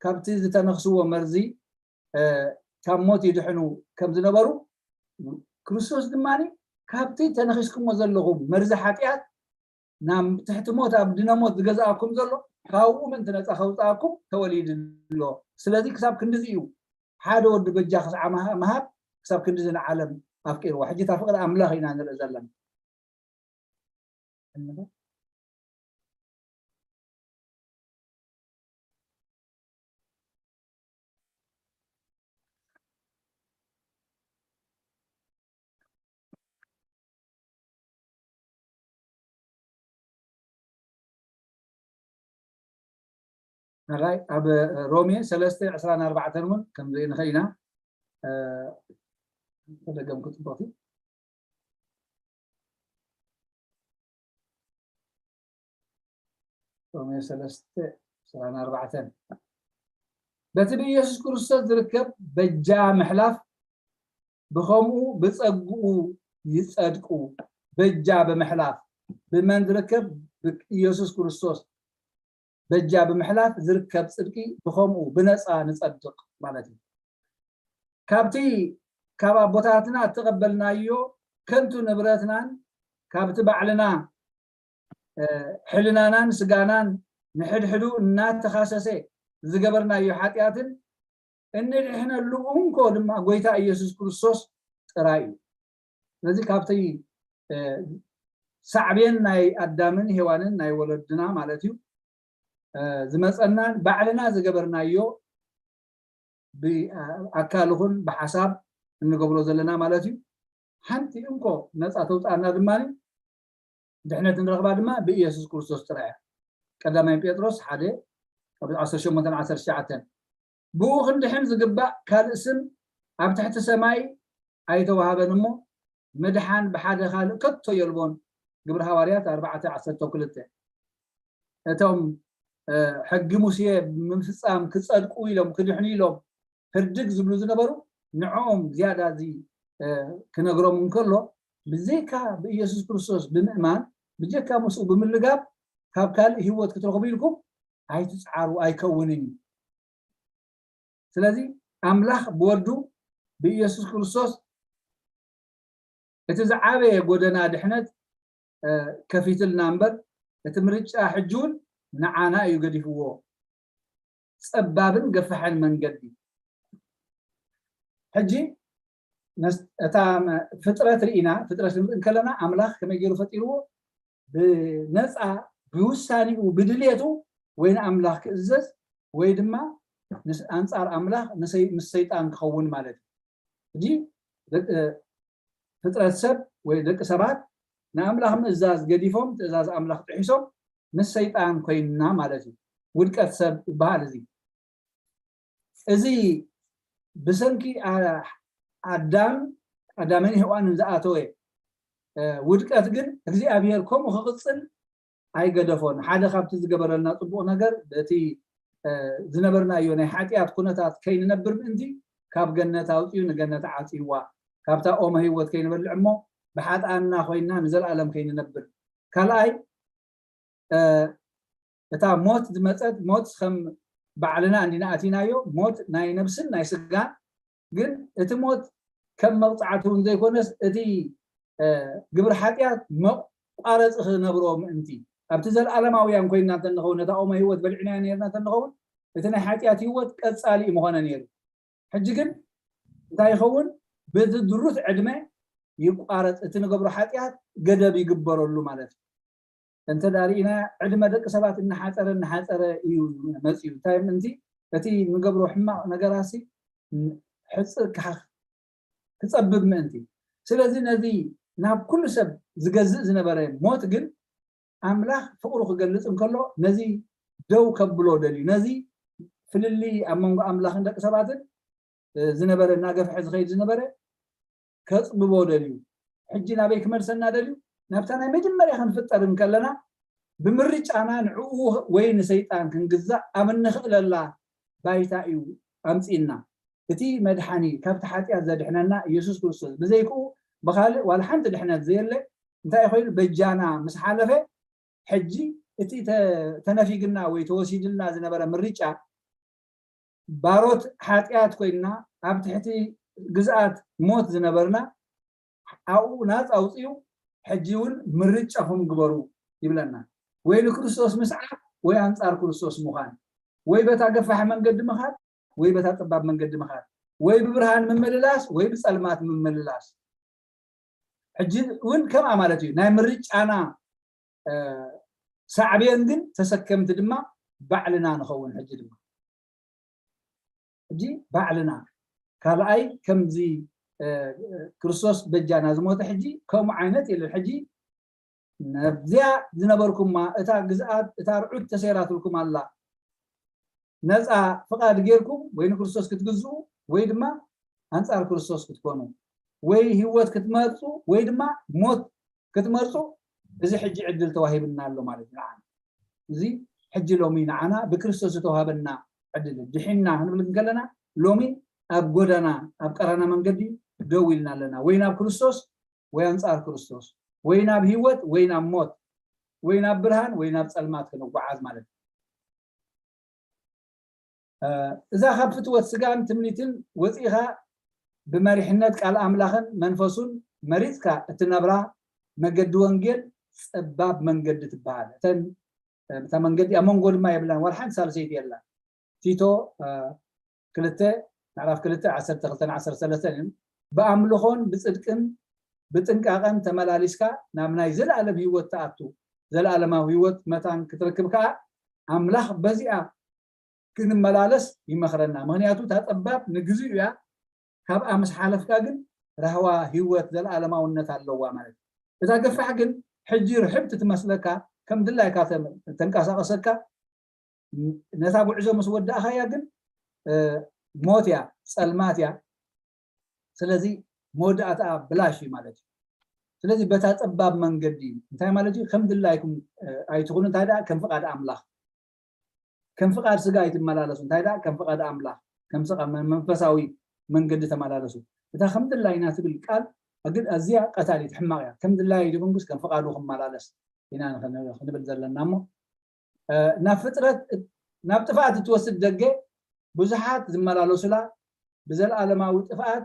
ካብቲ ዝተነኽስዎ መርዚ፣ እ፣ ካብ ሞት ይድሕኑ ከም ዝነበሩ፣ ክርስቶስ ድማ ካብቲ ተነኺስኩሞ ዘለኹም መርዚ ሓጢኣት፣ ናብ ትሕቲ ሞት ኣብ ድነ ሞት ዝገዝኣኩም ዘሎ፣ ካብኡ ምእንቲ ነጻ ከውጽኣኩም ተወሊዱ ኣሎ። ስለዚ ክሳብ ክንድዚ እዩ ሓደ ወዲ በጃ ክሳዕ ምሃ-፣ ምሃብ፣ ክሳብ ክንድዚ ንዓለም ኣፍቂርዋ። ሕጂ እታ ፍቕሪ ኣምላኽ ኢና ንርኢ ዘለና። ሕራይ ኣብ ሮሜ ሰለስተ ዕስራን ኣርባዕተን እውን ከምዚ ንኽእል ኢና። እ፣ ተደገምኩ ጽቡቕቲ። ሮሜ ሰለስተ ዕስራን ኣርባዕተን። በቲ ብኢየሱስ ክርስቶስ ዝርከብ በጃ ምሕላፍ፣ ብኸምኡ ብጸግኡ ይጸድቁ። በጃ ብምሕላፍ ብመን ዝርከብ? ብኢየሱስ ክርስቶስ በጃ ብምሕላፍ ዝርከብ ጽድቂ፣ ብኸምኡ ብነጻ ንጸድቕ ማለት እዩ። ካብቲ ካብ ኣቦታትና እተቐበልናዮ ከንቱ ንብረትናን ካብቲ ባዕልና፣ እ፣ ሕልናናን ስጋናን ንሕድሕዱ እናተኻሰሰ ዝገበርናዮ ሓጢኣትን እንድሕነሉ እንኮ ድማ ጎይታ ኢየሱስ ክርስቶስ ጥራይ እዩ። ስለዚ ካብቲ፣ እ፣ ሳዕቤን ናይ ኣዳምን ሄዋንን ናይ ወለድና ማለት እዩ፣ እ፣ ዝመጸናን ባዕልና ዝገበርናዮ ብኣካል ይኹን ብሓሳብ እንገብሮ ዘለና ማለት እዩ። ሓንቲ እንኮ ነጻ ተውጽኣና ድማ፣ ድሕነት እንረኽባ ድማ ብኢየሱስ ክርስቶስ ጥራይ እያ። ቀዳማይ ጴጥሮስ ሓደ፣ ካብ ዓሰርተ ሸሞንተን ዓሰርተ ትሽዓተን። ብኡ ክንድሕን ዝግባእ ካልእ ስም ኣብ ትሕቲ ሰማይ ኣይተዋህበን እሞ፣ ምድሓን ብሓደ ካልእ ከቶ የልቦን። ግብሪ ሃዋርያት ኣርባዕተ ዓሰርተ ክልተ። እቶም፣ እ፣ ሕጊ ሙሴ ብምፍጻም ክጸድቁ ኢሎም፣ ክድሕኑ ኢሎም ህርድግ ዝብሉ ዝነበሩ፣ ንዕኦም ዝያዳ እዚ፣ እ፣ ክነግሮም እንከሎ፣ ብዘይካ ብኢየሱስ ክርስቶስ ብምእማን፣ ብጀካ ምስኡ ብምልጋብ፣ ካብ ካልእ ህይወት ክትረኽቡ ኢልኩም ኣይትጽዓሩ፣ ኣይከውንን እዩ። ስለዚ ኣምላኽ ብወዱ ብኢየሱስ ክርስቶስ እቲ ዝዓበየ ጎደና ድሕነት፣ እ፣ ከፊትልና እምበር፣ እቲ ምርጫ ሕጂ እውን ንዓና እዩ ገዲፍዎ። ጸባብን ገፋሕን መንገዲ። ሕጂ ነስ- እታ መ- ፍጥረት ርኢና፣ ፍጥረት ክንርኢ እንከለና ኣምላኽ ከመይ ገይሩ ፈጢርዎ? ብነፃ፣ ብውሳኔኡ፣ ብድልየቱ ወይ ንኣምላኽ ክእዘዝ ወይ ድማ ምስ ኣንፃር ኣምላኽ ንሰይ- ምስ ሰይጣን ክኸውን ማለት እዩ። ሕጂ ደቂ- ፍጥረት ሰብ ወይ ደቂ ሰባት ንኣምላኽ ምእዛዝ ገዲፎም ትእዛዝ ኣምላኽ ጥሒሶም ምስ ሰይጣን ኮይንና ማለት እዩ። ውድቀት ሰብ ይበሃል እዚ። እዚ ብሰንኪ ኣዳም ኣዳምን ሄዋንን ዝኣተወ ውድቀት ግን እግዚኣብሔር ከምኡ ክቕፅል ኣይገደፎን። ሓደ ካብቲ ዝገበረልና ፅቡቕ ነገር በቲ ዝነበርናዮ ናይ ሓጢኣት ኩነታት ከይንነብር ምእንቲ ካብ ገነት ኣውፅኡ ንገነት ዓፅይዋ፣ ካብታ ኦመ ህይወት ከይንበልዕ እሞ ብሓጥኣንና ኮይንና ንዘለኣለም ከይንነብር። ካልኣይ እታ ሞት ዝመፀት ሞት ከም ባዕልና እንዲና ኣቲናዮ፣ ሞት ናይ ነብስን ናይ ስጋን። ግን እቲ ሞት ከም መቕፃዕቲ እውን ዘይኮነስ እቲ ግብሪ ሓጢኣት መቋረፂ ክነብሮ ምእንቲ ኣብቲ ዘለኣለማውያን ኮይንና እንተንኸውን ነታ ኦመ ህይወት በሊዕናያ ነርና እንተንኸውን እቲ ናይ ሓጢኣት ህይወት ቀፃሊ እዩ ምኾነ ነይሩ። ሕጂ ግን እንታይ ይኸውን? በዚ ድሩት ዕድመ ይቋረፅ፣ እቲ ንገብሮ ሓጢኣት ገደብ ይግበረሉ ማለት እዩ። እንተ ዳርኢና ዕድመ ደቂ ሰባት እናሓፀረ እናሓፀረ እዩ መፅዩ። እንታይ ምእንቲ እቲ ንገብሮ ሕማቕ ነገራሲ ሕፅር ክሓኽ ክፀብብ ምእንቲ። ስለዚ ነዚ ናብ ኩሉ ሰብ ዝገዝእ ዝነበረ ሞት ግን ኣምላኽ ፍቕሩ ክገልፅ እንከሎ ነዚ ደው ከብሎ ደልዩ። ነዚ ፍልልይ ኣብ መንጎ ኣምላኽን ደቂ ሰባትን ዝነበረ እናገፍሐ ዝኸይድ ዝነበረ ከፅብቦ ደልዩ። ሕጂ ናበይ ክመልሰና ደልዩ? ናብታ ናይ መጀመርያ ክንፍጠር እንከለና ብምርጫና ንዕኡ ወይ ንሰይጣን ክንግዛእ ኣብ እንኽእለላ ባይታ እዩ ኣምፅእና። እቲ መድሓኒ ካብቲ ሓጢኣት ዘድሕነና ኢየሱስ ክርስቶስ ብዘይክኡ ብኻልእ ዋላ ሓንቲ ድሕነት ዘየለ እንታይ ኮይኑ በጃና ምስ ሓለፈ ሕጂ እቲ ተነፊግና ወይ ተወሲድልና ዝነበረ ምርጫ ባሮት ሓጢኣት ኮይንና ኣብ ትሕቲ ግዝኣት ሞት ዝነበርና ኣብኡ ናፃ ኣውፅኡ ሕጂ እውን ምርጫኹም ግበሩ ይብለና። ወይ ንክርስቶስ ምስዓብ ወይ ኣንፃር ክርስቶስ ምዃን፣ ወይ በታ ገፋሕ መንገዲ ምኻድ ወይ በታ ጠባብ መንገዲ ምኻድ፣ ወይ ብብርሃን ምምልላስ ወይ ብፀልማት ምምልላስ። ሕጂ እውን ከምኣ ማለት እዩ። ናይ ምርጫና ሳዕቤን ግን ተሰከምቲ ድማ ባዕልና ንኸውን። ሕጂ ድማ ሕጂ ባዕልና ካልኣይ ከምዚ ክርስቶስ በጃና ዝሞተ ሕጂ ከምኡ ዓይነት የለን። ሕጂ ነዚኣ ዝነበርኩማ እታ ግዝኣት እታ ርዑት ተሰይራትልኩም ኣላ። ነፃ ፍቓድ ጌርኩም ወይ ንክርስቶስ ክትግዝኡ ወይ ድማ ኣንፃር ክርስቶስ ክትኮኑ ወይ ህይወት ክትመርፁ ወይ ድማ ሞት ክትመርፁ እዚ ሕጂ ዕድል ተዋሂብና ኣሎ ማለት እዩ። ንዓና እዚ ሕጂ ሎሚ ንዓና ብክርስቶስ ዝተዋሃበና ዕድል ድሒና ክንብል እንከለና ሎሚ ኣብ ጎዳና ኣብ ቀራና መንገዲ ደው ኢልና ኣለና። ወይ ናብ ክርስቶስ ወይ ኣንፃር ክርስቶስ፣ ወይ ናብ ህይወት ወይ ናብ ሞት፣ ወይ ናብ ብርሃን ወይ ናብ ፀልማት ክንጓዓዝ ማለት እዩ። እዛ ካብ ፍትወት ስጋን ትምኒትን ወፂእኻ ብመሪሕነት ቃል ኣምላኽን መንፈሱን መሪፅካ እትነብራ መገዲ ወንጌል ፀባብ መንገዲ ትበሃል። እተን እታ መንገዲ ኣብ መንጎ ድማ የብላን፣ ዋላ ሓንቲ ሳልሰይቲ የላን። ቲቶ ክልተ ምዕራፍ ክልተ ዓሰርተ ክልተን ዓሰርተ ሰለስተን እዩ። ብኣምልኾን ብፅድቅን ብጥንቃቐን ተመላሊስካ ናብ ናይ ዘለኣለም ህይወት ትኣቱ፣ ዘለኣለማዊ ህይወት መታን ክትረክብ ከዓ ኣምላኽ በዚኣ ክንመላለስ ይመኽረና። ምኽንያቱ እታ ጠባብ ንግዚኡ እያ፣ ካብኣ ምስ ሓለፍካ ግን ራህዋ ህይወት ዘለኣለማውነት ኣለዋ ማለት እዩ። እታ ገፋሕ ግን ሕጂ ርሕብቲ ትመስለካ፣ ከም ድላይካ ተንቀሳቐሰካ፣ ነታ ጉዕዞ ምስ ወዳእኻያ ግን ሞት እያ፣ ፀልማት እያ። ስለዚ መወዳእታ ብላሽ እዩ ማለት እዩ። ስለዚ በታ ፀባብ መንገዲ እንታይ ማለት እዩ? ከም ድላይኩም ኣይትኹኑ፣ እንታይ ደኣ ከም ፍቓድ ኣምላኽ። ከም ፍቓድ ስጋ ኣይትመላለሱ፣ እንታይ ደኣ ከም ፍቓድ ኣምላኽ፣ ከም ስጋ መንፈሳዊ መንገዲ ተመላለሱ። እታ ከም ድላይና ትብል ቃል ኣዝያ ቀታሊት ሕማቕ እያ። ከም ድላይ ኣይትኹንኩስ ከም ፍቓዱ ክመላለስ ኢና ክንብል ዘለና እሞ ናብ ፍጥረት ናብ ጥፍኣት እትወስድ ደገ ብዙሓት ዝመላለሱላ ብዘለኣለማዊ ጥፍኣት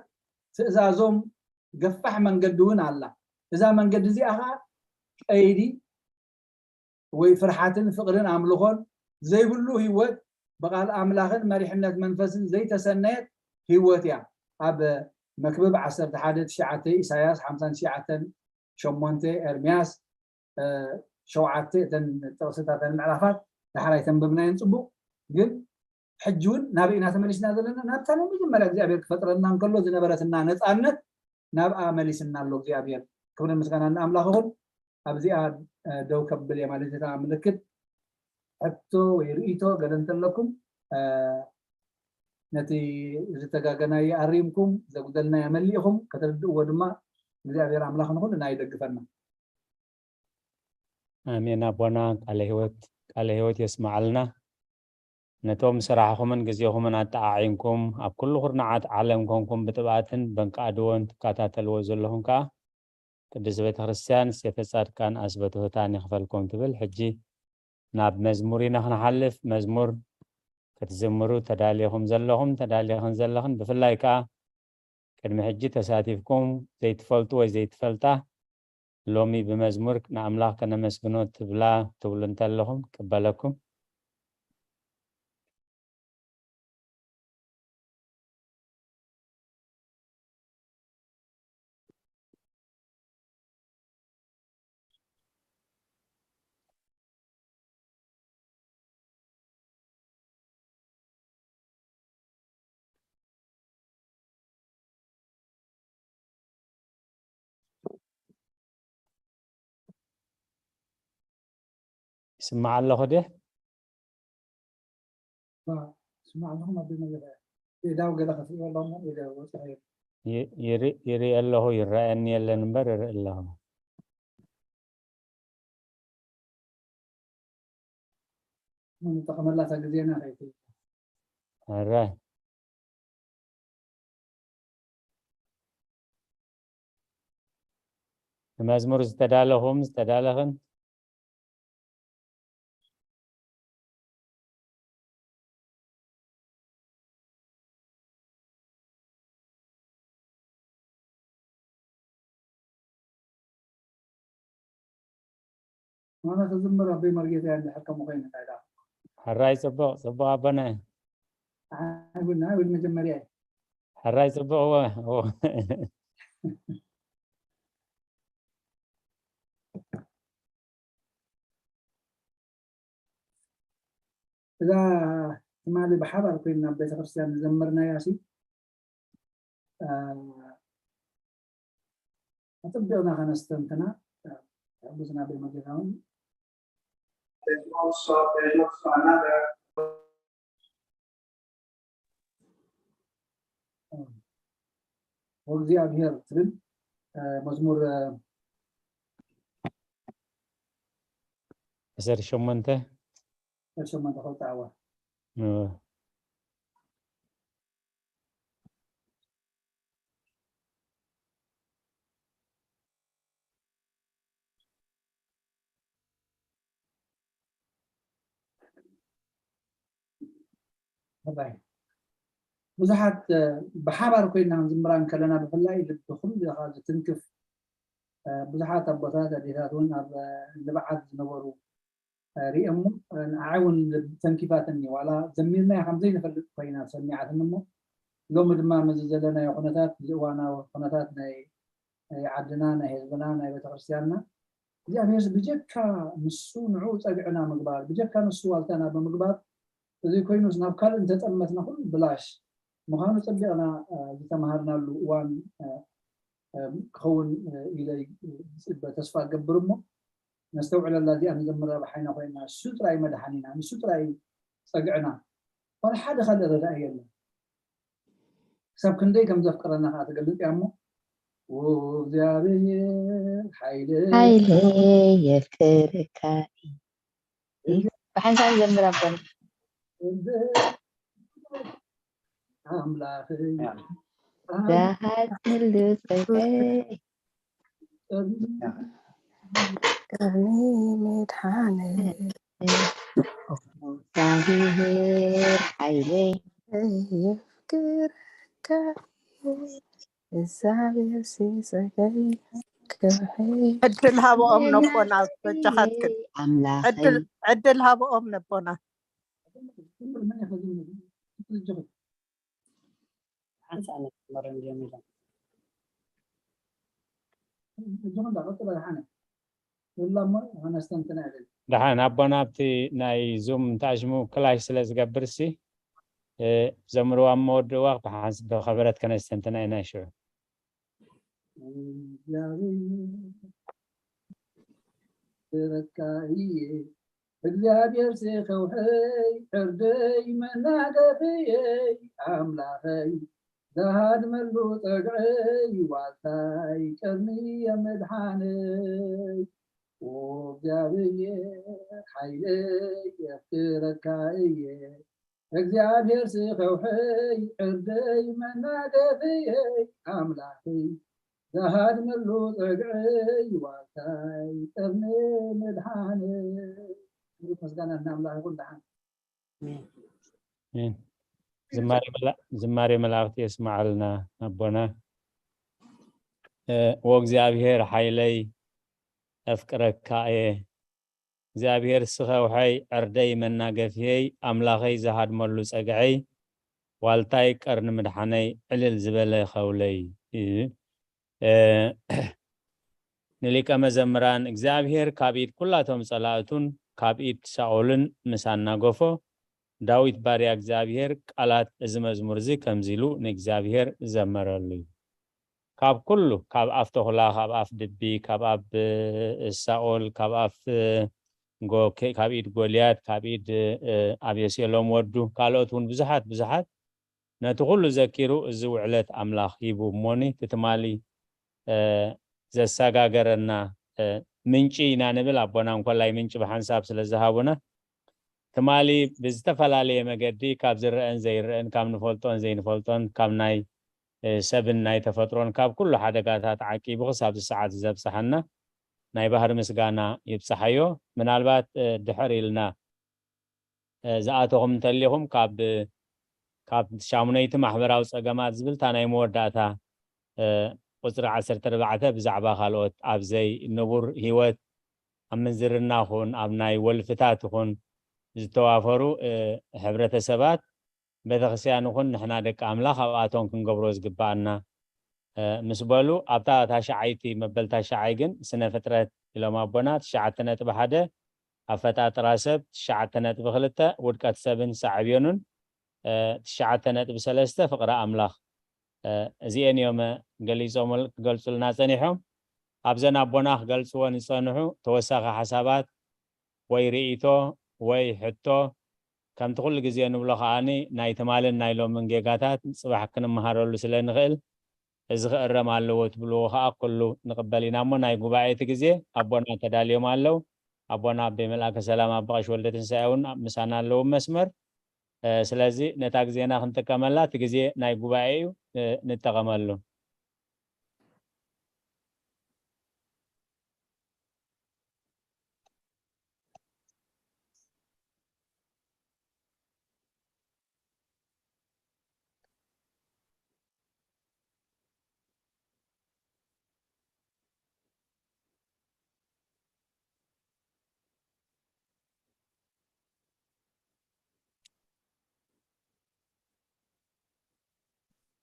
ትእዛዞም ገፋሕ መንገዲ እውን ኣላ። እዛ መንገዲ እዚኣ ኸዓ ቀይዲ ወይ ፍርሓትን ፍቕርን ኣምልኾን ዘይብሉ ህይወት ብቓል ኣምላኽን መሪሕነት መንፈስን ዘይተሰነየት ህይወት እያ። ኣብ መክብብ ዓሰርተ ሓደ ትሽዓተ፣ ኢሳያስ ሓምሳን ትሽዓተን ሸሞንተ፣ ኤርምያስ ሸውዓተ፣ እተን ጥቕስታተን ምዕራፋት ደሓር ኣይተንበብናየን ጽቡቕ፣ ግን ሕጂ እውን ናበይ ኢና ተመሊስና ዘለና? ናብታ ናይ መጀመርያ እግዚኣብሔር ክፈጥረና እንከሎ ዝነበረትና ነፃነት ናብኣ መሊስና ኣሎ እግዚኣብሔር። ክብርን ምስጋናን ንኣምላኽ ይኹን። ኣብዚኣ ደው ከብል እየ ማለት እታ ምልክት። ሕቶ ወይ ርእይቶ ገለ እንተለኩም ነቲ ዝተጋገናዮ ኣሪምኩም ዘጉደልናዮ መሊእኹም ከተርድእዎ ድማ እግዚኣብሔር ኣምላኽ ንኹልና ይደግፈና። ኣሜን ኣቦና ቃለ ህይወት ቃለ ህይወት የስምዓልና። ነቶም ስራሕኹምን ግዜኹምን ኣጠዓዒምኩም ኣብ ኩሉ ኩርናዓት ዓለም ኮንኩም ብጥብኣትን በንቃዕድዎን ትከታተልዎ ዘለኹም ከኣ ቅድስት ቤተ ክርስቲያን ሴተ ጻድቃን ኣስበትሑታን ይኽፈልኩም ትብል። ሕጂ ናብ መዝሙር ኢና ክንሓልፍ። መዝሙር ክትዝምሩ ተዳሊኹም ዘለኹም ተዳሊኽን ዘለኽን ብፍላይ ከኣ ቅድሚ ሕጂ ተሳቲፍኩም ዘይትፈልጡ ወይ ዘይትፈልጣ ሎሚ ብመዝሙር ንኣምላኽ ከነመስግኖ ትብላ ትብሉ እንተለኹም ቅበለኩም። ይስማዕ ኣለኹ ድየ? ስማዕ ኣለኹ ናብ መጀመርያ ዳው ገለ ከፍልዎ ኣለኹ ኢለ ወፅሐ ይርኢ ኣለኹ ይረኣየኒ የለን እምበር ይርኢ ኣለኹ። ንጠቐመላታ ግዜና ከይት ሕራይ ንመዝሙር ዝተዳለኹም ዝተዳለኽን ማና ተዝምር ኣበይ መርጌታ እያ እንድሕር ከምኡ ኮይነ እንታይ ደኣ ሕራይ ጽቡቕ ጽቡቕ ኣቦና እዩ ኣይብልና ኣይብል መጀመርያ እዩ ሕራይ ጽቡቕ እወ እወ እዛ ትማሊ ብሓባር ኮይንና ኣብ ቤተክርስትያን ዝዘመርናያ ሲ ኣጥቢቕና ከነስተንትና ብዙና ብመጌታውን ወእግዚኣብሔር ትብል መዝሙር ዕስራን ሸሞንተ ሸሞንተ ከውፅኣዋ ብዙሓት ብሓባር ኮይና ክንዝምራ እንከለና ብፍላይ ልቢ ኩሉ ኢኻ ዝትንክፍ ብዙሓት ኣቦታት ኣዴታት እውን ኣብ ልብዓት ዝነበሩ ሪኦሞ ንዓይ እውን ተንኪፋትኒ ዋላ ዘሚርናዮ ከም ዘይንፈልጥ ኮይና ሰሚዓትኒ እሞ ሎሚ ድማ መዚ ዘለናዮ ኩነታት እዚ እዋናዊ ኩነታት ናይ ዓድና ናይ ህዝብና ናይ ቤተክርስትያንና እግዚኣብሔር ብጀካ ንሱ ንዑ ፀግዕና ምግባር ብጀካ ንሱ ዋልታና ብምግባር እዚ ኮይኑስ ናብ ካልእ እንተጠመትና ኩሉ ብላሽ ምዃኑ ፀቢቕና ዝተምሃርናሉ እዋን ክኸውን ኢለ ተስፋ ገብር እሞ ነስተውዕለላ እዚኣ ንዘምራ ብሓይና ኮይና ንሱ ጥራይ መድሓኒና ንሱ ጥራይ ፀግዕና ዋላ ሓደ ካልእ ረዳኢ የለን ክሳብ ክንደይ ከም ዘፍቅረና ከዓ ትገልፅ እያ እሞ እግዚኣብሔር ሓይለ ሓይለ የፍቅርካ ብሓንሳብ ዘምር ኣቦና ኣምላኽ ዛሃት ህሉ ፀገይ ቅድሚ መድሓነ እግዚኣብሔር ሓይለይ የፍቅረካ እግዚኣብሔር ሲሰገይ ክብሐይ ዕድል ሃብኦም ነቦና በጃኻትክን ኣምላኸይ ዕድል ሃብኦም ነቦና ሓንሳእ ነመረ እንድዮም ኢሎም። እጅኹም ዳ ቀጥሎ፣ ደሓነ። ይብላ እሞ፣ ኣነስተንትና ኢለን። ደሓን ኣቦና ኣብቲ ናይ ዙም እንተኣሽሙ ክላሽ ስለ ዝገብር ሲ ዘምርዋ እሞ ወድእዋ ብሓንስ ብኸበረት ከነስተንትና ኢና ሽዑ። እግዚኣብሔር ብረካ እየ፣ እግዚኣብሔር ሲ ከውሐይ፣ ዕርደይ መናገፍየይ፣ ኣምላኸይ ዝሃድመሉ ጸግዐይ፣ ዋልታይ ቀርኒ የምድሓነይ። ኦ እግዚኣብሔር ሓይለይ የፍቅረካ እየ፣ እግዚኣብሔር ሲ ከውሐይ፣ ዕርደይ መናገፍየይ፣ ኣምላኸይ ዝሃድመሉ ጸግዐይ፣ ዋልታይ ቀርኒ መድሓነይ። ክብሪ ምስጋና ንኣምላኽ ይኹን። ደሓን። ኣሜን። ዝማሬ መላ- ዝማሬ መላእክት የስማዓልና ኣቦና። እ፣ ወእግዚኣብሔር ሓይለይ ኣፍቅረካ እየ፣ እግዚኣብሔር ስኸውሐይ ዕርደይ መናገፍየይ ኣምላኸይ ዝሃድመሉ ጸግዐይ ዋልታይ ቀርኒ ምድሓነይ ዕልል ዝበለ ከውለይ እዩ። እ፣ ንሊቀ መዘምራን እግዚኣብሔር ካብ ኢድ ኩላቶም ጸላእቱን ካብ ኢድ ሳኦልን ምስ ኣናገፎ፣ ዳዊት ባርያ እግዚኣብሔር ቃላት እዚ መዝሙር እዚ ከምዚ ኢሉ ንእግዚኣብሔር ዘመረሉ እዩ። ካብ ኩሉ፣ ካብ ኣፍ ተኹላ፣ ካብ ኣፍ ድቢ፣ ካብ ኣፍ ሳኦል፣ ካብ ኣፍ ጎ- ካብ ኢድ ጎልያድ፣ ካብ ኢድ ኣቤሴሎም ወዱ፣ ካልኦት እውን ብዙሓት ብዙሓት፣ ነቲ ኩሉ ዘኪሩ እዚ ውዕለት ኣምላኽ ሂቡ እሞኒ እቲ ትማሊ ዘሰጋገረና ምንጪ ኢና ንብል። ኣቦና እንኮላይ ምንጪ ብሓንሳብ ስለ ዝሃቡና ትማሊ ብዝተፈላለየ መገዲ ካብ ዝረአን ዘይረአን፣ ካብ ንፈልጦን ዘይንፈልጦን፣ ካብ ናይ ሰብን ናይ ተፈጥሮን ካብ ኩሉ ሓደጋታት ዓቂቡ ክሳብ ዝሰዓት ዘብፅሓና ናይ ባህሪ ምስጋና ይብፅሓዮ። ምናልባት ድሕር ኢልና ዝኣተኹም እንተሊኹም ካብ ካብ ሻሙነይቲ ማሕበራዊ ፀገማት ዝብል እታ ናይ መወዳእታ ቁፅሪ ዓሰርተ ኣርባዕተ ብዛዕባ ካልኦት ኣብ ዘይንቡር ህይወት ኣብ ምንዝርና ኹን ኣብ ናይ ወልፍታት ኹን ዝተዋፈሩ ሕብረተሰባት ቤተክርስትያን ኹን ንሕና ደቂ ኣምላኽ ኣብኣቶም ክንገብሮ ዝግባኣና ምስ በሉ ኣብታ ታሽዓይቲ መበል ታሽዓይ ግን ስነ ፍጥረት ኢሎም ኣቦና ትሽዓተ ነጥቢ ሓደ ኣፈጣጥራ ሰብ ትሽዓተ ነጥቢ ክልተ ውድቀት ሰብን ሳዕብዮኑን ትሽዓተ ነጥቢ ሰለስተ ፍቕሪ ኣምላኽ እዚኤን እዮም ገሊፆም ክገልፁልና ፀኒሖም። ኣብዘን ኣቦና ክገልፅወን ዝፀንሑ ተወሳኺ ሓሳባት ወይ ርእይቶ ወይ ሕቶ ከምቲ ኩሉ ግዜ ንብሎ ከዓኒ ናይ ትማልን ናይ ሎምን ጌጋታት ፅባሕ ክንመሃረሉ ስለ ንኽእል እዚ ክእረም ኣለዎ ትብልዎ ከዓ ኩሉ ንቕበል ኢና እሞ ናይ ጉባኤ እቲ ግዜ ኣቦና ተዳልዮም ኣለዉ። ኣቦና ኣቤ መልኣከ ሰላም ኣባ ቀሺ ወልደ ትንሳኤ እውን ምሳና ኣለዉ መስመር። ስለዚ ነታ ግዜና ክንጥቀመላ እቲ ግዜ ናይ ጉባኤ እዩ፣ ንጠቐመሉ።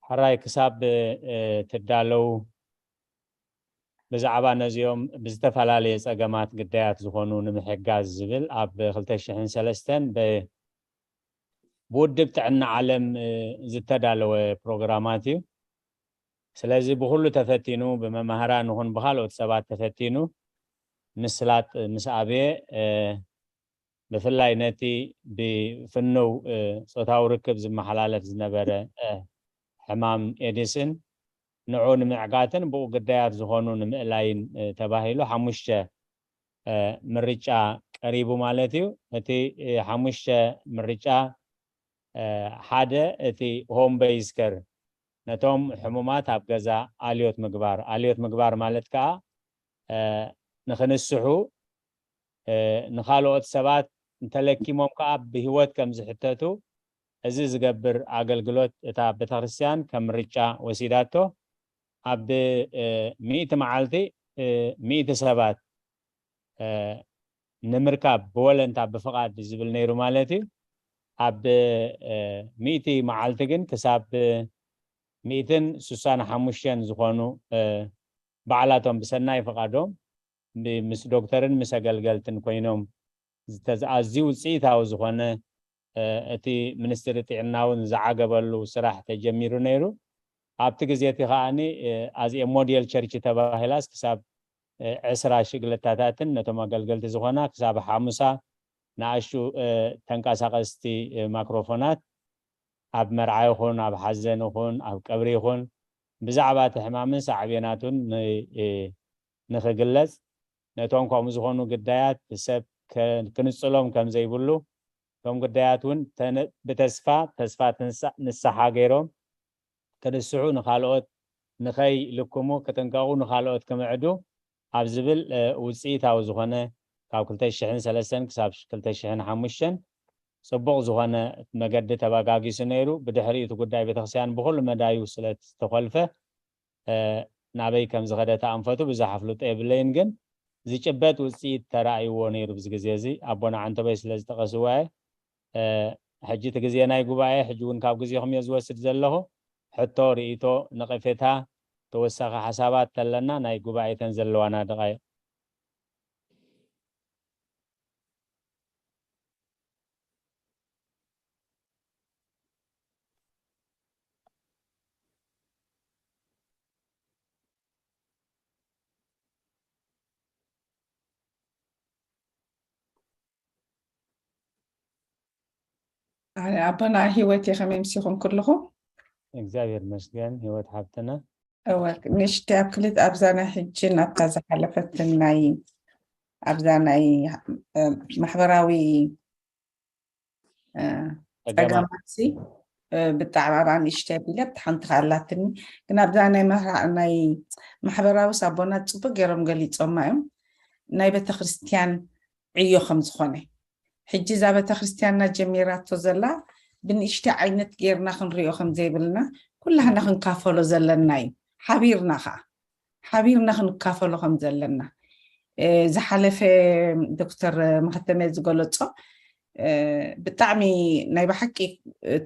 ሕራይ ክሳብ ትዳለው ብዛዕባ ነዚኦም ብዝተፈላለየ ጸገማት ግዳያት ዝኾኑ ንምሕጋዝ ዝብል ኣብ ክልተ ሽሕን ሰለስተን ብውድብ ጥዕና ዓለም ዝተዳለወ ፕሮግራማት እዩ። ስለዚ ብኹሉ ተፈቲኑ ብመማህራን ይኹን ብካልኦት ሰባት ተፈቲኑ ምስላጥ ምስ ኣብየ ብፍላይ ነቲ ብፍንው ጾታዊ ርክብ ዝመሓላለፍ ዝነበረ ሕማም ኤድስን ንዑ ንምዕጋትን ብኡ ግዳያት ዝኾኑ ንምእላይን ተባሂሉ ሓሙሽተ ምርጫ ቀሪቡ ማለት እዩ። እቲ ሓሙሽተ ምርጫ ሓደ እቲ ሆም ቤዝ ከር ነቶም ሕሙማት ኣብ ገዛ ኣልዮት ምግባር ኣልዮት ምግባር ማለት ከዓ ንክንስሑ ንካልኦት ሰባት እንተለኪሞም ከዓ ብህይወት ከም ዝሕተቱ እዚ ዝገብር ኣገልግሎት እታ ቤተክርስትያን ከም ምርጫ ወሲዳቶ ኣብ ሚእቲ መዓልቲ ሚእቲ ሰባት ንምርካብ ብወለንታ ብፍቓድ ዝብል ነይሩ ማለት እዩ። ኣብ ሚእቲ መዓልቲ ግን ክሳብ ሚእትን ስሳን ሓሙሽተን ዝኾኑ ባዕላቶም ብሰናይ ፍቓዶም ምስ ዶክተርን ምስ ኣገልገልትን ኮይኖም ኣዝዩ ውፅኢታዊ ዝኾነ እቲ ሚኒስትሪ ጥዕና እውን ዝዓገበሉ ስራሕ ተጀሚሩ ነይሩ። ኣብቲ ግዜ እቲ ከዓኒ ኣዚኤ ሞዴል ቸርች ተባሂላስ ክሳብ ዕስራ ሽግለታታትን ነቶም ኣገልገልቲ ዝኾና ክሳብ ሓሙሳ ንኣሽቱ ተንቀሳቐስቲ ማክሮፎናት ኣብ መርዓ ይኹን ኣብ ሓዘን ይኹን ኣብ ቀብሪ ይኹን ብዛዕባ እቲ ሕማምን ሳዕቤናቱን ንኽግለጽ ነቶም ከምኡ ዝኾኑ ግዳያት ሰብ ክንጽሎም ከም ዘይብሉ እቶም ግዳያት እውን ብተስፋ ተስፋ ንስሓ ገይሮም ክንስሑ ንኻልኦት ንኸይ ልክሙ ክጥንቀቑ ንኻልኦት ክምዕዱ ኣብ ዝብል ውፅኢታዊ ዝኾነ ካብ ክልተ ሽሕን ሰለስተን ክሳብ ክልተ ሽሕን ሓሙሽተን ፅቡቕ ዝኾነ መገዲ ተበጋጊሱ ነይሩ። ብድሕሪኡ እቲ ጉዳይ ቤተክርስትያን ብኩሉ መዳዩ ስለ ዝተኮልፈ ናበይ ከም ዝኸደ ተኣንፈቱ ብዙሕ ኣፍልጦ የብለይን፣ ግን ዝጭበጥ ውፅኢት ተራእይዎ ነይሩ። ብዚ ግዜ እዚ ኣቦና ዓንተቦይ ስለ ዝጠቐስዎ ሕጂ እቲ ግዜ ናይ ጉባኤ ሕጂ እውን ካብ ግዜኹም እየ ዝወስድ ዘለኹ። ሕቶ፣ ርእይቶ፣ ነቐፌታ፣ ተወሳኺ ሓሳባት ተለና ናይ ጉባኤተን ዘለዋና ደቓይቕ። ኣቦና ህይወት፣ ከመይ ምሲኹም ኩልኹም? እግዚኣብሔር መስገን ህይወት ሓብትና። እወ፣ ንእሽተይ ኣብ ክልተ ኣብዛ ናይ ሕጂ ናብታ ዝሓለፈትን ናይ ኣብዛ ናይ ማሕበራዊ ጸገማትሲ ብጣዕሚ ኣብኣ ንእሽተይ ኣቢለ ኣብቲ ሓንቲ ከኣላትኒ፣ ግን ኣብዛ ናይ ናይ ማሕበራዊ ሳቦናት ጽቡቅ ገይሮም ገሊጾማ እዮም። ናይ ቤተክርስትያን ዕዮ ከም ዝኾነ ሕጂ እዛ ቤተክርስትያንና ጀሚራቶ ዘላ ብንእሽተይ ዓይነት ጌርና ክንሪኦ ከም ዘይብልና ኩላህና ክንካፈሎ ዘለና እዩ። ሓቢርና ከዓ ሓቢርና ክንካፈሎ ከም ዘለና ዝሓለፈ ዶክተር ማህተመ ዝገለጾ ብጣዕሚ ናይ ብሓቂ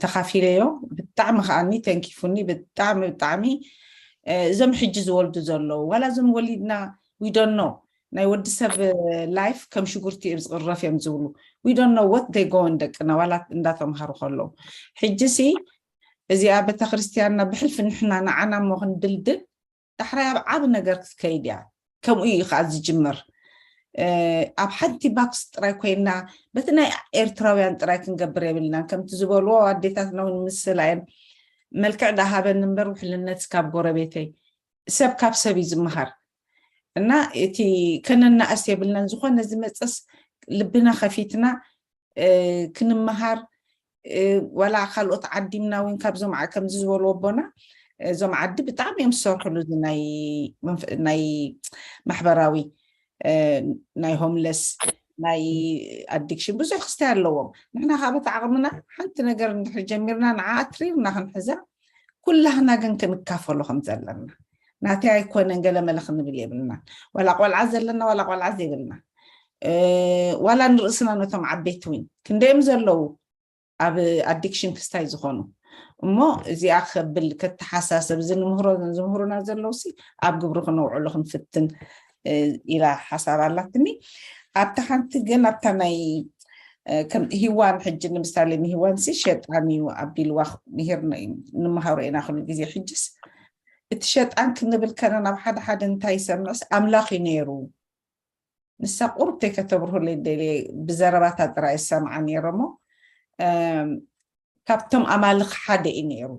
ተኻፊለዮ። ብጣዕሚ ከዓኒ ተንኪፉኒ፣ ብጣዕሚ ብጣዕሚ። እዞም ሕጂ ዝወልዱ ዘለዉ ዋላ እዞም ወሊድና ዊዶኖ ናይ ወዲ ሰብ ላይፍ ከም ሽጉርቲ እዮም ዝቕረፍ እዮም ዝብሉ። ዊዶኖ ወት ደጎን ደቅና ዋላ እንዳተምሃሩ ከለዉ። ሕጂ ሲ እዚኣ ቤተክርስትያንና ብሕልፊ ንሕና ንዓና እሞ ክንድልድል ዳሕራይ ኣብ ዓቢ ነገር ክትከይድ እያ። ከምኡ እዩ ከዓ ዝጅምር። ኣብ ሓንቲ ባክስ ጥራይ ኮይና በቲ ናይ ኤርትራውያን ጥራይ ክንገብር የብልናን። ከምቲ ዝበልዎ ኣዴታትና እውን ምስላ እየን፣ መልክዕ ዳሃበኒ እምበር ውሕልነት ካብ ጎረቤተይ። ሰብ ካብ ሰብ እዩ ዝመሃር እና እቲ ከነናእስ የብልናን። ዝኾነ ዝመፀስ ልብና ከፊትና ክንመሃር ዋላ ካልኦት ዓዲምና እውን ካብዞም ከምዚ ዝበሉ ኣቦና እዞም ዓዲ ብጣዕሚ እዮም ዝሰርሕሉ ናይ ማሕበራዊ ናይ ሆምለስ ናይ ኣዲክሽን ብዙሕ ክስታይ ኣለዎም። ንሕና ካብ እቲ ዓቕምና ሓንቲ ነገር እንድሕር ጀሚርና ንዓ ትሪርና ክንሕዛ ኩላህና ግን ክንካፈሎ ከም ዘለና ናተይ ኣይኮነን ገለመለ ክንብል የብልና። ዋላ ቆልዓ ዘለና ዋላ ቆልዓ ዘይብልና ዋላ ንርእስና ነቶም ዓበይቲ እውን ክንደዮም ዘለዉ ኣብ ኣዲክሽን ክስታይ ዝኾኑ እሞ እዚኣ ከብል ከተሓሳሰብ እዚ ንምህሮ ዝምህሩና ዘለዉ ሲ ኣብ ግብሪ ክነውዕሉ ክንፍትን ኢላ ሓሳብ ኣላትኒ። ኣብታ ሓንቲ ግን ኣብታ ናይ ከም ሂዋን ሕጂ ንምሳሌ ንሂዋን ሲ ሸጣን እዩ ኣቢልዋ ምሂር ንምሃሮ ኢና ኩሉ ግዜ። ሕጅስ እቲ ሸጣን ክንብል ከለና ኣብ ሓደ ሓደ እንታይ ይሰምዕስ ኣምላኽ እዩ ነይሩ። ንሳ ቁርብ ተይከተብርሁለይ ደልየ ብዘረባታ ጥራይ ይሰምዓ ነይረ እሞ ካብቶም ኣማልኽ ሓደ እዩ ነይሩ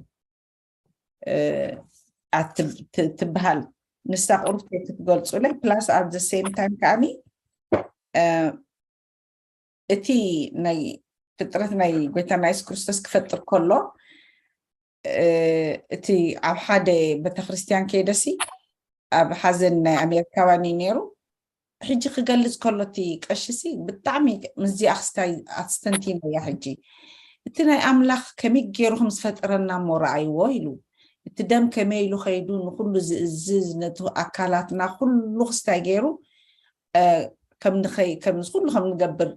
ትበሃል። ንሳ ቁርብ ተይክትገልፁለይ ፕላስ ኣብ ዘ ሴም ታይም ከዓኒ እቲ ናይ ፍጥረት ናይ ጎይታና የሱስ ክርስቶስ ክፈጥር ከሎ እቲ ኣብ ሓደ ቤተክርስትያን ከይደሲ ኣብ ሓዘን ናይ ኣሜሪካውያን እዩ ነይሩ። ሕጂ ክገልፅ ከሎ እቲ ቀሽሲ ብጣዕሚ ምስዚኣ ክስታይ ኣስተንቲኖ እያ። ሕጂ እቲ ናይ ኣምላኽ ከመይ ገይሩ ከም ዝፈጠረና እሞ ረኣይዎ ኢሉ እቲ ደም ከመይ ኢሉ ከይዱ ንኩሉ ዝእዝዝ ነቲ ኣካላትና ኩሉ ክስታይ ገይሩ ከም ንኸይ ከም ኩሉ ከም ንገብር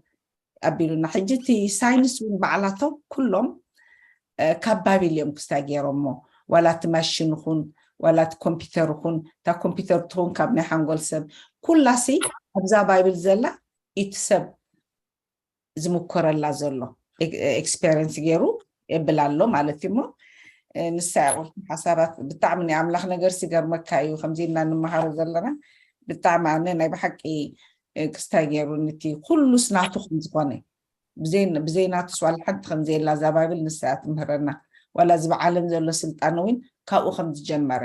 ኣቢሉና። ሕጂ እቲ ሳይንስ እውን ባዕላቶም ኩሎም ካብ ባቢል እዮም ክስታይ ገይሮሞ። ዋላ እቲ ማሽን ይኹን ዋላ እቲ ኮምፒውተር ይኹን፣ እታ ኮምፒውተር ትኹን ካብ ናይ ሓንጎል ሰብ፣ ኩላሲ ኣብዛ ባይብል ዘላ እቲ ሰብ ዝምኮረላ ዘሎ ኤክስፔሪንስ ገይሩ የብል ኣሎ ማለት እዩ። እሞ ንሳ ያቁ ሓሳባት ብጣዕሚ ናይ ኣምላኽ ነገር ሲገርመካ እዩ። ከምዚ እና እንመሃሮ ዘለና ብጣዕሚ ኣነ ናይ ብሓቂ ክስታይ ገይሩ ንቲ ኩሉስ ናቱ ከም ዝኾነ ብዘይ ናቱስ ዋላ ሓንቲ ከም ዘየላ እዛ ባይብል ንሳ እያ ትምህረና። ዋላ እዚ ብዓለም ዘሎ ስልጣን እውን ካብኡ ከም ዝጀመረ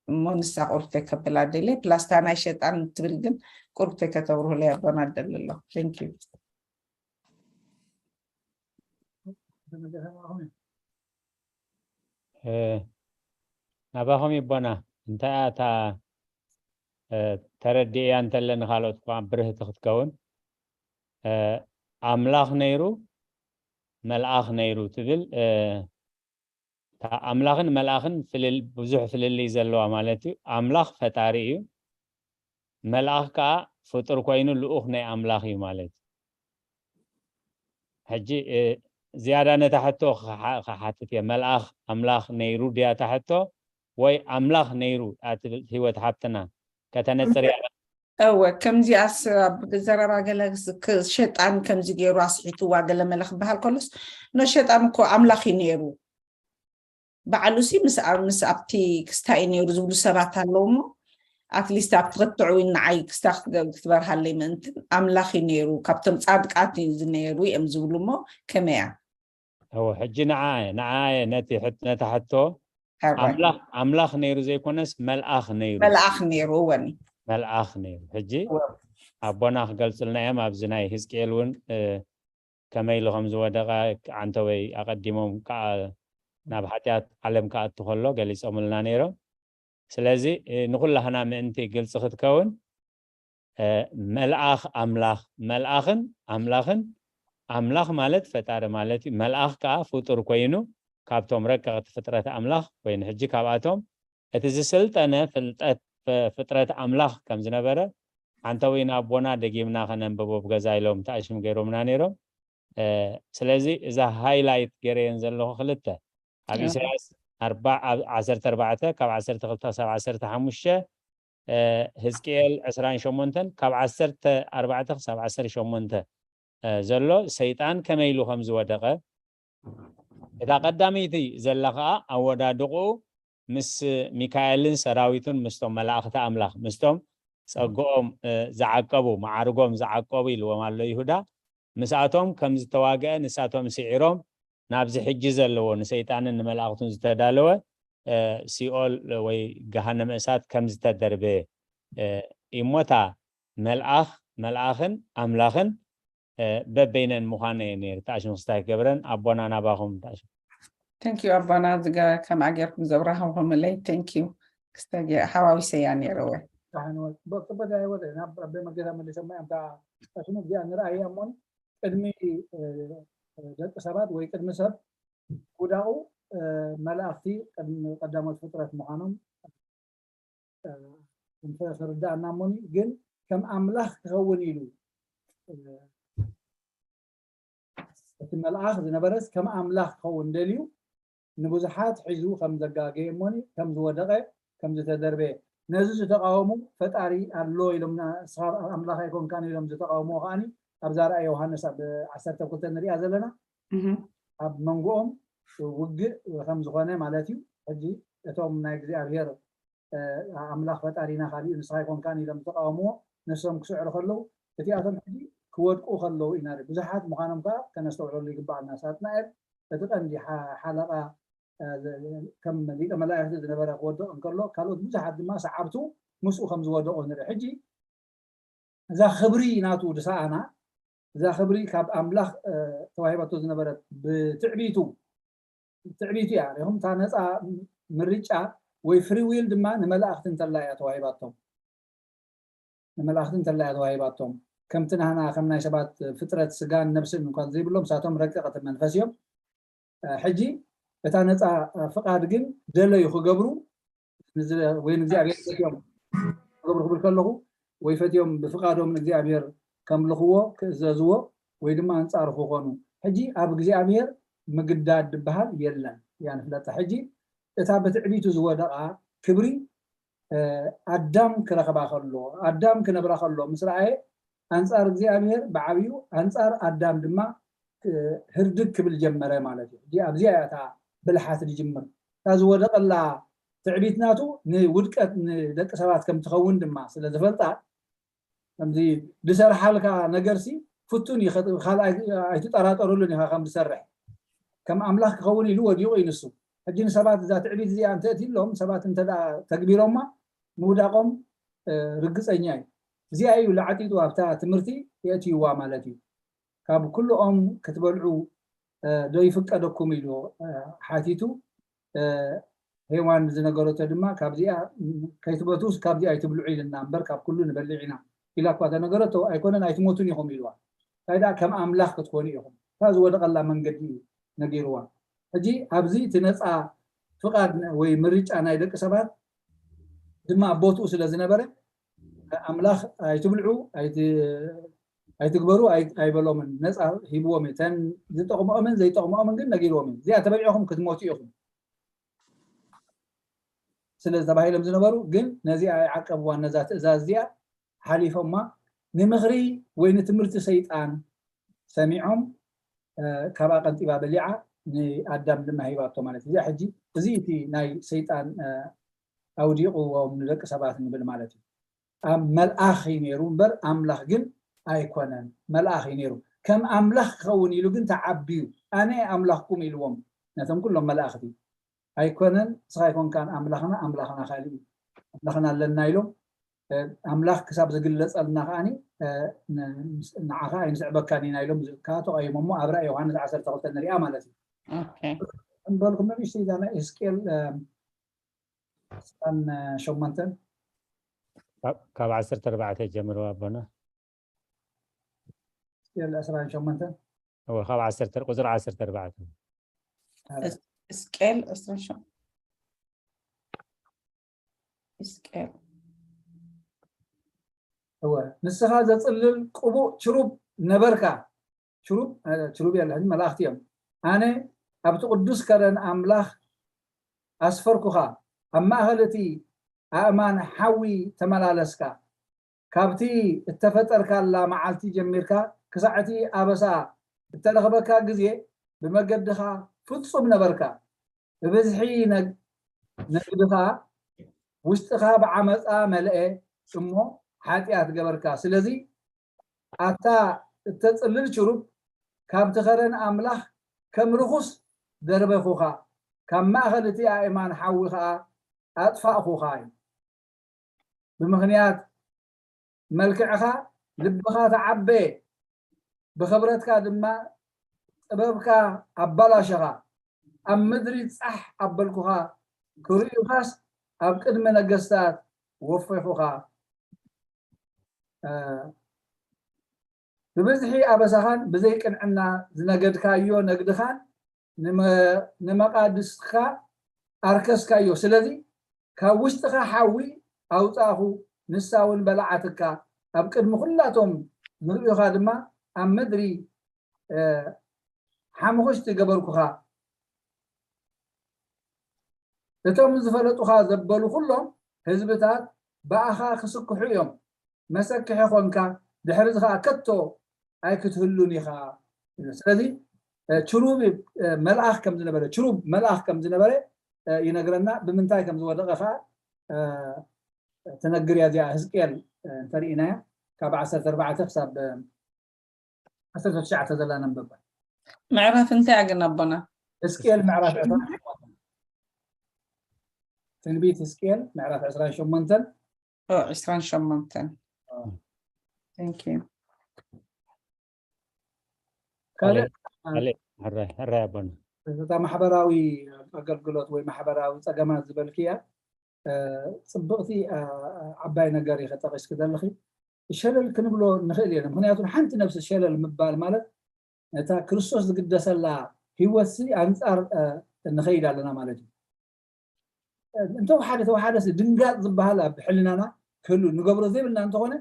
እሞ ንሳ ቁርብተይ ከብላ ደለ ፕላስታ ናይ ሸጣን ትብል ግን ቁርብተይ ከተብርሁለይ ኣቦና ደሊ ኣሎ። Thank you። ናባኹም ይቦና እንታይ እያ እታ ተረዲእያ እንተለ ንካልኦት እኳ ብርህቲ ክትከውን ኣምላኽ ነይሩ መልኣኽ ነይሩ ትብል። ኣምላኽን መልኣኽን ብዙሕ ፍልልይ ዘለዋ ማለት እዩ። ኣምላኽ ፈጣሪ እዩ። መልኣኽ ከዓ ፍጡር ኮይኑ ልኡኽ ናይ ኣምላኽ እዩ ማለት እዩ። ሕጂ ዝያዳ ነታ ሕቶ ክሓትት እየ። መልኣኽ ኣምላኽ ነይሩ ድያ እታ ሕቶ ወይ ኣምላኽ ነይሩ እያ ትብል ህይወት ሓብትና ከተነፅር እያ። እወ ከምዚኣስ ኣብ ዘረባ ገለ ሸጣን ከምዚ ገይሩ ኣስሒትዋ ገለ መለ ክበሃል ከሎስ ኖ ሸጣን እኮ ኣምላኽ እዩ ነይሩ። ባዕሉ ሲ ምስ ምስ ኣብቲ ክስታይ ነይሩ ዝብሉ ሰባት ኣለዉ እሞ ኣትሊስት ኣብቲ ክትዕዊ ንዓይ ክስታ ክትበርሃለይ ምእንትን ኣምላኽ እዩ ነይሩ። ካብቶም ፃድቃት እዩ ዝነይሩ እዮም ዝብሉ እሞ ከመያ? እዎ ሕጂ ንዓ ንዓ ነቲ ነታ ሕቶ ኣምላኽ ነይሩ ዘይኮነስ መልኣኽ ነይሩ መልኣኽ ነይሩ እወኒ መልኣኽ ነይሩ። ሕጂ ኣቦና ክገልፁልና እዮም። ኣብዚ ናይ ህዝቅኤል እውን ከመይ ኢሉ ከም ዝወደቐ ዓንተወይ ኣቐዲሞም ከዓ ናብ ሓጢኣት ዓለም ክኣቱ ከሎ ገሊፆምልና ነይሮም። ስለዚ ንኩላህና ምእንቲ ግልፂ ክትከውን መልኣኽ ኣምላኽ መልኣኽን ኣምላኽን ኣምላኽ ማለት ፈጣሪ ማለት እዩ። መልኣኽ ከዓ ፍጡር ኮይኑ ካብቶም ረቀቕቲ ፍጥረት ኣምላኽ ኮይኑ ሕጂ ካብኣቶም እቲ ዝስልጠነ ፍልጠት ፍጥረት ኣምላኽ ከም ዝነበረ ሓንተዊ ንኣቦና ደጊምና ከነንብቦ ብገዛ ኢሎም ተኣሽም ገይሮምና ነይሮም። ስለዚ እዛ ሃይላይት ገይረየን ዘለኹ ክልተ ኣብ ኢሳያስ ዓሰርተ ኣርባዕተ ካብ ዓሰርተ ክልተ ክሳብ ዓሰርተ ሓሙሽተ ህዝቅኤል ዕስራን ሸሞንተን ካብ ዓሰርተ ኣርባዕተ ክሳብ ዓሰርተ ሸሞንተ ዘሎ ሰይጣን ከመይ ኢሉ ከም ዝወደቐ እታ ቀዳመይቲ ዘላ ከዓ ኣወዳድቑ ምስ ሚካኤልን ሰራዊቱን ምስቶም መላእኽቲ ኣምላኽ ምስቶም ጸግኦም ዝዓቀቡ መዓርጎም ዝዓቀቡ ኢልዎም ኣሎ ይሁዳ። ምስኣቶም ከም ዝተዋግአ ንሳቶም ስዒሮም ናብዚ ሕጂ ዘለዎ ንሰይጣንን ንመላእኽቱን ዝተዳለወ ሲኦል ወይ ገሃነመ እሳት ከም ዝተደርበየ እሞታ መልኣኽ መልኣኽን ኣምላኽን በበይነን ምዃነ እየ ነይሩ። ተኣሽም ክስታይ ክገብረን ኣቦና ናባኹም ተኣሽም። Thank you ኣቦና ዝገ ከምኣ ጌርኩም ዘብራህኹምለይ thank you ክስታይ ሓዋዊሰያ ነይረ ወ ጽቡቅ ጽቡቅ ዳይ ወደ ናብ ረቤ መገዳ መለሰማ እምታ ተሽሙ እዚኣ ንርኣያ እሞን ቅድሚ ደቂ ሰባት ወይ ቅድሚ ሰብ ውዳቁ መላእክቲ ቅድሚ ቀዳሞት ፍጥረት ምዃኖም እንተ ክርዳእና እሞኒ ግን ከም ኣምላኽ ክኸውን ኢሉ እቲ መልኣኽ ዝነበረስ ከም ኣምላኽ ክኸውን ደልዩ ንብዙሓት ሒዙ ከም ዘጋገየ እሞኒ ከም ዝወደቐ ከም ዝተደርበየ ነዚ ዝተቃወሙ ፈጣሪ ኣሎ ኢሎም ንስኻ ኣምላኽ ኣይኮንካን ኢሎም ዝተቃወምዎ ከዓኒ ኣብዛ ራእይ ዮሃንስ ኣብ ዓሰርተ ክልተ ንሪኣ ዘለና ኣብ መንጎኦም ውግእ ከም ዝኾነ ማለት እዩ። ሕጂ እቶም ናይ እግዚኣብሔር ኣምላኽ ፈጣሪና ካሊኡ ንስኻ ኣይኮንካን ኢሎም ዝተቃወምዎ ንሶም ክስዕሩ ከለዉ እቲኣቶም ሕጂ ክወድቁ ከለዉ ኢና ብዙሓት ምዃኖም ከዓ ከነስተውዕለሉ ይግባኣና። ሳጥናኤል እቲ ቀንዲ ሓለቓ ከም ሊቀ መላእክቲ ዝነበረ ክወድቕ እንከሎ ካልኦት ብዙሓት ድማ ሰዓብቱ ምስኡ ከም ዝወደቑ ንርኢ። ሕጂ እዛ ክብሪ ናቱ ዝሰኣና እዛ ክብሪ ካብ ኣምላኽ ተዋሂባቶ ዝነበረት ብትዕቢቱ ትዕቢቱ እያ ሪኹም እታ ነፃ ምርጫ ወይ ፍሪ ዊል ድማ ንመላእኽቲ እንተላ እያ ተዋሂባቶም ንመላእኽቲ እንተላ እያ ተዋሂባቶም ከምቲ ናህና ከም ናይ ሰባት ፍጥረት ስጋን ነብስን እንኳን ዘይብሎም ሳቶም ረቀቕቲ መንፈስ እዮም ሕጂ እታ ነፃ ፍቃድ ግን ደለዩ ክገብሩ ወይ ንእግዚኣብሔር ፈትዮም ክገብሩ ክብል ከለኹ ወይ ፈትዮም ብፍቃዶም ንእግዚኣብሔር ከምልኽዎ ክእዘዝዎ ወይ ድማ ኣንፃሩ ክኾኑ ሕጂ ኣብ እግዚኣብሔር ምግዳድ ዝበሃል የለን እያ ንፍለጣ ሕጂ እታ ብትዕቢቱ ዝወደቓ ክብሪ ኣዳም ክረኽባ ከሎ ኣዳም ክነብራ ከሎ ምስ ረኣየ ኣንፃር እግዚኣብሔር ብዓብዩ ኣንፃር ኣዳም ድማ ህርድግ ክብል ጀመረ ማለት እዩ። ኣብዚኣ እያ እታ ብልሓት ዝጅምር። እታ ዝወደቐላ ትዕቢት ናቱ ንውድቀት ንደቂ ሰባት ከም ትኸውን ድማ ስለ ዝፈልጣ ከምዚ ዝሰርሓልካ ነገርሲ ፍቱን እዩ። ካልኣይ ኣይትጠራጠሩሉን ኢኻ ከም ዝሰርሕ ከም ኣምላኽ ክኸውን ኢሉ ወዲቑ እዩ ንሱ። ሕጂ ንሰባት እዛ ትዕቢት እዚኣ እንተእትሎም ሰባት እንተ ተግቢሮማ ምውዳቖም ርግፀኛ እዩ። እዚኣ እዩ ላዕጢጡ ኣብታ ትምህርቲ የእትይዋ ማለት እዩ። ካብ ኩልኦም ክትበልዑ ዶ ይፍቀደኩም ኢሉ ሓቲቱ። ሄዋን ዝነገረቶ ድማ ካብዚኣ ከይትበትውስ ካብዚኣ ኣይትብልዑ ኢልና እምበር ካብ ኩሉ ንበልዕ ኢና ኢላ እኳ ተነገረቶ። ኣይኮነን ኣይትሞቱን ኢኹም ኢልዋ። እንታይ ደኣ ከም ኣምላኽ ክትኮኑ ኢኹም። እታ ዝወደቐላ መንገዲ እዩ ነጊርዋ። ሕጂ ኣብዚ እቲ ነፃ ፍቓድ ወይ ምርጫ ናይ ደቂ ሰባት ድማ ቦትኡ ስለ ዝነበረ ኣምላኽ ኣይትብልዑ ኣይትግበሩ ኣይበሎምን፣ ነፃ ሂብዎም እዩ። እተን ዝጠቕምኦምን ዘይጠቕምኦምን ግን ነጊርዎም እዩ። እዚኣ ተበሊዕኹም ክትሞቱ ኢኹም ስለ ተባሂሎም ዝነበሩ ግን ነዚኣ ኣይዓቀብዋን። ነዛ ትእዛዝ እዚኣ ሓሊፎማ ንምኽሪ ወይ ንትምህርቲ ሰይጣን ሰሚዖም ካብኣ ቀንጢባ በሊዓ ንኣዳም ድማ ሂባቶ ማለት እዩ። እዚኣ ሕጂ እዚ እቲ ናይ ሰይጣን ኣውዲቕዎም ንደቂ ሰባት ንብል ማለት እዩ። ኣብ መልኣኽ እዩ ነይሩ እምበር ኣምላኽ ግን ኣይኮነን። መልኣኽ እዩ ነይሩ። ከም ኣምላኽ ክኸውን ኢሉ ግን ተዓብዩ ኣነ ኣምላኽኩም ኢልዎም ነቶም ኩሎም መላእኽቲ። ኣይኮነን ንስኻ ኣይኮንካን ኣምላኽና፣ ኣምላኽና ካልእ እዩ። ኣምላኽና ኣለና ኢሎም ኣምላኽ ክሳብ ዝግለጸልና ከዓኒ ንዓኻ ኣይንስዕበካን ኢና ኢሎም ከዓ ተቐይሞሞ ኣብ ራእይ ዮሃንስ ዓሰርተ ክልተ ንሪኣ ማለት እዩ። እምበልኩም ንእሽተይ እዛ ናይ እስቅኤል ዕስራን ሸሞንተን ካብ ዓሰርተ ኣርባዕተ ጀምሩ ኣቦና። እስቅኤል ዕስራን ሸሞንተን እወ ካብ ዓሰርተ ቁፅሪ ዓሰርተ ኣርባዕተ እስቅኤል ዕስራን ሸሞንተን እስቅኤል እወ ንስኻ ዘፅልል ቅቡእ ችሩብ ነበርካ። ችሩብ ችሩብ የለ መላእኽቲ እዮም። ኣነ ኣብቲ ቅዱስ ከረን ኣምላኽ ኣስፈርኩኻ፣ ኣብ ማእኸል እቲ ኣእማን ሓዊ ተመላለስካ። ካብቲ እተፈጠርካላ መዓልቲ ጀሚርካ ክሳዕ እቲ ኣበሳ እተረኽበካ ግዜ ብመገድኻ ፍጹም ነበርካ። ብብዝሒ ነግድኻ ውሽጥኻ ብዓመፃ መልአ እሞ ሓጢኣት ገበርካ። ስለዚ ኣታ እተፅልል ችሩብ ካብቲ ኸረን ኣምላኽ ከም ርኹስ ደርበኹኻ፣ ካብ ማእኸል እቲ ኣእማን ሓዊ ኸዓ ኣጥፋእኹኻ እዩ። ብምኽንያት መልክዕኻ ልብኻ ተዓበየ፣ ብኽብረትካ ድማ ጥበብካ ኣባላሸኻ። ኣብ ምድሪ ጻሕ ኣበልኩኻ፣ ክርእዩኻስ ኣብ ቅድሚ ነገስታት ወፈኹኻ። ብብዝሒ ኣበሳኻን ብዘይ ቅንዕና ዝነገድካዮ ነግድኻን ንመቓድስካ ኣርከስካዮ። ስለዚ ካብ ውሽጥኻ ሓዊ ኣውፃእኹ፣ ንሳ እውን በላዓትካ። ኣብ ቅድሚ ኩላቶም ዝርእዩኻ ድማ ኣብ ምድሪ ሓምኹሽቲ ገበርኩኻ። እቶም ዝፈለጡኻ ዘበሉ ኩሎም ህዝብታት ብኣኻ ክስክሑ እዮም። መሰክሒ ኾንካ፣ ድሕሪ እዚ ኸዓ ከቶ ኣይክትህሉን ኢኻ። ስለዚ ችሩብ መልኣኽ ከም ዝነበረ፣ ችሩብ መልኣኽ ከም ዝነበረ ይነግረና። ብምንታይ ከም ዝወደቐ ኸዓ ትነግር እያ እዚኣ ህዝቅኤል እንተርኢናያ ካብ ዓሰርተ ኣርባዕተ ክሳብ ዓሰርተ ትሽዓተ ዘላ ነንበባ። ምዕራፍ እንታይ ኣግን ኣቦና? ህዝቅኤል ምዕራፍ ትንቢት ህዝቅኤል ምዕራፍ ዕስራን ሸሞንተን ዕስራን ሸሞንተን ካልእ ሕራይ ኣቦና እታ ማሕበራዊ ኣገልግሎት ወይ ማሕበራዊ ፀገማት ዝበልክያ ፅብቕቲ ዓባይ ነገር ኢኸ ጠቂስክ ዘለኺ። ሸለል ክንብሎ ንኽእል ኢና። ምክንያቱ ሓንቲ ነብሲ ሸለል ምባል ማለት ነታ ክርስቶስ ዝግደሰላ ህይወትሲ ኣንፃር ንኸይድ ኣለና ማለት እዩ። እንተወሓደ ተወሓደሲ ድንጋፅ ዝበሃል ኣብ ሕልናና ክህሉ ንገብሮ ዘይብልና እንተኾነ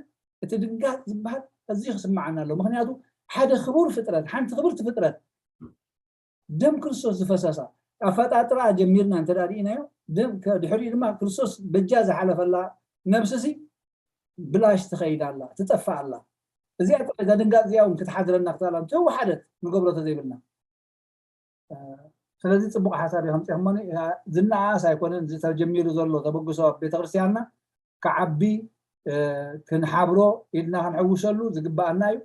እቲ ድንጋፅ ዝበሃል ኣዝዩ ክስምዓና ኣሎ። ምክንያቱ ሓደ ክቡር ፍጥረት፣ ሓንቲ ክብርቲ ፍጥረት ደም ክርስቶስ ዝፈሰሳ ኣፈጣጥራ ጀሚርና እንተ ርኢናዮ፣ ድሕሪኡ ድማ ክርስቶስ በጃ ዝሓለፈላ ነብስሲ ብላሽ ትኸይድ ኣላ፣ ትጠፍእ ኣላ። እዚኣ ጥራይ፣ እዛ ድንጋፅ እዚኣ እውን ክትሓድረና ክትላ እንተወሓደት ንገብሮ ተዘይብልና። ስለዚ ፅቡቕ ሓሳብ እዩ ከምፅኹሞኒ። ዝነኣስ ኣይኮነን፣ ዝተጀሚሩ ዘሎ ተበግሶ ኣብ ቤተክርስትያንና ክዓቢ ክንሓብሮ ኢድና ክንሕውሰሉ ዝግባኣና እዩ።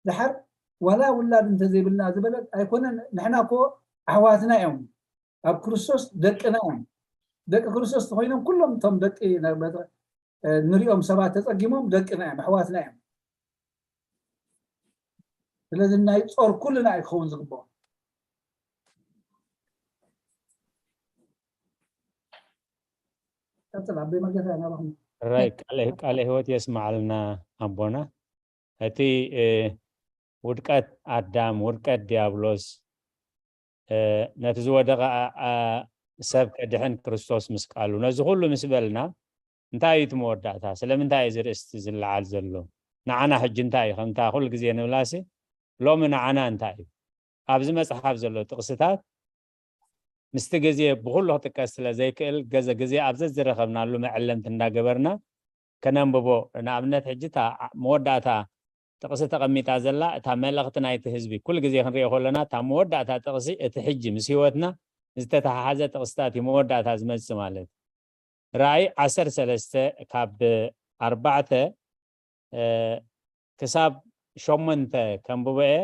ድሓር ዋላ ውላድ እንተዘይብልና ዝበለት ኣይኮነን፣ ንሕና እኮ ኣሕዋትና እዮም፣ ኣብ ክርስቶስ ደቅና እዮም። ደቂ ክርስቶስ ተኮይኖም ኩሎም እቶም ደቂ ንሪኦም ሰባት ተፀጊሞም ደቅና እዮም፣ ኣሕዋትና እዮም። ስለዚ ናይ ፆር ኩልና እዩ ክኸውን ዝግብኦ። ቀፅል ኣቦይ መርጌታ፣ ናባኹም። ራይ ቃለ ቃለ ህይወት የስማዓልና ኣቦና። እቲ እ፣ ውድቀት ኣዳም፣ ውድቀት ዲያብሎስ፣ እ፣ ነቲ ዝወደቐ ኣ- ኣ- ሰብ ከድሕን ክርስቶስ ምስ ቃሉ፣ ነዚ ኩሉ ምስ በልና፣ እንታይ እዩ እቲ መወዳእታ? ስለምንታይ እዩ እዚ ርእስቲ ዝለዓል ዘሎ? ንዓና ሕጂ እንታይ እዩ? ከምታ ኩሉ ግዜ ንብላሲ፣ ሎሚ ንዓና እንታይ እዩ? ኣብዚ መጽሓፍ ዘሎ ጥቕስታት ምስቲ ግዜ ብኹሉ ክጥቀስ ስለ ዘይክእል፣ ገዘ ግዜ ኣብ ዘዝረኸብናሉ መዐለምቲ እንዳገበርና ከነንብቦ። ንኣብነት ሕጂ እታ መወዳእታ ጥቕሲ ተቐሚጣ ዘላ እታ መልእኽቲ ናይቲ ህዝቢ ኩሉ ግዜ ክንሪኦ ከለና፣ እታ መወዳእታ ጥቕሲ እቲ ሕጂ ምስ ህይወትና ዝተተሓሓዘ ጥቕስታት እዩ መወዳእታ ዝመጽእ ማለት። ራእይ ዓሰርተ ሰለስተ ካብ ኣርባዕተ እ፣ ክሳብ ሸሞንተ ከንብቦ እየ።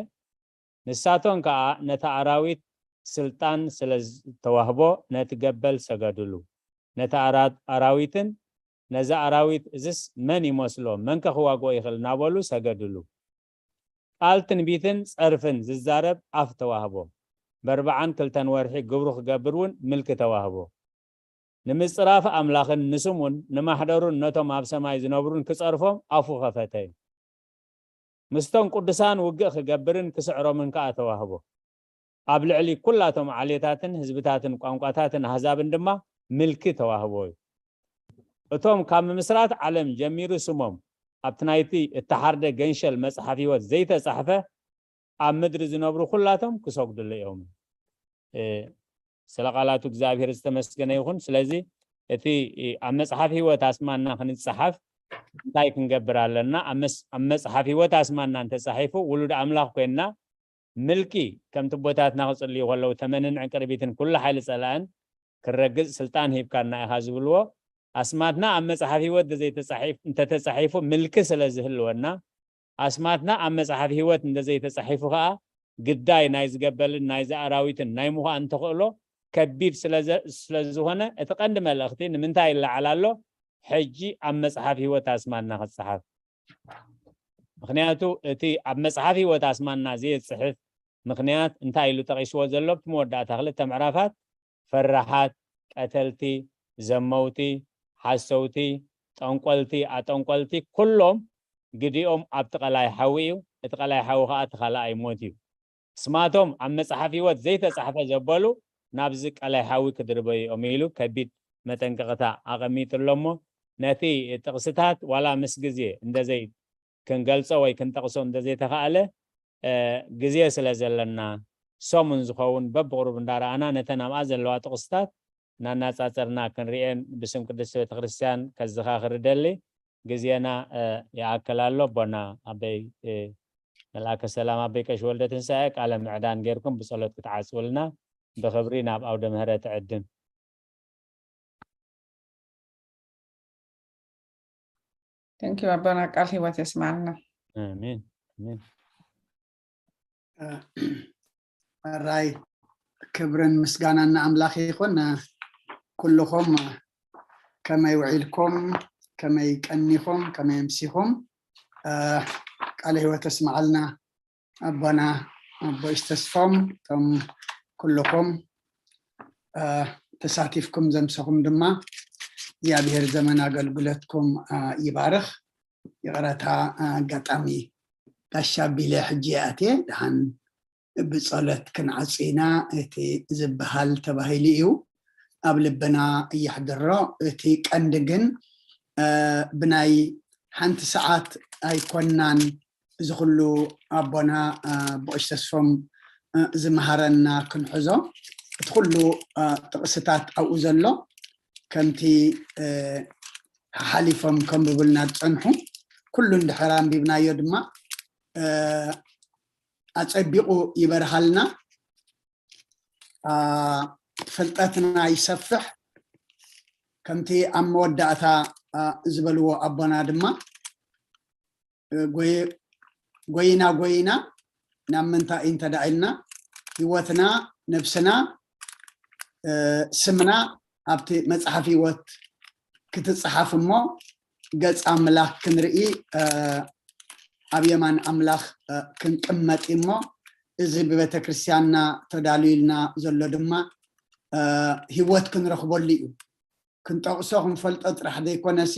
ንሳቶም ከኣ ነቲ ኣራዊት ስልጣን ስለ ዝተዋህቦ ነቲ ገበል ሰገድሉ። ነቲ ኣራ- ኣራዊትን ነዚ ኣራዊት እዝስ መን ይመስሎ? መንከ ክዋግኦ ይኽእል? እናበሉ ሰገድሉ። ቃል ትንቢትን ጸርፍን ዝዛረብ ኣፍ ተዋህቦ። በርብዓን ክልተን ወርሒ ግብሩ ክገብር እውን ምልኪ ተዋህቦ። ንምጽራፍ ኣምላኽን ንስሙን ንማሕደሩን ነቶም ኣብ ሰማይ ዝነብሩን ክጸርፎም ኣፉ ኸፈተ። ምስቶም ቅዱሳን ውግእ ክገብርን ክስዕሮምን ከኣ ተዋህቦ። ኣብ ልዕሊ ኩላቶም ዓሌታትን ህዝብታትን ቋንቋታትን ኣህዛብን ድማ ምልኪ ተዋህቦ እዩ። እቶም ካብ ምምስራት ዓለም ጀሚሩ ስሞም ኣብቲ ናይቲ እተሓርደ ገንሸል መጽሓፍ ህይወት ዘይተጻሕፈ ኣብ ምድሪ ዝነብሩ ኩላቶም ክሰግድሉ እዮም። እ፣ ስለ ቃላቱ እግዚኣብሔር ዝተመስገነ ይኹን። ስለዚ እቲ ኣብ መጽሓፍ ህይወት ኣስማና ክንጸሓፍ እንታይ ክንገብር ኣለና? ኣብ መስ- ኣብ መጽሓፍ ህይወት ኣስማና እንተጻሒፉ ውሉድ ኣምላኽ ኮይንና ምልኪ ከምቲ ኣቦታትና ክጽልዩ ከለዉ ተመንን ዕንቅርቢትን ኩሉ ሓይሊ ጸላእን ክረግጽ ስልጣን ሂብካና ኢኻ ዝብልዎ ኣስማትና ኣብ መጽሓፍ ህይወት ዘይተጻሒፍ- እንተተጻሒፉ ምልኪ ስለ ዝህልወና ኣስማትና ኣብ መጽሓፍ ህይወት እንተዘይተጻሒፉ ከኣ ግዳይ ናይ ዝገበልን ናይ ዝኣራዊትን ናይ ምዃን ተኽእሎ ከቢድ ስለ ዘ- ስለ ዝኾነ እቲ ቀንዲ መልእኽቲ ንምንታይ ይለዓል ኣሎ? ሕጂ ኣብ መጽሓፍ ህይወት ኣስማትና ክጸሓፍ። ምኽንያቱ እቲ ኣብ መጽሓፍ ህይወት ኣስማና ዘየጽሕፍ ምኽንያት እንታይ ኢሉ ጠቒስዎ ዘሎ? ኣብቲ መወዳእታ ክልተ ምዕራፋት ፈራሓት፣ ቀተልቲ፣ ዘመውቲ፣ ሓሰውቲ፣ ጠንቆልቲ፣ ኣጠንቆልቲ ኩሎም ግዲኦም ኣብቲ ቀላይ ሓዊ እዩ። እቲ ቀላይ ሓዊ ከዓ እቲ ካልኣይ ሞት እዩ። ስማቶም ኣብ መጽሓፍ ህይወት ዘይተጻሕፈ ዘበሉ ናብዚ ቀላይ ሓዊ ክድርበዩ እዮም ኢሉ ከቢድ መጠንቀቕታ ኣቐሚጡ ኣሎ። እሞ ነቲ ጥቕስታት ዋላ ምስ ግዜ እንደዘይ ክንገልጾ ወይ ክንጠቕሶ እንደዘይተኻእለ ግዜ ስለ ዘለና ሰሙን ዝኸውን በብቕሩብ እንዳረኣና ነተን ኣብኣ ዘለዋ ጥቕስታት እናናጻጸርና ክንርእየን ብስም ቅድስቲ ቤተክርስትያን ከዘኻኽር እደሊ። ግዜና ይኣክል ኣሎ። ኣቦና ኣበይ መልኣከ ሰላም ኣበይ ቀሺ ወልደ ትንሳኤ ቃለ ምዕዳን ጌርኩም ብጸሎት ክትዓጽውልና ብኽብሪ ናብ ኣውደ ምህረት ዕድም። Thank you ኣቦና ቃል ህይወት የስማልና። ኣሜን ኣሜን። ሕራይ ክብርን ምስጋናን ንኣምላኽ ይኹን። ኩልኹም ከመይ ውዒልኩም፣ ከመይ ቀኒኹም፣ ከመይ ኣምሲኹም? ቃለ ህይወት የስምዓልና ኣቦና ኣቦ እሽተስፎም፣ እቶም ኩልኹም ተሳቲፍኩም ዘምሰኹም ድማ እግዚኣብሔር ዘመን ኣገልግሎትኩም ይባርኽ። ይቕረታ ኣጋጣሚ ጋሻ ቢለ ሕጂ ኣትየ ደሓን ብጸሎት ክንዓጹ ኢና። እቲ ዝበሃል ተባሂሉ እዩ ኣብ ልብና እያሕድሮ። እቲ ቀንዲ ግን ብናይ ሓንቲ ሰዓት ኣይኮናን እዚ ኩሉ ኣቦና ብኦሽ ተስፎም ዝመሃረና ክንሕዞ እቲ ኩሉ ጥቕስታት ኣብኡ ዘሎ ከምቲ ሓሓሊፎም ከንብቡልና ዝፀንሑ ኩሉ እንድሕር ኣንቢብናዮ ድማ ኣፀቢቑ ይበርሃልና። ፍልጠትና ይሰፍሕ። ከምቲ ኣብ መወዳእታ ዝበልዎ ኣቦና ድማ ጎይና ጎይና ናብ ምንታይ እንተዳ ኢልና ህይወትና፣ ነብስና፣ ስምና ኣብቲ መፅሓፍ ህይወት ክትፅሓፍ እሞ ገፅ ኣምላኽ ክንርኢ ኣብ የማን ኣምላኽ ክንቅመጥ እሞ እዚ ብቤተ ክርስቲያንና ተዳልዩልና ዘሎ ድማ ህይወት ክንረኽበሉ እዩ። ክንጠቕሶ ክንፈልጦ ጥራሕ ዘይኮነሲ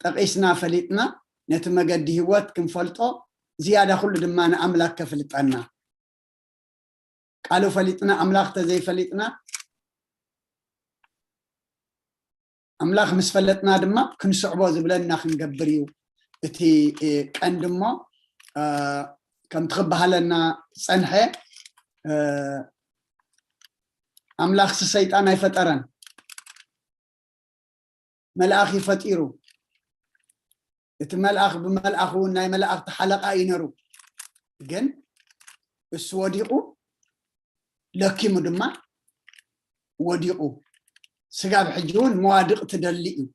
ጠቒስና ፈሊጥና ነቲ መገዲ ህይወት ክንፈልጦ ዝያዳ ኩሉ ድማ ንኣምላኽ ከፍልጠና። ቃሉ ፈሊጥና ኣምላኽ ተዘይፈሊጥና ኣምላኽ ምስ ፈለጥና ድማ ክንስዕቦ ዝብለና ክንገብር እዩ እቲ ቀንዲ እሞ ከምቲ ክበሃለና ዝፀንሐ ኣምላኽሲ ሰይጣን ኣይፈጠረን። መልኣኽ እዩ ፈጢሩ። እቲ መልኣኽ ብመልኣኽ እውን ናይ መላእኽቲ ሓለቓ እዩ ነሩ። ግን እሱ ወዲቑ ለኪሙ ድማ ወዲቑ ስጋብ ሕጂ እውን መዋድቕ ትደሊ እዩ።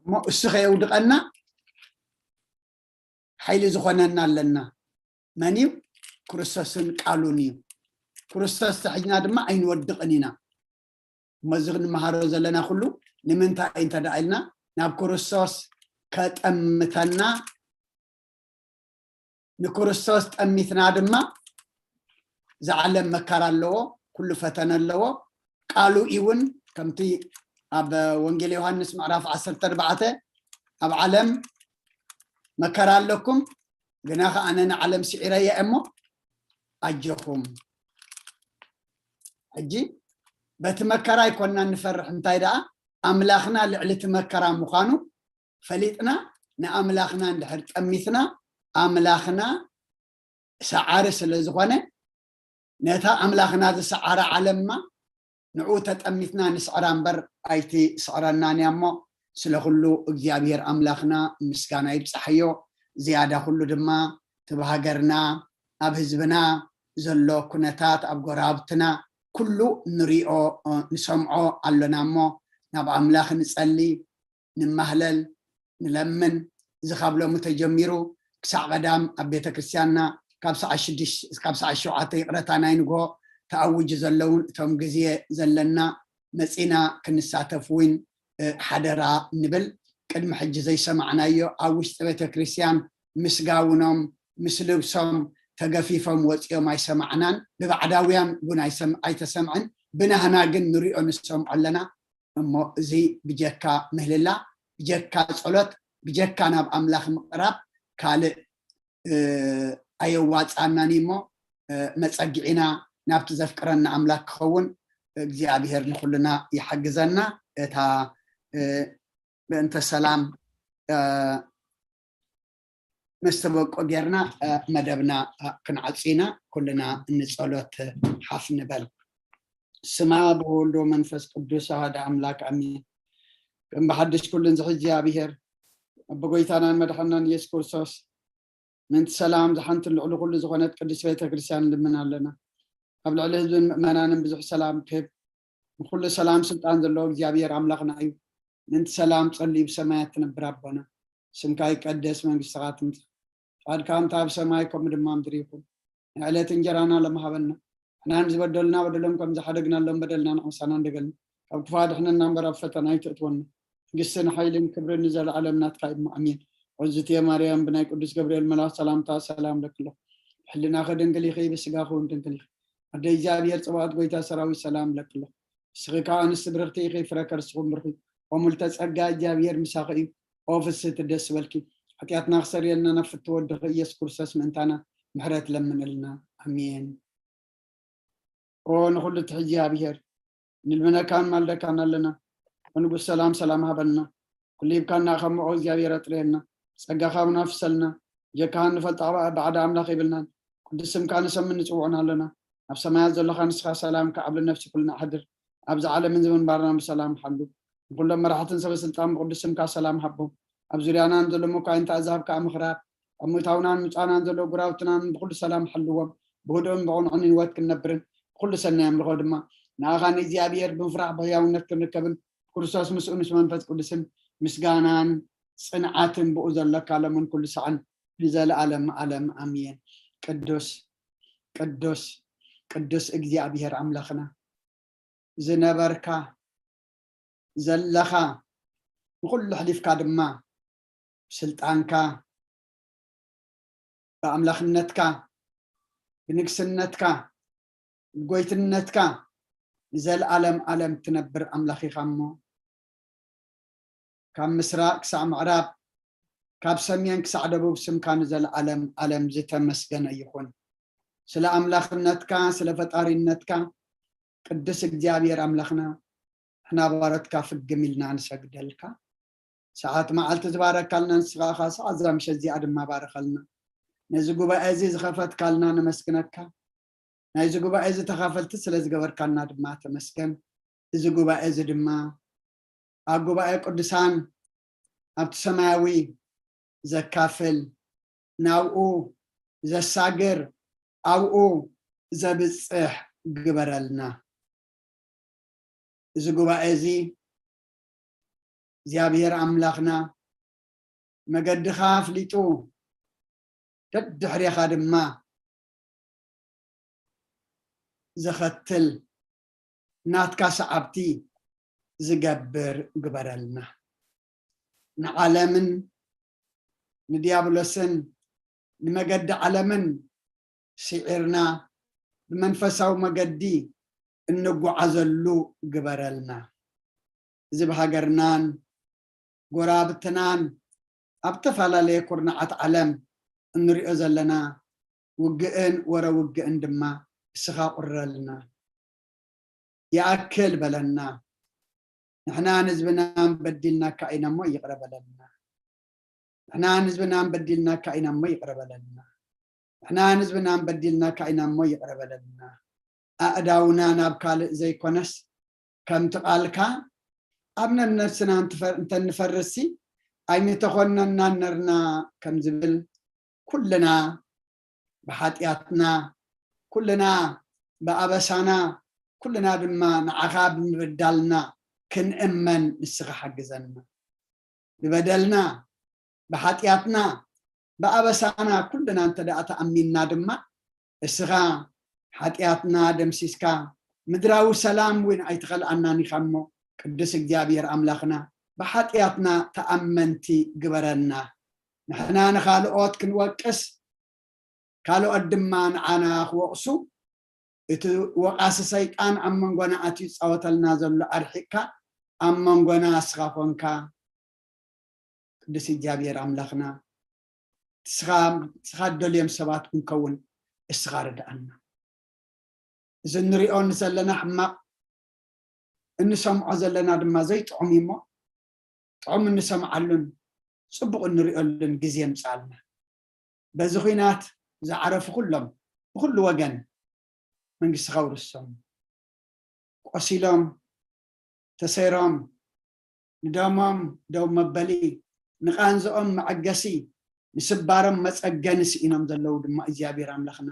እሞ እሱ ከየውድቐና ሓይሊ ዝኾነና ኣለና። መን እዩ? ክርስቶስን ቃሉን እዩ። ክርስቶስ ተሕጅና ድማ ኣይንወድቕን ኢና። እሞ እዚ ክንመሃሮ ዘለና ኩሉ ንምንታይ እንተ ደኣ ኢልና ናብ ክርስቶስ ከጠምተና ንክርስቶስ ጠሚትና ድማ ዝዓለም መከራ ኣለዎ፣ ኩሉ ፈተነ ኣለዎ። ቃሉ እውን ከምቲ ኣብ ወንጌል ዮሃንስ ምዕራፍ ዓሰርተ ኣርባዕተ ኣብ ዓለም መከራ ኣለኩም፣ ግና ከኣ ኣነ ንዓለም ስዒረያ እሞ ኣጆኹም። ሕጂ በቲ መከራ ኣይኮንና ንፈርሕ፣ እንታይ ደኣ ኣምላኽና ልዕሊ እቲ መከራ ምዃኑ ፈሊጥና ንኣምላኽና እንድሕር ጠሚትና ኣምላኽና ሰዓሪ ስለ ዝኾነ ነታ ኣምላኽና ዝሰዓረ ዓለምማ ንዕኡ ተጠሚትና ንስዕራ እምበር ኣይትስዕረናን እያ እሞ ስለ ኩሉ እግዚኣብሔር ኣምላኽና ምስጋና ይብፃሓዮ። ዝያዳ ኩሉ ድማ እቲ ብሃገርና ኣብ ህዝብና ዘሎ ኩነታት ኣብ ጎረባብትና ኩሉ ንሪኦ ንሰምዖ ኣሎና እሞ ናብ ኣምላኽ ንጸሊ ንማህለል ንለምን። እዚ ካብ ሎሚ ተጀሚሩ ክሳዕ ቀዳም ኣብ ቤተ ክርስቲያንና ካብ ሰዓት ሽዱሽተ ካብ ሰዓት ሸውዓተ ይቕረታ ናይ ንግሆ ተኣውጅ ዘለውን እቶም ግዜ ዘለና መጺና ክንሳተፍ እውን ሓደራ ንብል። ቅድሚ ሕጂ ዘይሰማዕናዮ ኣብ ውሽጢ ቤተ ክርስቲያን ምስ ጋውኖም ምስ ልብሶም ተገፊፎም ወፂኦም ኣይሰማዕናን። ብባዕዳውያን እውን ኣይተሰምዕን። ብናህና ግን ንሪኦ ንሰምዖ ኣለና። እሞ እዚ ብጀካ ምህልላ፣ ብጀካ ጸሎት፣ ብጀካ ናብ ኣምላኽ ምቕራብ ካልእ ኣየዋጻናን እሞ መጸግዒና ናብቲ ዘፍቅረና ኣምላኽ ክኸውን እግዚኣብሔር ንኹልና ይሓግዘና። እታ ምእንተ ሰላም መስተበቆ ጌርና መደብና ክንዓጺና ኩልና ንጸሎት ሓፍ ንበል። ስማ ብወልዶ መንፈስ ቅዱስ ኣሃደ ኣምላክ ኣሚን። ከም ብሓድሽ ኩሉን ዝሕዚ ኣብሄር ኣቦ ጎይታናን መድሓናን ኢየሱስ ክርስቶስ ምንቲ ሰላም ዝሓንትን ልዕሊ ኩሉ ዝኾነት ቅድስት ቤተ ክርስቲያን ንልምን ኣለና። ኣብ ልዕሊ ህዝብን ምእመናንን ብዙሕ ሰላም ክህብ ንኩሉ ሰላም ስልጣን ዘለዎ እግዚኣብሔር ኣምላኽና እዩ። ምንቲ ሰላም ጸልዩ ብሰማያት ትነብር ኣቦና ስምካ ይቀደስ መንግስትኻ ትምጻእ ፍቃድካ እንተ ኣብ ሰማይ ከምኡ ድማ ምድሪ ይኹን። ንዕለት እንጀራና ለመሃበና ንሕናን ዝበደሉና በደሎም ከም ዝሓደግናሎም በደልና ንዓሳና እንደገልና ካብ ክፉ ኣድሕነና እምበር ኣብ ፈተና ኣይተእትወና። መንግስትን ሓይልን ክብርን ንዘለኣለም ናትካ እዩ ኣሜን። ኦዝትየ ማርያም ብናይ ቅዱስ ገብርኤል መልኣክ ሰላምታ ሰላም ለክሎ ብሕልናኺ ድንግል ኢኺ ብስጋኺ እውን ድንግል ኢኺ ኣደ እግዚኣብሔር ጽባኦት ጎይታ ሰራዊት ሰላም ለክሎ ንስኺ ከዓ ኣንስቲ ብርኽቲ ኢኺ ፍረ ከርስኹም ብርኺ ኦሙልተ ጸጋ እግዚኣብሔር ምሳኺ እዩ። ኦ ፍስህቲ ደስ በልኪ ሓጢኣትና ክሰርየልና ናብ ፍትወ ወድኺ ኢየሱስ ክርስቶስ ምእንታና ምሕረት ለምንልና ኣሜን። ኦ ንኹሉ ትሕዚ ኣብሄር ንልምነካን ማልደካን ኣለና። ንጉስ ሰላም ሰላም ሃበልና። ኩሉ ሂብካና ከም ምኦ እግዚኣብሔር ኣጥርየና። ጸጋኻ እውን ኣፍሰልና። ጀካህን ንፈልጣ ባዕዳ ኣምላኽ የብልናን። ቅዱስ ስምካ ንሰምን ንጽውዖን ኣለና። ኣብ ሰማያት ዘለኻ ንስኻ ሰላምካ ኣብ ልነፍሲ ኩልና ኣሕድር። ኣብዚ ዓለምን ዝምንባርና ብሰላም ሓሉ። ንኩሎም መራሕትን ሰበ ስልጣን ብቅዱስ ስምካ ሰላም ሃቦም። ኣብ ዙርያና ንዘሎ መኳይንታ ኣዛብካ ምኽራር፣ ኣብ ምእታውናን ምጻናን ዘሎ ጉራውትናን ብኩሉ ሰላም ሓልዎም። ብህዱእን ብቕንዑን ህይወት ክንነብርን ብኩሉ ሰናይ ኣምልኾ ድማ ንኣኻ ንእግዚኣብሔር ብምፍራሕ ብህያውነት ክንርከብን ክርስቶስ ምስኡ ምስ መንፈስ ቅዱስን ምስጋናን ጽንዓትን ብኡ ዘለካ ሎምን ኩሉ ሰዓን ንዘለኣለም ዓለም ኣሜን። ቅዱስ ቅዱስ ቅዱስ እግዚኣብሔር ኣምላኽና ዝነበርካ ዘለኻ ንኹሉ ኣሕሊፍካ ድማ ብስልጣንካ ብኣምላኽነትካ ብንግስነትካ ብጎይትነትካ ንዘለኣለም ዓለም ትነብር ኣምላኽ ኢኻ እሞ ካብ ምስራቅ ክሳዕ ምዕራብ ካብ ሰሜን ክሳዕ ደቡብ ስምካ ንዘለኣለም ዓለም ዝተመስገነ ይኹን። ስለ ኣምላኽነትካ ስለ ፈጣሪነትካ ቅዱስ እግዚኣብሔር ኣምላኽና ንሕና ባሮትካ ፍግም ኢልና ንሰግደልካ። ሰዓት መዓልቲ ዝባረካልና ንስኻ ኢኻ። ሰዓት እዛ ምሸት እዚኣ ድማ ባርኸልና። ነዚ ጉባኤ እዚ ዝኸፈትካልና ነመስግነካ። ናይዚ ጉባኤ እዚ ተኻፈልቲ ስለ ዝገበርካና ድማ ተመስገን። እዚ ጉባኤ እዚ ድማ ኣብ ጉባኤ ቅዱሳን ኣብቲ ሰማያዊ ዘካፍል ናብኡ ዘሳግር ኣብኡ ዘብጽሕ ግበረልና። እዚ ጉባኤ እዚ እግዚኣብሔር ኣምላኽና መገድኻ ኣፍሊጡ ደድሕሬኻ ድማ ዘኸትል ናትካ ሰዓብቲ ዝገብር ግበረልና። ንዓለምን ንዲያብሎስን ንመገዲ ዓለምን ስዒርና ብመንፈሳዊ መገዲ እንጓዓዘሉ ግበረልና። እዚ ብሃገርናን ጎራብትናን ኣብ ዝተፈላለየ ኩርናዓት ዓለም እንሪኦ ዘለና ውግእን ወረ ውግእን ድማ እስኻ ቁረልና። ይኣክል በለና። ንሕናን ህዝብናን በዲልናካ ኢና እሞ ይቕረ በለልና። ንሕናን ህዝብናን በዲልናካ ኢና እሞ ይቕረ በለልና። ንሕናን ህዝብናን በዲልናካ ኢና እሞ ይቕረ በለልና። ኣእዳውና ናብ ካልእ ዘይኮነስ ከምቲ ቃልካ ኣብ ነነብስና እንተንፈርስሲ ኣይምተኾነናን ነርና ከም ዝብል ኩልና ብሓጢኣትና ኩልና ብኣበሳና ኩልና ድማ ንዓኻ ብምብዳልና ክንእመን ንስኻ ሓግዘና። ብበደልና ብሓጢኣትና ብኣበሳና ኩልና እንተ ደኣ ተኣሚንና ድማ እስኻ ሓጢኣትና ደምሲስካ ምድራዊ ሰላም እውን ኣይትኸልኣናን ኢኻ እሞ ቅዱስ እግዚኣብሔር ኣምላኽና ብሓጢኣትና ተኣመንቲ ግበረና። ንሕና ንኻልኦት ክንወቅስ ካልኦት ድማ ንዓና ክወቕሱ እቲ ወቓሲ ሰይጣን ኣብ መንጎና ኣትዩ ዝፃወተልና ዘሎ ኣርሒቕካ ኣብ መንጎና እስኻ ኮንካ ቅዱስ እግዚኣብሔር ኣምላኽና እስኻ እትደልዮም ሰባት ክንከውን እስኻ ርድኣና። እዚ እንሪኦ ዘለና ሕማቕ እንሰምዖ ዘለና ድማ ዘይጥዑም እዩ እሞ ጥዑም እንሰምዓሉን ፅቡቕ እንሪኦሉን ግዜ ምፃልና። በዚ ኹናት ዝዓረፉ ኩሎም ብኩሉ ወገን መንግስቲ ከውርሶም ቆሲሎም ተሰይሮም ንደሞም ደው መበሊ ንቃንዝኦም መዐገሲ ንስባሮም መፀገኒ ስኢኖም ዘለዉ ድማ እግዚኣብሔር ኣምላኽና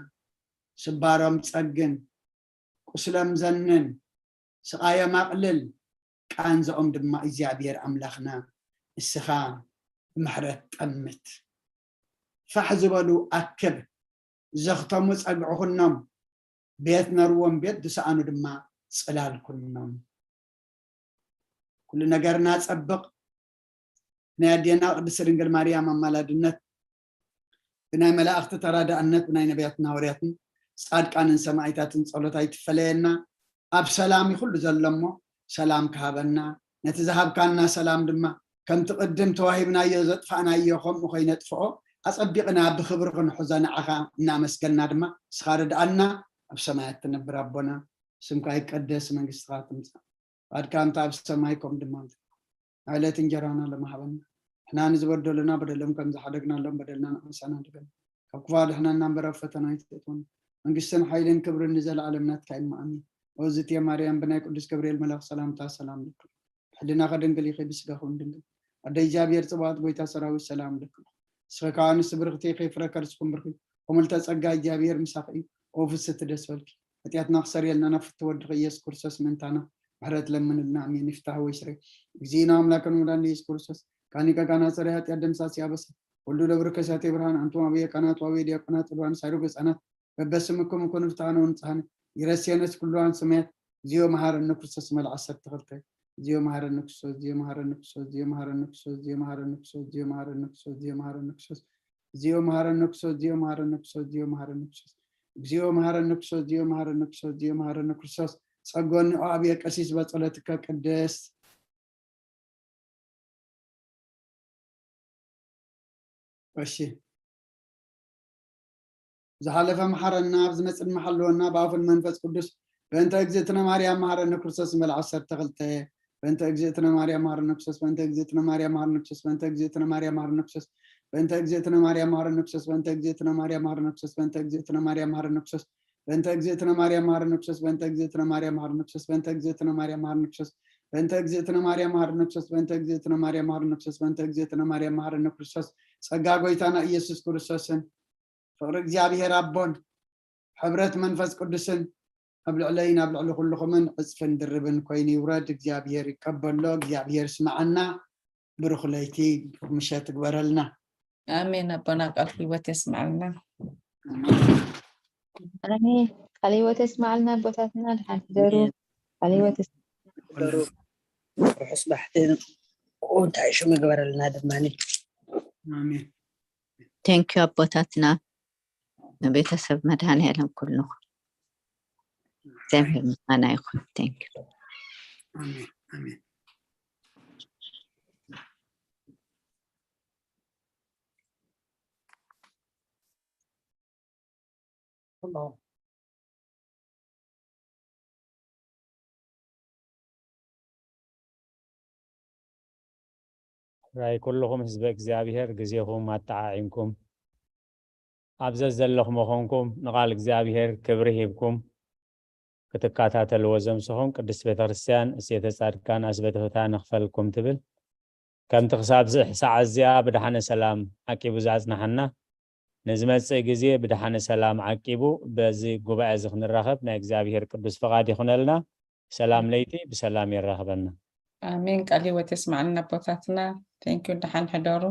ስባሮም ፀግን ቁስሎም ዘንን ስቓዮም ኣቕልል ቃንዝኦም ድማ እግዚኣብሔር ኣምላኽና እስኻ ብምሕረት ጠምት ፋሕ ዝበሉ ኣክብ ዘኽተሙ ጸግዒ ኩኖም ቤት ነርዎም ቤት ዝሰኣኑ ድማ ጽላል ኩኖም ኩሉ ነገርና ጸብቕ ናይ ኣዴና ቅድስቲ ድንግል ማርያም ኣማላድነት ብናይ መላእኽቲ ተራዳእነት ብናይ ነቢያትን ሃዋርያትን ጻድቃንን ሰማዒታትን ጸሎት ኣይትፈለየና ኣብ ሰላም ይኹሉ ዘሎ እሞ ሰላም ክሃበና ነቲ ዝሃብካና ሰላም ድማ ከምቲ ቅድም ተዋሂብናዮ ዘጥፋእናዮ ከምኡ ከይነጥፍኦ ኣጸቢቕና ብኽብሪ ክንሕዞ ንዓኻ እናመስገና ድማ እስኻ ርድኣና ኣብ ሰማያት ትነብር ኣቦና ስምካ ይቀደስ መንግስትኻ ትምጻእ ፍቃድካ እንተ ኣብ ሰማይ ከም ድማ ዕለት እንጀራና ለማሃበና ንሕና ንዝበደሉና በደሎም ከም ዝሓደግናሎም በደልና ንዓሳና ድገም ካብ ክፉ ኣድሕነና እምበር ኣብ ፈተና ኣይትእትወና መንግስትን ሓይልን ክብርን ንዘለኣለም ናትካ እዩ። ኣሜን። ኦዝትየ ማርያም ብናይ ቅዱስ ገብርኤል መልኣኽ ሰላምታ ሰላም ልክልኩ። ሕድናኸ ድንግል ኢኺ፣ ብስጋኹ እውን ድንግል። ኣደ እግዚኣብሔር ጽባኦት፣ ጎይታ ሰራዊት፣ ሰላም ልክልኩ። ንስኺ ከኣ ኣንስቲ ብርኽቲ ኢኺ፣ ፍረ ከርስኹም ብርኽ እዩ። ከምልተ ጸጋ እግዚኣብሔር ምሳኺ እዩ። ኦ ፍስቲ ደስ በልኪ። ሓጢኣትና ክሰርየልና ናብ ፍትው ወድኺ ኢየሱስ ክርስቶስ ምእንታና ምሕረት ለምንልና። ኣሜን። ይፍታህ ወይ ስረ። እግዚእነ ኣምላክን መድኃኒነ ኢየሱስ ክርስቶስ ካኒቀ ካና ጸረ ሓጢኣት ደምሳሲ ኣበሳ ወልዱ ለብሩ ከሳቴ ብርሃን ኣንቱም ኣበየ ካህናት ወአበየ ዲያቆናት ወልዋን ሳይሮ ገጻናት በበስምኩም እኩን ፍትሐነ ወንጽሐነ ይረስየነስ ኩሉ አንስመያት። እግዚኦ መሐረነ ክርስቶስ መልዓ ዓሰርተ ክልተ። እግዚኦ መሐረነ ክርስቶስ፣ እግዚኦ መሐረነ ክርስቶስ፣ እግዚኦ መሐረነ ክርስቶስ፣ እግዚኦ መሐረነ ክርስቶስ፣ እግዚኦ መሐረነ ክርስቶስ፣ እግዚኦ መሐረነ ክርስቶስ፣ እግዚኦ መሐረነ ክርስቶስ፣ እግዚኦ መሐረነ ክርስቶስ፣ እግዚኦ መሐረነ ክርስቶስ፣ እግዚኦ መሐረነ ክርስቶስ፣ እግዚኦ መሐረነ ክርስቶስ፣ እግዚኦ መሐረነ ክርስቶስ። ጸጎኒ ኦ አብየ ቀሲስ በጸሎትከ ቅድስት። እሺ። ዝሓለፈ መሓረና፣ ኣብ ዝመጽእ ድማ ሓልወና፣ ብኣፉን መንፈስ ቅዱስ። በእንተ እግዝእትነ ማርያም መሓረነ ክርስቶስ ንበል ዓሰርተ ክልተ። በእንተ እግዝእትነ ማርያም መሓረነ ክርስቶስ፣ በእንተ እግዝእትነ ማርያም መሓረነ ክርስቶስ፣ በእንተ እግዝእትነ ማርያም መሓረነ ክርስቶስ፣ በእንተ እግዝእትነ ማርያም መሓረነ ክርስቶስ፣ በእንተ እግዝእትነ ማርያም መሓረነ ክርስቶስ፣ በእንተ እግዝእትነ ማርያም መሓረነ ክርስቶስ፣ በእንተ እግዝእትነ ማርያም መሓረነ ክርስቶስ፣ በእንተ እግዝእትነ ማርያም መሓረነ ክርስቶስ፣ በእንተ እግዝእትነ ማርያም መሓረነ ክርስቶስ፣ በእንተ እግዝእትነ ማርያም መሓረነ ክርስቶስ፣ በእንተ እግዝእትነ ማርያም መሓረነ ክርስቶስ፣ በእንተ እግዝእትነ ማርያም መሓረነ ክርስቶስ፣ ጸጋ ጎይታና ኢየሱስ ክርስቶስን ፍቕሪ እግዚኣብሔር ኣቦን ሕብረት መንፈስ ቅዱስን ኣብ ልዕለይን ኣብ ልዕሊ ኩልኹምን ዕጽፍን ድርብን ኮይኑ ይውረድ። እግዚኣብሔር ይቀበሎ። እግዚኣብሔር ስምዓና። ብሩኽ ለይቲ፣ ብሩኽ ምሸት ትግበረልና። ኣሜን። ኣቦና ቃል ህይወት የስምዓልና። ኣሜን። ቃል ህይወት የስምዓልና ኣቦታትና፣ ድሓን ሕደሩ። ቃል ህይወት የስምዓልና። ርሑስ ባሕቲ እንታይ ሽሙ ግበረልና ድማ። ኣሜን። ቴንኪዩ ኣቦታትና፣ ንቤተሰብ መድኃኔዓለም ኩሉ እግዚኣብሔር ምስጋና ይኹን። ቴንኪዩ። ኣሜን። ኣሜን። ሕራይ ኩልኹም ህዝበ እግዚኣብሔር ግዜኹም ኣጠዓዒምኩም ኣብ ዘዘለኹም ኮንኩም ንቓል እግዚኣብሔር ክብሪ ሂብኩም ክትከታተልዎ ዘምስኹም ቅድስት ቤተክርስትያን እሴተ ጻድቃን ኣስበተ ፍትሓ ንኽፈልኩም ትብል። ከምቲ ክሳብ ዝሕ ሰዓት እዚኣ ብደሓነ ሰላም ዓቂቡ ዘጽንሓና ንዝመጽእ ግዜ ብደሓነ ሰላም ዓቂቡ በዚ ጉባኤ እዚ ክንራኸብ ናይ እግዚኣብሔር ቅዱስ ፍቓድ ይኹነልና። ሰላም ለይቲ ብሰላም የራኽበና። ኣሜን። ቃል ህይወት የስማዕልና ኣቦታትና። ቴንኪዩ። ደሓን ሕደሩ።